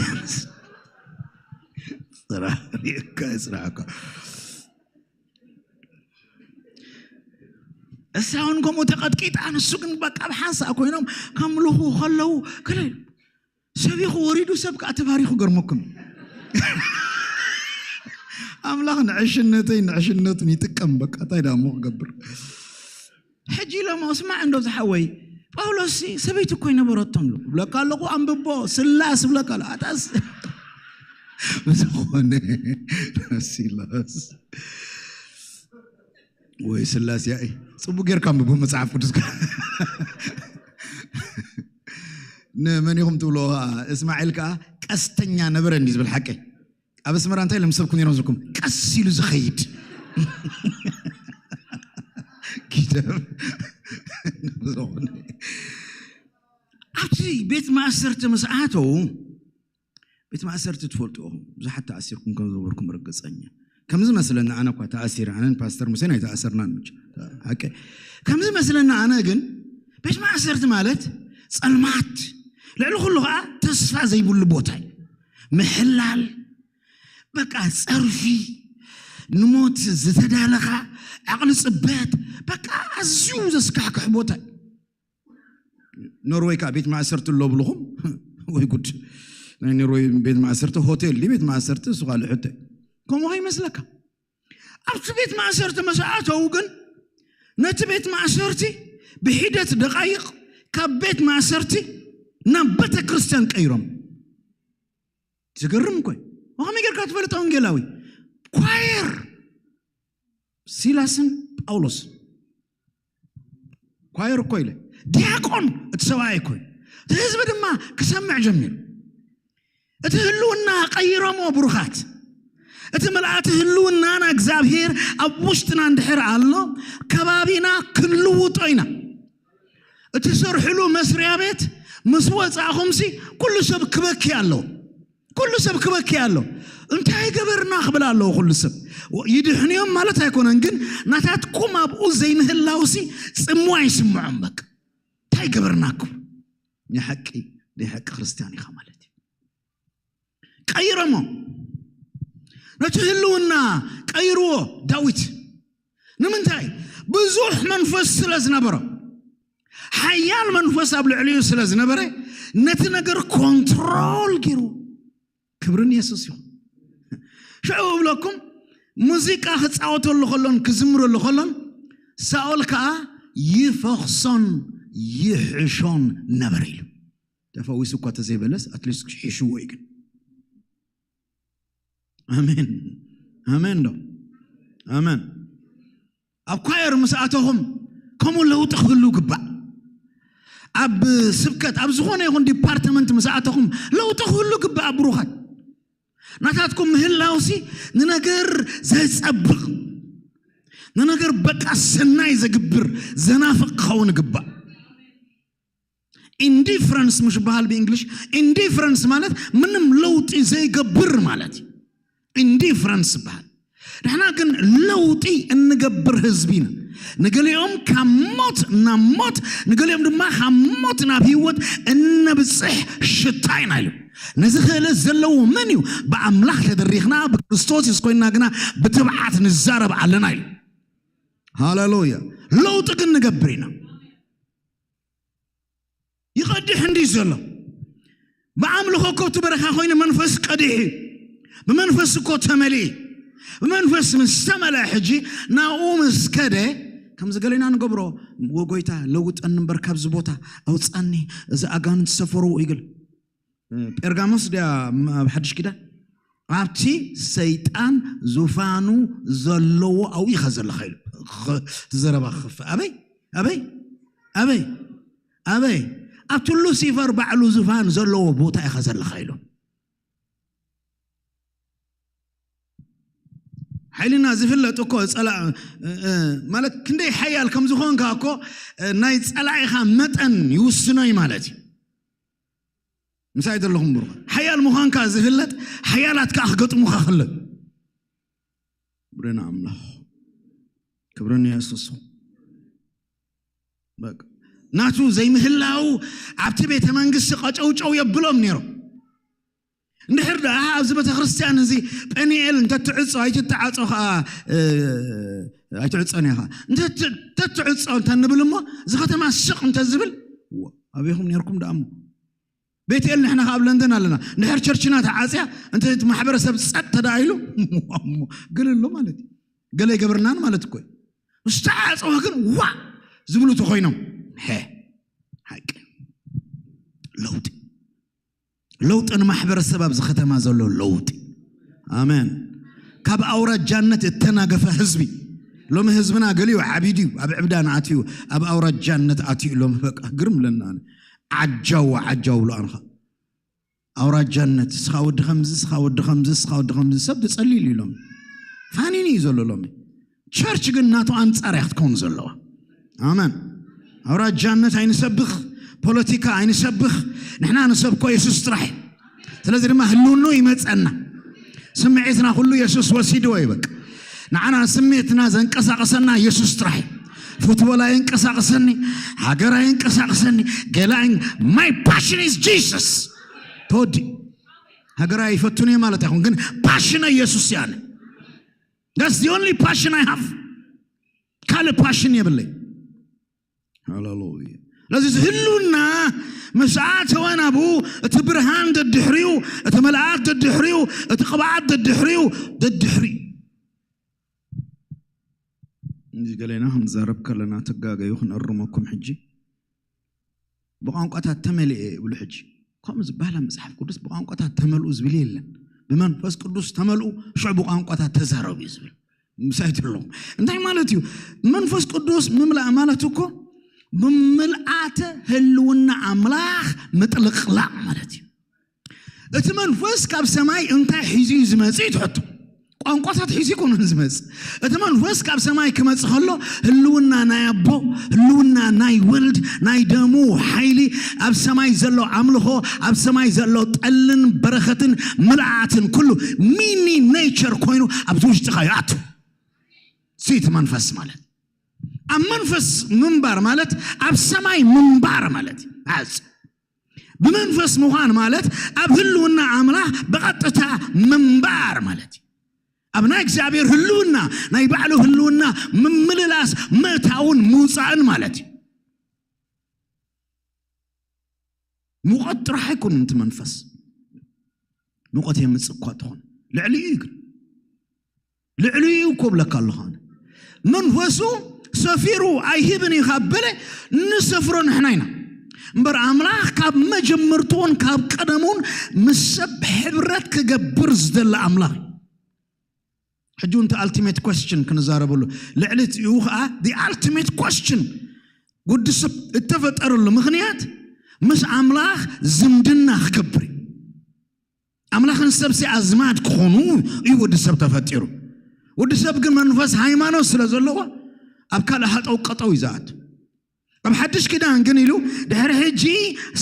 ስራሕ ሪእካ ይስራሕካ። እሳ እውን ከምኡ ተቐጥቂጣ፣ ንሱ ግን በቃ ብሓንሳእ ኮይኖም ከምልኹ ከለዉ፣ ከለ-፣ ሰብ ይኹ ወሪዱ ሰብ ከዓ ተባሪኹ ገርመኩም ኣምላኽ ንዕሽነተይ ንዕሽነቱን ይጥቀም። በቃ እንታይ ዳሞ ክገብር? ሕጂ ኢሎም ስማዕ እንዶ ዝሓወይ፣ ጳውሎስ ሰበይቲ እኮ ይነበረቶም ሉ ብለካ ኣለኹ። ኣንብቦ ስላስ ብለካ ኣሎ ኣታስ ዝኾነ ሲላስ ወይ ስላስ ያኢ ጽቡቅ ጌርካ ኣንብቦ መጽሓፍ ቅዱስካ። ንመን ኢኹም ትብሎ? እስማዒል ከዓ ቀስተኛ ነበረ እንዲ ዝብል ሓቂ ኣብ ኣስመራ እንታይ ለምሰብኩ ነይሮም ዝልኩም ቀስ ኢሉ ዝኸይድ ኪደብ ዝኾነ ኣብቲ ቤት ማእሰርቲ ምስ ኣተው ቤት ማእሰርቲ ትፈልጡ ኢኹም። ብዙሓት ተኣሲርኩም ከም ዝነበርኩም ርግፀኛ። ከምዚ መስለኒ ኣነ እኳ ተኣሲረ ኣነን ፓስተር ሙሴን ኣይተኣሰርናን። ሓቂ ከምዚ መስለኒ ኣነ ግን ቤት ማእሰርቲ ማለት ፀልማት፣ ልዕሊ ኩሉ ከዓ ተስፋ ዘይብሉ ቦታ እዩ። ምሕላል፣ በቃ ጸርፊ፣ ንሞት ዝተዳለኻ፣ ዓቕሊ ጽበት፣ በቃ ኣዝዩ ዘስካሕክሕ ቦታ እዩ። ኖርወይ ከዓ ቤት ማእሰርቲ ኣሎ ብልኹም ወይ ጉድ። ናይ ኖርወይ ቤት ማእሰርቲ ሆቴል ድዩ ቤት ማእሰርቲ እሱ ካልእ ሕቶ እዩ። ከምኡ ከይመስለካ ኣብቲ ቤት ማእሰርቲ መሰኣተው ግን ነቲ ቤት ማእሰርቲ ብሒደት ደቃይቕ ካብ ቤት ማእሰርቲ ናብ ቤተ ክርስቲያን ቀይሮም። ዝገርም እኮ እዩ። ከመይ ጌርካ ትፈልጥ ወንጌላዊ ኳየር ሲላስን ጳውሎስ ኳየር እኮ ኢለ ዲያቆን እቲ ሰብኣይ እኮ እዩ። እቲ ህዝቢ ድማ ክሰምዕ ጀሚሩ። እቲ ህልውና ቀይሮሞ ብሩኻት። እቲ ምልኣቲ ህልውናና እግዚኣብሔር ኣብ ውሽጥና እንድሕር ኣሎ ከባቢና ክንልውጦ ኢና። እትሰርሕሉ መስሪያ ቤት ምስ ወፃእኹምሲ ኩሉ ሰብ ክበኪ ኣለዎ። ኩሉ ሰብ ክበኪ ኣሎ። እንታይ ገበርና ክብል ኣለዎ ኩሉ ሰብ። ይድሕንዮም ማለት ኣይኮነን፣ ግን ናታትኩም ኣብኡ ዘይምህላውሲ ጽምዋ ይስምዖም። በቃ እንታይ ገበርናኩም? ናይ ሓቂ ናይ ሓቂ ክርስትያን ኢኻ ማለት እዩ። ቀይሮሞ ነቲ ህልውና ቀይርዎ ዳዊት። ንምንታይ? ብዙሕ መንፈስ ስለ ዝነበሮ፣ ሓያል መንፈስ ኣብ ልዕሊኡ ስለ ዝነበረ ነቲ ነገር ኮንትሮል ገይሩ። ክብርን የሱስ ይኹን። ሽዑ እብለኩም ሙዚቃ ክፃወተሉ ከሎን ክዝምረሉ ከሎን ሳኦል ከዓ ይፈኽሶን ይሕሾን ነበረ ኢሉ። ተፈዊሱ እኳ ተዘይበለስ ኣትሊስት ክሕሽዎ እዩ ግን። ኣሜን ኣሜን ዶ ኣሜን። ኣብ ኳየር ምስ ኣተኹም ከምኡ ለውጢ ክህሉ ግባእ። ኣብ ስብከት ኣብ ዝኾነ ይኹን ዲፓርትመንት ምስ ኣተኹም ለውጢ ክህሉ ግባእ። ብሩኻት ናታትኩም ምህላውሲ ንነገር ዘጸብቕ ንነገር በቃ ሰናይ ዘግብር ዘናፍቕ ክኸውን ግባእ። ኢንዲፍረንስ ምሽ በሃል ብእንግሊሽ። ኢንዲፍረንስ ማለት ምንም ለውጢ ዘይገብር ማለት እዩ። ኢንዲፍረንስ ይበሃል። ንሕና ግን ለውጢ እንገብር ህዝቢ ኢና። ንገሊኦም ካብ ሞት ናብ ሞት፣ ንገሊኦም ድማ ካብ ሞት ናብ ህይወት እነብፅሕ ሽታ ኢና ኢሉ። ነዚ ክእለት ዘለዎ መን እዩ? ብኣምላኽ ተደሪኽና ብክርስቶስ የሱስ ኮይንና ግና ብትብዓት ንዛረብ ኣለና ኢሉ። ሃሌሉያ። ለውጢ ግን ንገብር ኢና። ይቐድሕ እንዲ ዘሎ ብኣምልኾ ከብቲ በረኻ ኮይኑ መንፈስ ቀዲሕ እዩ። ብመንፈስ እኮ ተመሊእ። ብመንፈስ ምስ ተመልአ ሕጂ ናብኡ ምስ ከደ ከምዚ ገሌና ንገብሮ፣ ወጎይታ ለውጠኒ እምበር ካብዚ ቦታ ኣውፃኒ፣ እዚ ኣጋንንት ሰፈርዎ ይግል። ጴርጋሞስ ድያ ኣብ ሓድሽ ኪዳን ኣብቲ ሰይጣን ዙፋኑ ዘለዎ ኣብኡ ኢኻ ዘለኻ ኢሉ። ኽ- እቲ ዘረባ ክኸፍእ ኣበይ ኣበይ ኣበይ ኣበይ ኣብቲ ሉሲፈር ባዕሉ ዙፋን ዘለዎ ቦታ ኢኻ ዘለኻ ኢሉ። ሓይልና ዝፍለጥ እኮ ጸላ እ- እ- ማለት ክንደይ ሓያል ከም ዝኾንካ እኮ እ፣ ናይ ጸላኢኻ መጠን ይውስኖ እዩ ማለት እዩ። ምሳይ ዘለኹም ብሩኽ ሓያል ምዃንካ ዝፍለጥ ሓያላት ከዓ ክገጥሙኻ ከለዉ ክብሪ ንኣምላኽ ክብሪ ንየሱስ። በቃ ናቱ ዘይምህላው ኣብቲ ቤተ መንግስቲ ቀጨውጨው የብሎም ነይሮም። እንድሕር ደኣ ኣብዚ ቤተ ክርስቲያን እዚ ጴኒኤል እንተትዕጾ ኣይትተዓጾ ከዓ እ፣ ኣይትዕጾን ኢኻ እንተትዕጾ እንተንብል እሞ እዚ ከተማ ስቕ እንተዝብል ኣበይኹም ነርኩም ደኣ እሞ ቤትኤል ንሕና ካብ ለንደን ኣለና። ንድሕር ቸርችና ተዓፅያ እንተ እቲ ማሕበረሰብ ጸጥ ተዳኢሉ ግልሎ ማለት እዩ። ገለ ይገብርናን ማለት እኮ እዩ። ምስ ተዓፀወ ግን ዋ ዝብሉ ተኮይኖም፣ ሐ ሓቂ ለውጢ ለውጢ ንማሕበረሰብ ኣብዚ ከተማ ዘሎ ለውጢ። ኣሜን። ካብ ኣውራጃነት እተናገፈ ህዝቢ። ሎሚ ህዝብና ገሊኡ ዓቢዱ እዩ፣ ኣብ ዕብዳን ኣትዩ፣ ኣብ ኣውራጃነት ኣትዩ። ሎም በቃ ግርም ለና ዓጃው ዓጃው ብሎ ኣንኻ ኣውራጃነት፣ ስኻ ወዲ ከምዚ፣ ስኻ ወዲ ከምዚ፣ ስኻ ወዲ ከምዚ፣ ሰብ ተጸሊሉ እዩ ሎሚ። ፋኒኒ እዩ ዘሎ ሎሚ። ቸርች ግን ናቱ ኣንጻር እያ ክትከውን ዘለዋ። ኣመን። ኣውራጃነት ኣይንሰብኽ፣ ፖለቲካ ኣይንሰብኽ። ንሕና ንሰብኮ የሱስ ጥራሕ እዩ። ስለዚ ድማ ህልውኑ ይመጸና። ስምዒትና ኩሉ የሱስ ወሲድዎ እዩ በቃ። ንዓና ስሜትና ዘንቀሳቀሰና የሱስ ጥራሕ እዩ። ፉትቦል ኣየንቀሳቅሰኒ፣ ሃገር ኣየንቀሳቅሰኒ፣ ገላ ኣየን-፣ my passion is Jesus። ተወዲ ሃገር ኣይፈቱን እየ ማለት ኣይኹን፣ ግን ፓሽን የሱስ ያለ። That's the only passion I have። ካልእ ፓሽን የብለይ። ሃሌሉያ። ስለዚ እዚ ህልውና ምስ ኣተወ ናብኡ፣ እቲ ብርሃን ደድሕሪኡ፣ እቲ መልኣክ ደድሕሪኡ፣ እቲ ቅብኣት ደድሕሪኡ፣ ደድሕሪኡ። እዚ ገሌና ክንዛረብ ከለና ትጋገዩ፣ ክነርመኩም። ሕጂ ብቋንቋታት ተመሊኤ ይብሉ። ሕጂ ከምኡ ዝበሃል ኣብ መጽሓፍ ቅዱስ ብቋንቋታት ተመልኡ ዝብል የለን። ብመንፈስ ቅዱስ ተመልኡ፣ ሽዑ ብቋንቋታት ተዛረቡ እዩ ዝብል። ምሳይ ትብሉ እንታይ ማለት እዩ? መንፈስ ቅዱስ ምምላእ ማለት እኮ ብምልኣተ ህልውና ኣምላኽ ምጥልቕላቕ ማለት እዩ። እቲ መንፈስ ካብ ሰማይ እንታይ ሒዙ እዩ ዝመጽእ? ትሕቶ። ቋንቋታት ሒዙ ይኮነን ዝመጽእ። እቲ መንፈስ ካብ ሰማይ ክመጽእ ከሎ፣ ህልውና ናይ ኣቦ፣ ህልውና ናይ ወልድ፣ ናይ ደሙ ሓይሊ፣ ኣብ ሰማይ ዘሎ ኣምልኾ፣ ኣብ ሰማይ ዘሎ ጠልን በረኸትን ምልኣትን ኩሉ ሚኒ ኔቸር ኮይኑ ኣብዚ ውሽጥኻ ይኣቱ። እቲ መንፈስ ማለት፣ ኣብ መንፈስ ምንባር ማለት ኣብ ሰማይ ምንባር ማለት እዩ። ኣዝ ብመንፈስ ምዃን ማለት ኣብ ህልውና ኣምላኽ ብቐጥታ ምንባር ማለት እዩ። ኣብ ናይ እግዚኣብሔር ህልውና፣ ናይ ባዕሉ ህልውና ምምልላስ፣ ምእታውን ምውፃእን ማለት እዩ። ሙቐት ጥራሕ ኣይኮነን እቲ መንፈስ። ሙቐት የምፅእ እኳ ትኾን፣ ልዕሊኡ እዩ ግን። ልዕሊኡ እዩ እኮ ብለካ ኣለኹ ኣነ። መንፈሱ ሰፊሩ ኣይህብን እዩ ካብ በለ፣ ንሰፍሮ ንሕና ኢና። እምበር ኣምላኽ ካብ መጀመርትኡን ካብ ቀደሙን ምስ ሰብ ሕብረት ክገብር ዝደለ ኣምላኽ እዩ። ሕጂ እውን እቲ ኣልቲሜት ኮስችን ክንዛረበሉ፣ ልዕሊ እቲኡ ከዓ the ultimate question፣ ወዲ ሰብ እተፈጠረሉ ምኽንያት ምስ ኣምላኽ ዝምድና ክገብር እዩ። ኣምላኽን ሰብሲ ኣዝማድ ክኾኑ እዩ ወዲ ሰብ ተፈጢሩ። ወዲ ሰብ ግን መንፈስ ሃይማኖት ስለ ዘለዎ ኣብ ካልእ ሃጠው ቀጠው እዩ ዝኣቱ። ኣብ ሓድሽ ኪዳን ግን ኢሉ፣ ድሕሪ ሕጂ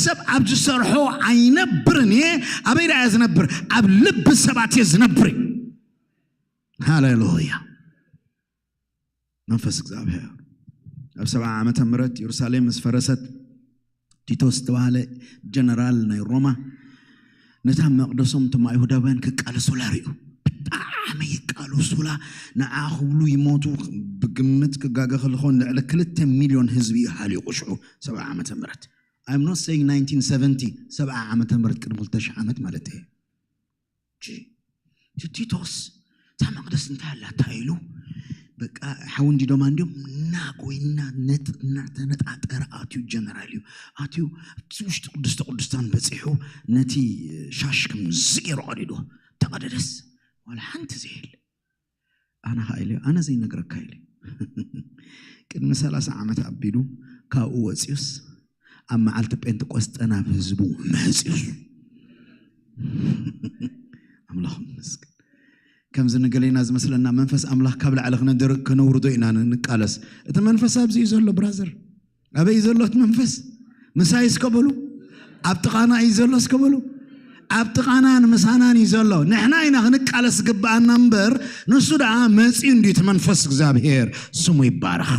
ሰብ ኣብ ዝሰርሖ ኣይነብርን እየ። ኣበይ ደኣ እየ ዝነብር? ኣብ ልቢ ሰባት እየ ዝነብር እዩ። ሃሌሉያ። መንፈስ እግዚኣብሔር ኣብ ሰብዓ ዓመተ ምህረት ኢየሩሳሌም ምስ ፈረሰት፣ ቲቶስ ዝተባህለ ጀነራል ናይ ሮማ ነታ መቕደሶም እቶም ኣይሁዳውያን ክቃለሱላ ርእዩ። ብጣዕሚ ይቃለሱላ፣ ንዓ ክብሉ ይሞቱ። ብግምት ክጋገ ከለኹ ልዕሊ ክልተ ሚልዮን ህዝቢ እዩ ሃሊቑ ሽዑ ሰብዓ ዓመተ ምህረት። I'm not saying nineteen seventy፣ ሰብዓ ዓመተ ምህረት ቅድሚ ክልተ ሽሕ ዓመት ማለት እየ። ጂ-፣ እቲ ቲቶስ እታ መቕደስ እንታይ ኣላታ ኢሉ በቃ ሓው እንዲዶማ እንዲዮም እናጎይና ነጥ-፣ እናተነጣጠረ ኣትዩ ጀነራል እዩ። ኣትዩ ኣብቲ ውሽጢ ቅድስተ ቅዱሳን በጺሑ ነቲ ሻሽ ከምዚ ገይሩ ቀዲዱ ተቐደደስ ዋላ ሓንቲ ዘየለ። ኣነ ኸዓ ኢለ ኣነ ዘይነግረካ ኢለ ቅድሚ ሰላሳ ዓመት ኣቢሉ ካብኡ ወፂኡስ ኣብ መዓልቲ ጴንጠቆስጠ ናብ ህዝቡ መፂኡስ ኣምላኽ ይመስገን። ከምዚ ንገሌና ዝመስለና መንፈስ ኣምላኽ ካብ ላዕሊ ክነድር-፣ ከነውርዶ ኢና ን-፣ ንቃለስ። እቲ መንፈስ ኣብዚ እዩ ዘሎ ብራዘር። ኣበይ እዩ ዘሎ እቲ መንፈስ? ምሳይ እስከ በሉ። ኣብ ጥቓና እዩ ዘሎ እስከ በሉ። ኣብ ጥቓናን ምሳናን እዩ ዘሎ። ንሕና ኢና ክንቃለስ ዝግብኣና እምበር ንሱ ደኣ መጺኡ እንድዩ እቲ መንፈስ እግዚኣብሔር ስሙ ይባረኽ።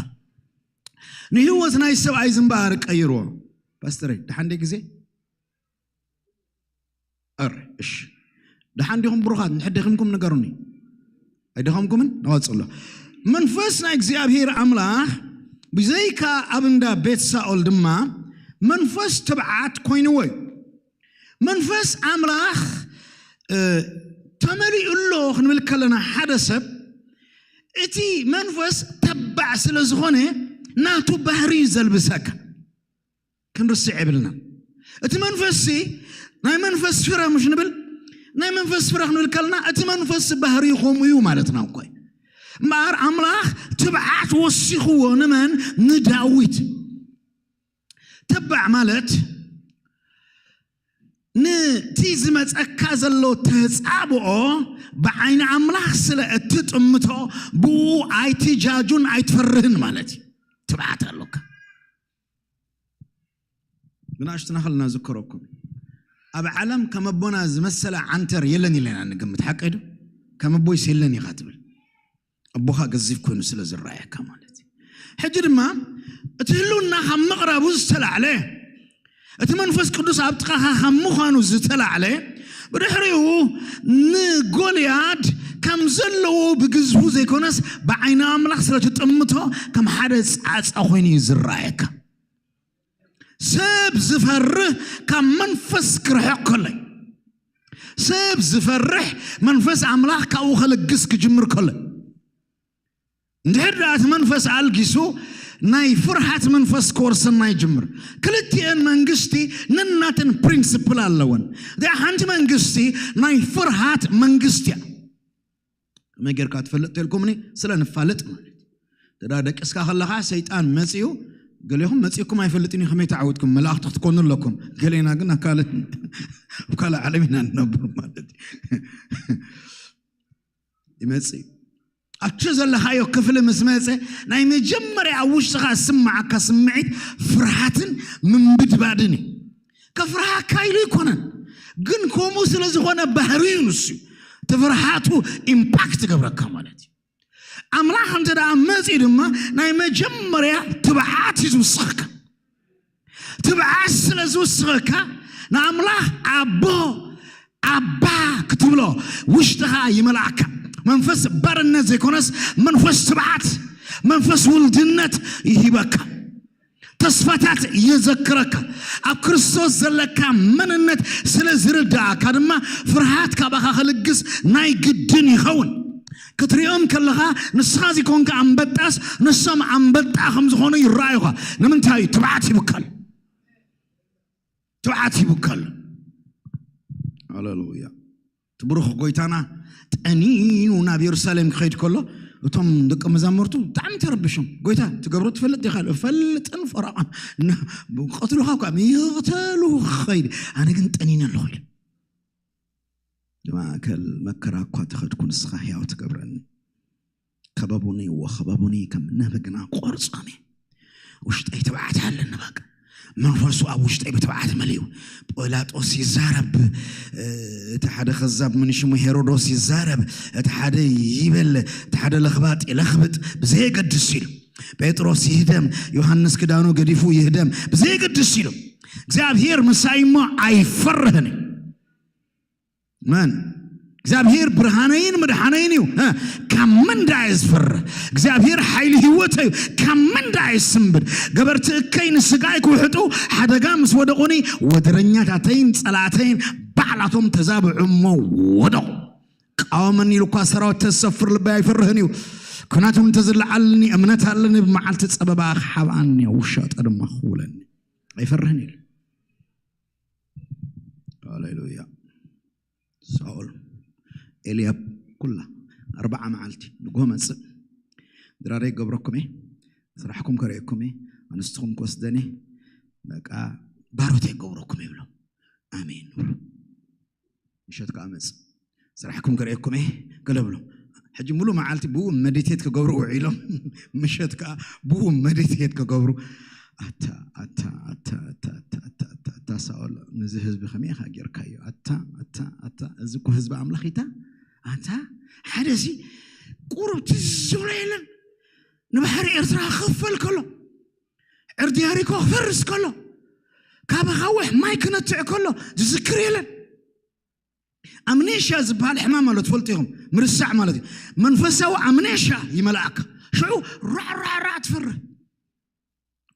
ንህይወት ናይ ሰብኣይ ዝንባር ቀይርዎ። ፓስተረይ፣ ደሓን ደይ ግዜ? ኣረ፣ እሺ። ደሓን ዲኹም ብሩኻት? እንድሕር ደኺምኩም ንገሩኒ። ኣይደኸምኩምን? ንቐጽሎ። መንፈስ ናይ እግዚኣብሔር ኣምላኽ ብዘይካ ኣብ እንዳ ቤት ሳኦል ድማ መንፈስ ትብዓት ኮይንዎ እዩ። መንፈስ ኣምላኽ ተመሊኡ ኣሎ ክንብል ከለና ሓደ ሰብ እቲ መንፈስ ተባዕ ስለ ዝኾነ ናቱ ባህሪ እዩ ዘልብሰካ። ክንርስዕ የብልና። እቲ መንፈስ ናይ መንፈስ ፍረ ምሽ ንብል ናይ መንፈስ ፍረ ክንብል ከለና እቲ መንፈስ ባህሪ ከምኡ እዩ ማለትና እኮ። እምበኣር ኣምላኽ ትብዓት ወሲኽዎ ንመን? ንዳዊት። ተባዕ ማለት ነቲ ዝመጸካ ዘሎ ተጻብኦ ብዓይኒ ኣምላኽ ስለ እትጥምቶ ብኡ ኣይትጃጁን ኣይትፈርህን ማለት እዩ። ትብዓት ኣሎካ። ብንኣሽቱና ከለና ዝከረኩም ኣብ ዓለም ከም ኣቦና ዝመሰለ ዓንተር የለን ኢለና ንግምት። ሓቀይ ዶ? ከም ኣቦይስ የለን ኢኻ ትብል። ኣቦኻ ገዚፍ ኮይኑ ስለ ዝረኣየካ ማለት እዩ። ሕጂ ድማ እቲ ህልውና ካብ ምቕራቡ ዝተላዕለ እቲ መንፈስ ቅዱስ ኣብ ጥቓኻ ካብ ምዃኑ ዝተላዕለ ብድሕሪኡ ንጎልያድ ከም ዘለዎ ብግዝፉ ዘይኮነስ ብዓይኒ ኣምላኽ ስለ ትጥምቶ ከም ሓደ ጻጻ ኮይኑ እዩ ዝረኣየካ። ሰብ ዝፈርህ ካብ መንፈስ ክርሕቕ ከሎ እዩ። ሰብ ዝፈርሕ መንፈስ ኣምላኽ ካብኡ ከልግስ ክጅምር ከሎ እዩ። እንድሕር ደኣ እቲ መንፈስ ኣልጊሱ ናይ ፍርሃት መንፈስ ክወርሰና ይጅምር። ክልቲኤን መንግስቲ ነናተን ፕሪንስፕል ኣለወን። እዚኣ ሓንቲ መንግስቲ ናይ ፍርሃት መንግስቲ እያ። ከመይ ጌርካ ትፈልጥ ተልኩምኒ? ስለ ንፋለጥ ማለት እዩ። ደዳ ደቂስካ ከለኻ ሰይጣን መጺኡ ገሌኹም መጺእኩም ኣይፈልጥን እዩ። ከመይ ተዓወትኩም? መላእኽቲ ክትኮኑ ኣለኩም። ገሌና ግን ኣብ ካልእ ኣብ ካልእ ዓለም ኢና ንነብር ማለት እዩ። ይመጽእ እዩ። ኣብቲ ዘለኻዮ ክፍሊ ምስ መጸ ናይ መጀመርያ ኣብ ውሽጥኻ ዝስምዓካ ስምዒት ፍርሃትን ምንብድባድን እዩ። ከፍርሃካ ኢሉ ኣይኮነን፣ ግን ከምኡ ስለ ዝኾነ ባህርዩ ንሱ እዩ። እቲ ፍርሃቱ ኢምፓክት ገብረካ ማለት እዩ። ኣምላኽ እንተ ደኣ መጺኡ ድማ ናይ መጀመርያ ትብዓት እዩ ዝውስኸካ። ትብዓት ስለ ዝውስኸካ ንኣምላኽ ኣቦ ኣባ ክትብሎ ውሽጥኻ ይመልኣካ። መንፈስ ባርነት ዘይኮነስ መንፈስ ትብዓት፣ መንፈስ ውልድነት ይሂበካ። ተስፋታት የዘክረካ። ኣብ ክርስቶስ ዘለካ መንነት ስለ ዝርዳእካ ድማ ፍርሃት ካባኻ ክልግስ ናይ ግድን ይኸውን። ክትሪኦም ከለኻ ንስኻ ዘይኮንካ ኣንበጣስ ንሶም ኣንበጣ ከም ዝኾኑ ይረኣዩኻ። ንምንታይ? ትብዓት ይብካል። ትብዓት ይብካል። ሃሌሉያ። እቲ ብሩኽ ጎይታና ጠኒኑ ናብ የሩሳሌም ክኸይድ ከሎ እቶም ደቂ መዛሙርቱ ብጣዕሚ ተረብሾም። ጎይታ ትገብሮ ትፈልጥ ዲኻ? ኢሉ፣ እፈልጥን ፈርዖን እና ቀትሉኻ እኳ ይቕተሉ ክኸይድ ኣነ ግን ጠኒነ ኣለኹ ኢሉ። ብማእከል መከራ እኳ ተኸድኩ ንስኻ ሕያው ትገብረኒ። ከበቡኒ ወኸበቡኒ ከም ነብግና ቆርጾኒ። ውሽጠይ ትብዓት ኣለኒ በቃ። መንፈሱ ኣብ ውሽጠይ ብትብዓት መሊኡ። ጲላጦስ ይዛረብ፣ እ፣ እቲ ሓደ ከዛብ ምን ሽሙ ሄሮዶስ ይዛረብ፣ እቲ ሓደ ይበል፣ እቲ ሓደ ለኽባጥ ይለኽብጥ፣ ብዘየገድስ ኢሉ። ጴጥሮስ ይህደም፣ ዮሃንስ ክዳኑ ገዲፉ ይህደም፣ ብዘየገድስ ኢሉ። እግዚኣብሔር ምሳይ እሞ ኣይፈርህን እዩ። መን እግዚኣብሔር ብርሃነይን መድሓነይን እዩ። እ፣ ካብ መን ደኣ እየ ዝፈርህ? እግዚኣብሔር ሓይሊ ህይወተይ እዩ። ካብ መን ደኣ እየ ዝስንብድ? ገበርቲ እከይ ንስጋይ ክውሕጡ ሓደጋ ምስ ወደቑኒ፣ ወደረኛታተይን ጸላእተይን ባዕላቶም ተዛብዑ እሞ ወደቑ። ቃወመኒ ኢሉ እኳ ሰራዊት ተዝሰፍር ልበይ ኣይፈርህን እዩ። ኲናቶም እንተዝለዓልኒ እምነት ኣለኒ፣ ብመዓልቲ ጸበባ ክሓብኣኒ፣ ኣብ ውሻጠ ድማ ክውለኒ። ኣይፈርህን ኢሉ። ሃሌሉያ። ሳኦል፣ ኤልያብ፣ ኩላ ኣርባዓ መዓልቲ ንግሆ መጽእ። ድራረይ ክገብረኩም እየ፣ ስራሕኩም ከርእየኩም እየ፣ ኣንስትኹም ክወስደን እየ፣ በቃ ባሮተይ ክገብረኩም እየ ብሎም። ኣሜን ንብሎ። ምሸት ከኣ መጽእ፣ ስራሕኩም ከርእየኩም እየ ገለ ብሎም። ሕጂ ሙሉእ መዓልቲ ብኡ መዲቴት ክገብሩ ውዒሎም፣ ምሸት ከኣ ብኡ መዲቴት ክገብሩ። ኣታ ኣታ ኣታ ኣታ ኣታ ኣታ ኣታ ኣታ ሳኦል፣ ነዚ ህዝቢ ከመይ ኢኻ ጌርካዮ? ኣታ ኣታ ኣታ፣ እዚ እኮ ህዝቢ ኣምላኽ ኢታ። ኣታ ሓደ እዚ ቁሩብ ትዝ ዝብሎ የለን። ንባሕሪ ኤርትራ ክኸፈል ከሎ፣ ዕርዲ ያሪኮ ክፈርስ ከሎ፣ ካብ ኣኻውሕ ማይ ክነትዕ ከሎ ዝዝክር የለን። ኣምኔሽያ ዝበሃል ሕማም ኣሎ፣ ትፈልጡ ኢኹም። ምርሳዕ ማለት እዩ። መንፈሳዊ ኣምኔሽያ ይመልኣካ። ሽዑ ራዕ ራዕ ራዕ ትፈርህ።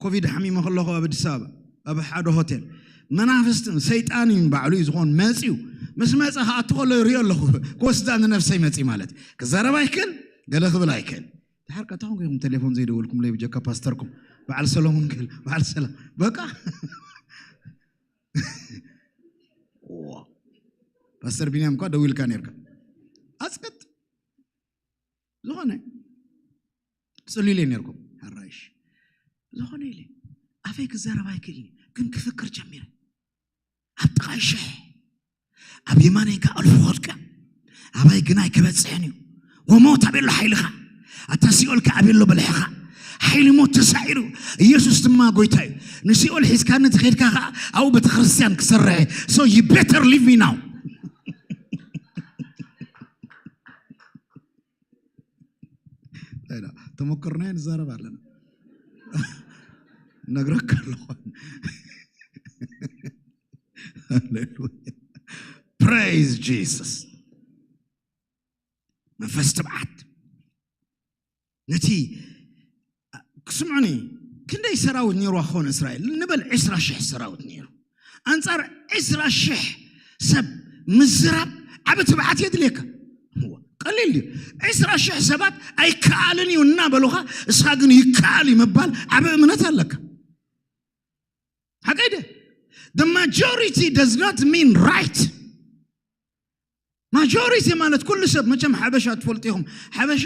ኮቪድ ሓሚመ ከለኹ ኣብ ኣዲስ ኣበባ ኣብ ሓደ ሆቴል መናፍስትን ሰይጣን እዩ ባዕሉ እዩ ዝኾን መፅዩ። ምስ መፀ ከኣቱ ከሎ ይሪኦ ኣለኹ። ክወስዳ ንነፍሰይ መፂ ማለት እዩ። ክዛረብ ኣይክእል፣ ገለ ክብል ኣይክእል። ድሓር ከ እንታይ ኮንኩም ኢኹም ቴሌፎን ዘይደወልኩምለይ ብጀካ ፓስተርኩም? በዓል ሰሎሞን ክብል፣ በዓል ሰላም። በቃ። ዋ። ፓስተር ቢንያም እኳ ደዊልካ ነርካ። ኣጽቅጥ። ዝኾነ ጽልዩ ኢለ ነርኩም። ሕራይሽ። ዝኾነ ኢለ። ኣፈይ ክዛረብ ኣይክእልን፣ ግን ክፍክር ጀሚረ። ኣብ ጥቓይ ሽሕ፣ ኣብ የማነይ ከኣ ኣልፎ ወድቀ። ኣባይ ግናይ ክበጽሕን እዩ። ወሞት ኣበሎ ሓይልኻ፣ ኣታ ሲኦል ከኣ ኣበሎ ብልሕኻ። ሓይሊ ሞት ተሳዒሩ፣ ኢየሱስ ድማ ጎይታ እዩ። ንሲኦል ሒዝካኒ ተኸድካ ከኣ ኣብኡ ቤተክርስትያን ክሰርሕ። So you better leave me now። እንታይ ደኣ? ተመክሮና ንዛረብ ኣለና። ነግረካ ኣለኹ። ሃሌሉያ። Praise Jesus። መንፈስ ትብዓት። ነቲ ክስምዑኒ፣ ክንደይ ሰራዊት ነይርዋ ክኸውን እስራኤል? ንበል ዕስራ ሽሕ ሰራዊት ነይሩ። ኣንጻር ዕስራ ሽሕ ሰብ ምዝራብ ዓቢ ትብዓት የድልየካ። እዋ፣ ቀሊል ድዩ? ዕስራ ሽሕ ሰባት ኣይከኣልን እዩ እናበሉኻ፣ እስኻ ግን ይከኣል እዩ ምባል ዓቢ እምነት ኣለካ። ሓቀይ ደ? The majority does not mean right። ማጆሪቲ ማለት ኩሉ ሰብ፣ መቸም ሓበሻ ትፈልጡ ኢኹም። ሓበሻ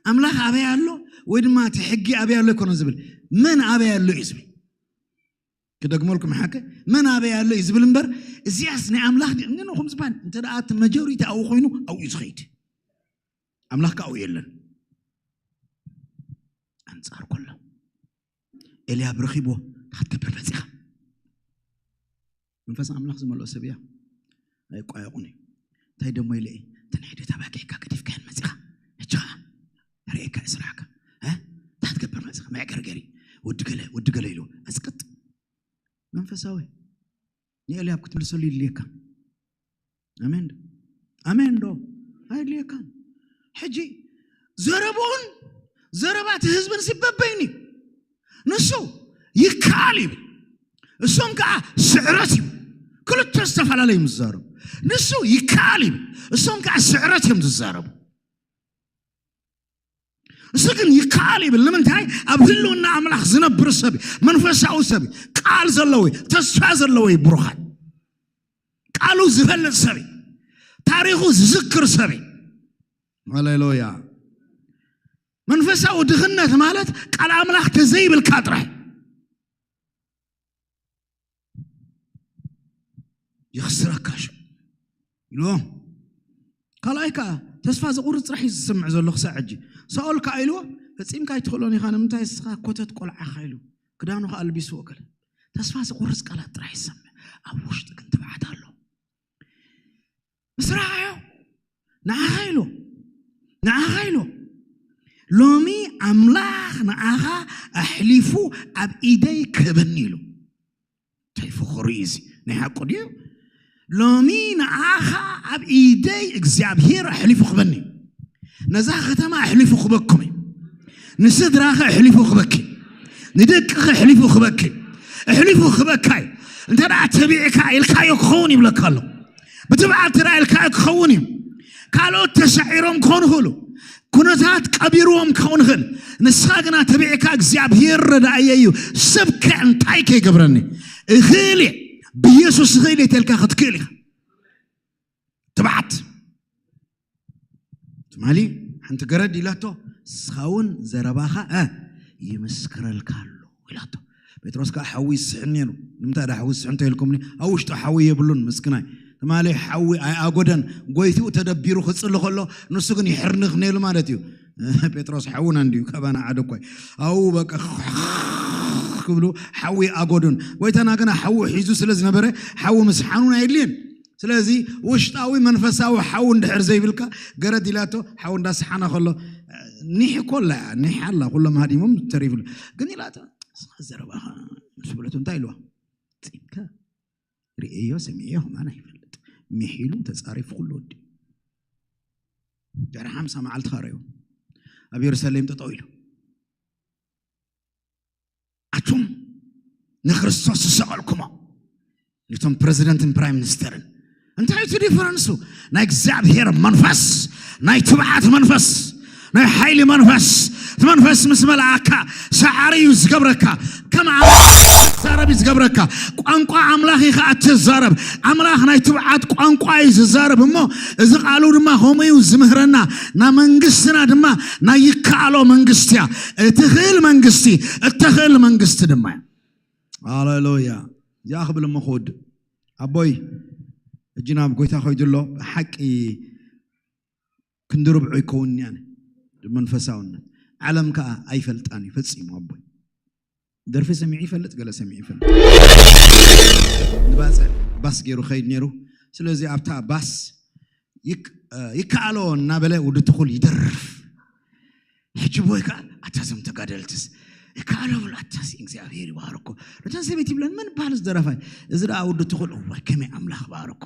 ኣምላኽ ኣበይ ኣሎ ወይ ድማ እቲ ሕጊ ኣበይ ኣሎ ኣይኮነን ዝብል፣ መን ኣበይ ኣሎ እዩ ዝብል። ክደግመልኩም ሓቀ፣ መን ኣበይ ኣሎ እዩ ዝብል እምበር፣ እዚኣስ ናይ ኣምላኽ ድዩ? እንንኹም ዝበሃል እንተ ደኣ እቲ ማጆሪቲ ኣብኡ ኮይኑ ኣብኡ እዩ ዝኸይድ። ኣምላኽ ከኣ ኣብኡ የለን። ኣንጻር ኩሎም ኤልያብ ረኺብዎ፣ እንታይ ክትገብር መጺኻ? መንፈስ ኣምላኽ ዝመልኦ ሰብ እያ። ኣይቋየቑን እዩ። እንታይ ደሞ ኢለ እየ? እተን ሒደት ኣባጊዕካ ገዲፍካየን መጺኻ። ሕጂ ኸኣ ርእየካ እየ ስራሕካ። እ? እንታይ ክትገብር መጺኻ? መዕገርገሪ። ወዲ ገለ፣ ወዲ ገለ ኢሉ። ኣስቅጥ። መንፈሳዊ። ንኤልያብ ክትምልሰሉ ይድልየካ። ኣሜን ዶ? ኣሜን ዶ? ኣይድልየካን። ሕጂ ዘረብኡን ዘረባ እቲ ህዝብን ሲ በበይኑ እዩ። ንሱ ይከኣል ይብል፣ እሶም ከዓ ስዕረት እዩ። ክልተ ዝተፈላለዩ እዮም ዝዛረቡ። ንሱ ይከኣል ይብል፣ እሶም ከዓ ስዕረት እዮም ዝዛረቡ። እሱ ግን ይከኣል ይብል። ንምንታይ? ኣብ ህልውና ኣምላኽ ዝነብር ሰብ እዩ፣ መንፈሳዊ ሰብ እዩ፣ ቃል ዘለዎ እዩ፣ ተስፋ ዘለዎ እዩ። ብሩኻት፣ ቃሉ ዝፈልጥ ሰብ እዩ፣ ታሪኹ ዝዝክር ሰብ እዩ። ሃሌሉያ። መንፈሳዊ ድኽነት ማለት ቃል ኣምላኽ ተዘይብልካ ጥራሕ የኽስረካ ሽዑ ኢልዎ። ካልኣይ ከኣ ተስፋ ዘቑርጽ ጥራሕ እዩ ዝስምዕ ዘሎ ክሳዕ ሕጂ። ሳኦል ከኣ ኢልዎ፣ ፈጺምካ ኣይትኽእሎን ኢኻ፣ ንምንታይ ንስኻ ኮተት ቆልዓ ኢኻ ኢሉ ክዳኑ ከኣ ኣልቢስዎ ገለ። ተስፋ ዘቑርጽ ቃላት ጥራሕ ይሰምዕ፣ ኣብ ውሽጢ ግን ትብዓት ኣሎ። ምስ ረኣዮ ንዓኻ ኢሉ፣ ንዓኻ ኢሉ፣ ሎሚ ኣምላኽ ንዓኻ ኣሕሊፉ ኣብ ኢደይ ክህበኒ ኢሉ። እንታይ ፍቕሪ እዩ እዚ? ናይ ሓቁ ድዩ? ሎሚ ንዓኻ ኣብ ኢደይ እግዚኣብሔር ኣሕሊፉ ክህበኒ እዩ። ነዛ ከተማ ኣሕሊፉ ክህበኩም እዩ። ንስድራኸ ኣሕሊፉ ክህበኪ፣ ንደቅኸ ኣሕሊፉ ክህበኪ፣ ኣሕሊፉ ክህበካ እዩ። እንተ ደኣ ተቢዕካ ኢልካዮ ክኸውን ይብለካ ኣሎ። ብትብዓት ተራእልካ ክኸውን እዩ። ካልኦት ተሳዒሮም ክኾኑ ይኽእሉ፣ ኩነታት ቀቢርዎም ክኸውን ይኽእል። ንስኻ ግና ተቢዕካ እግዚኣብሔር ረዳእየ እዩ፣ ሰብከ እንታይ ከይገብረኒ እኽእል እየ፣ ብኢየሱስ እኽእል እየ ተልካ ክትክእል ኢኻ። ትብዓት ትማሊ ሓንቲ ገረድ ኢላቶ፣ ንስኻ እውን ዘረባኻ እ ይምስክረልካ ኣሎ ኢላቶ። ጴጥሮስ ከዓ ሓዊ ይስሕን ነይሩ። ንምንታይ ዳ ሓዊ ይስሕን እንተኢልኩምኒ፣ ኣብ ውሽጡ ሓዊ የብሉን ምስክናይ። ትማሊ ሓዊ ኣይኣጎደን፣ ጎይትኡ ተደቢሩ ክጽሊ ከሎ ንሱ ግን ይሕርንኽ ነይሩ ማለት እዩ። ጴጥሮስ ሓውና እንዲዩ፣ ካባና ሓደ እኳ እዩ። ኣብኡ በቃ ክብሉ ሓዊ ኣጎዱን። ጎይታና ግና ሓዊ ሒዙ ስለ ዝነበረ ሓዊ ምስሓኑን ኣየድልየን። ስለዚ ውሽጣዊ መንፈሳዊ ሓዊ እንድሕር ዘይብልካ፣ ገረድ ኢላቶ ሓዊ እንዳሰሓና ከሎ፣ ኒሕ እኮ ኣላ፣ ኒሕ ኣላ፣ ኩሎም ሃዲሞም ተሪፉ። ግን ኢላቶ፣ ንስኻ ዘረባኻ ምስ በለቶ እንታይ ኢልዋ? ጺምካ ርእዮ ሰሚዕዮ ከማን ኣይፈልጥ። ሚሕ ኢሉ ተጻሪፉ ኩሉ ወዲ። ድሕሪ ሓምሳ መዓልቲ ኸረዩ ኣብ የሩሳሌም ጠጠው ኢሉ። ኣቱም ንክርስቶስ ዝሰቐልኩሞ፣ ነቶም ፕረዚደንትን ፕራይም ሚኒስተርን። እንታይ እቲ ዲፈረንሱ? ናይ እግዚኣብሔር መንፈስ፣ ናይ ትብዓት መንፈስ፣ ናይ ሓይሊ መንፈስ። እቲ መንፈስ ምስ መላኣካ፣ ሰዓሪ እዩ ዝገብረካ። ከም ኣምላኽ ትዛረብ እዩ ዝገብረካ። ቋንቋ ኣምላኽ እዩ ከዓ እትዛረብ። ኣምላኽ ናይ ትብዓት ቋንቋ እዩ ዝዛረብ እሞ፣ እዚ ቃሉ ድማ ከምኡ እዩ ዝምህረና። ና መንግስትና ድማ ናይ ይከኣሎ መንግስቲ እያ። እትኽእል መንግስቲ፣ እተኽእል መንግስቲ ድማ እያ። ሃሌሉያ። እዚኣ ክብል እሞ ክወድእ። ኣቦይ፣ እጂ ናብ ጎይታ ኮይዱ ኣሎ። ብሓቂ ክንዲ ርብዑ ይከውን እኒኣነ ብመንፈሳውነት። ዓለም ከዓ ኣይፈልጣን እዩ ፈጺሙ ኣቦይ። ደርፊ ሰሚዑ ይፈልጥ፣ ገለ ሰሚዑ ይፈልጥ። ንባፅዕ ባስ ገይሩ ከይድ ነይሩ። ስለዚ ኣብታ ባስ ይክ-፣ እ፣ ይከኣሎ እናበለ ውዲ ትኹል ይደርፍ። ሕጂ ቦይ ከዓ ኣታ እዞም ተጋደልትስ ይከኣሎ ብሎ፣ ኣታሲ እግዚኣብሔር ይባርኮ። ነተን ሰበይቲ ይብለን፣ "መን በሃል እዚ ደራፋይ? እዚ ደኣ ውዲ ትኹል፣ እዋይ ከመይ ኣምላኽ ባርኮ።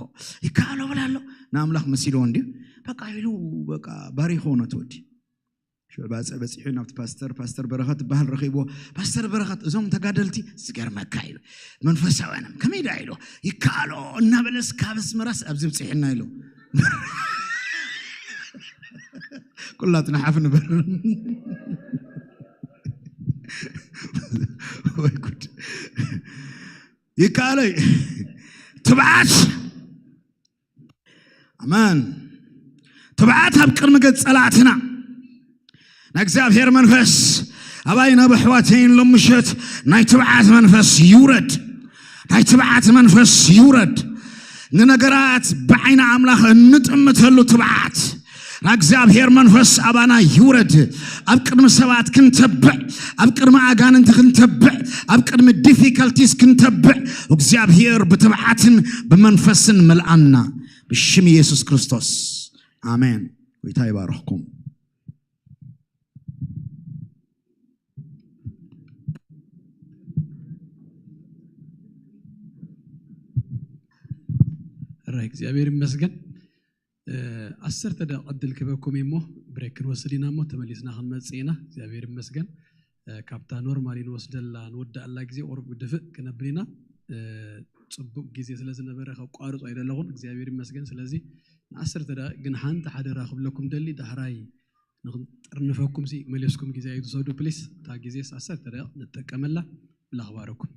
ይከኣሎ ብላ ኣሎ." ንኣምላኽ መሲልዎ እንድዩ። በቃ ኢሉ በቃ ባሪኽዎ ነቲ ወዲ። ሽዑ ባፅዕ በፂሑ ናብቲ ፓስተር፣ ፓስተር በረኸት ዝበሃል ረኺብዎ። "ፓስተር በረኸት፣ እዞም ተጋደልቲ ዝገርመካ" ኢሉ። "መንፈሳውያን እዮም። ከመይ ደኣ?" ኢሉ። "ይከኣሎ እናበለስ ካብ ኣስመራስ ኣብዚ ብፅሒና" ኢሉ። ኩላትና ሓፍ ንበል። ወይ ጉድ። ይከኣሎ እዩ። ትብዓት። ኣመን። ትብዓት ኣብ ቅድሚ ገጽ ጸላእትና። ናይ እግዚኣብሔር መንፈስ ኣባይን ኣብ ኣሕዋተይን ሎም ምሸት ናይ ትብዓት መንፈስ ይውረድ። ናይ ትብዓት መንፈስ ይውረድ። ንነገራት ብዓይኒ ኣምላኽ እንጥምተሉ ትብዓት። ናይ እግዚኣብሔር መንፈስ ኣባና ይውረድ። ኣብ ቅድሚ ሰባት ክንተብዕ፣ ኣብ ቅድሚ ኣጋንንቲ ክንተብዕ፣ ኣብ ቅድሚ ዲፊከልቲስ ክንተብዕ፣ እግዚኣብሔር ብትብዓትን ብመንፈስን መልኣና። ብሽም ኢየሱስ ክርስቶስ። ኣሜን። ጎይታ ይባርኽኩም። ራይ እግዚኣብሔር ይመስገን። እ፣ ዓሰርተ ደቂቕ ዕድል ክበኩም እሞ ብሬክ ክንወስድ ኢና እሞ ተመሊስና ክንመጽእ ኢና። እግዚኣብሔር ይመስገን። እ፣ ካብታ ኖርማሊ ንወስደላ ንወዳእላ ግዜ ቁሩብ ድፍእ ክነብል ኢና። እ፣ ጽቡቅ ግዜ ስለ ዝነበረ ከቋርጾ ኣይደለኹን። እግዚኣብሔር ይመስገን። ስለዚ ንዓሰርተ ደቂቕ ግን ሓንቲ ሓደራ ክብለኩም ደሊ፣ ዳሕራይ ንክንጥርንፈኩም ሲ መሊስኩም ግዜ ኣይትውሰዱ ፕሊስ። እታ ግዜስ ዓሰርተ ደቂቕ ንጠቀመላ። ኣምላኽ ባረኩም።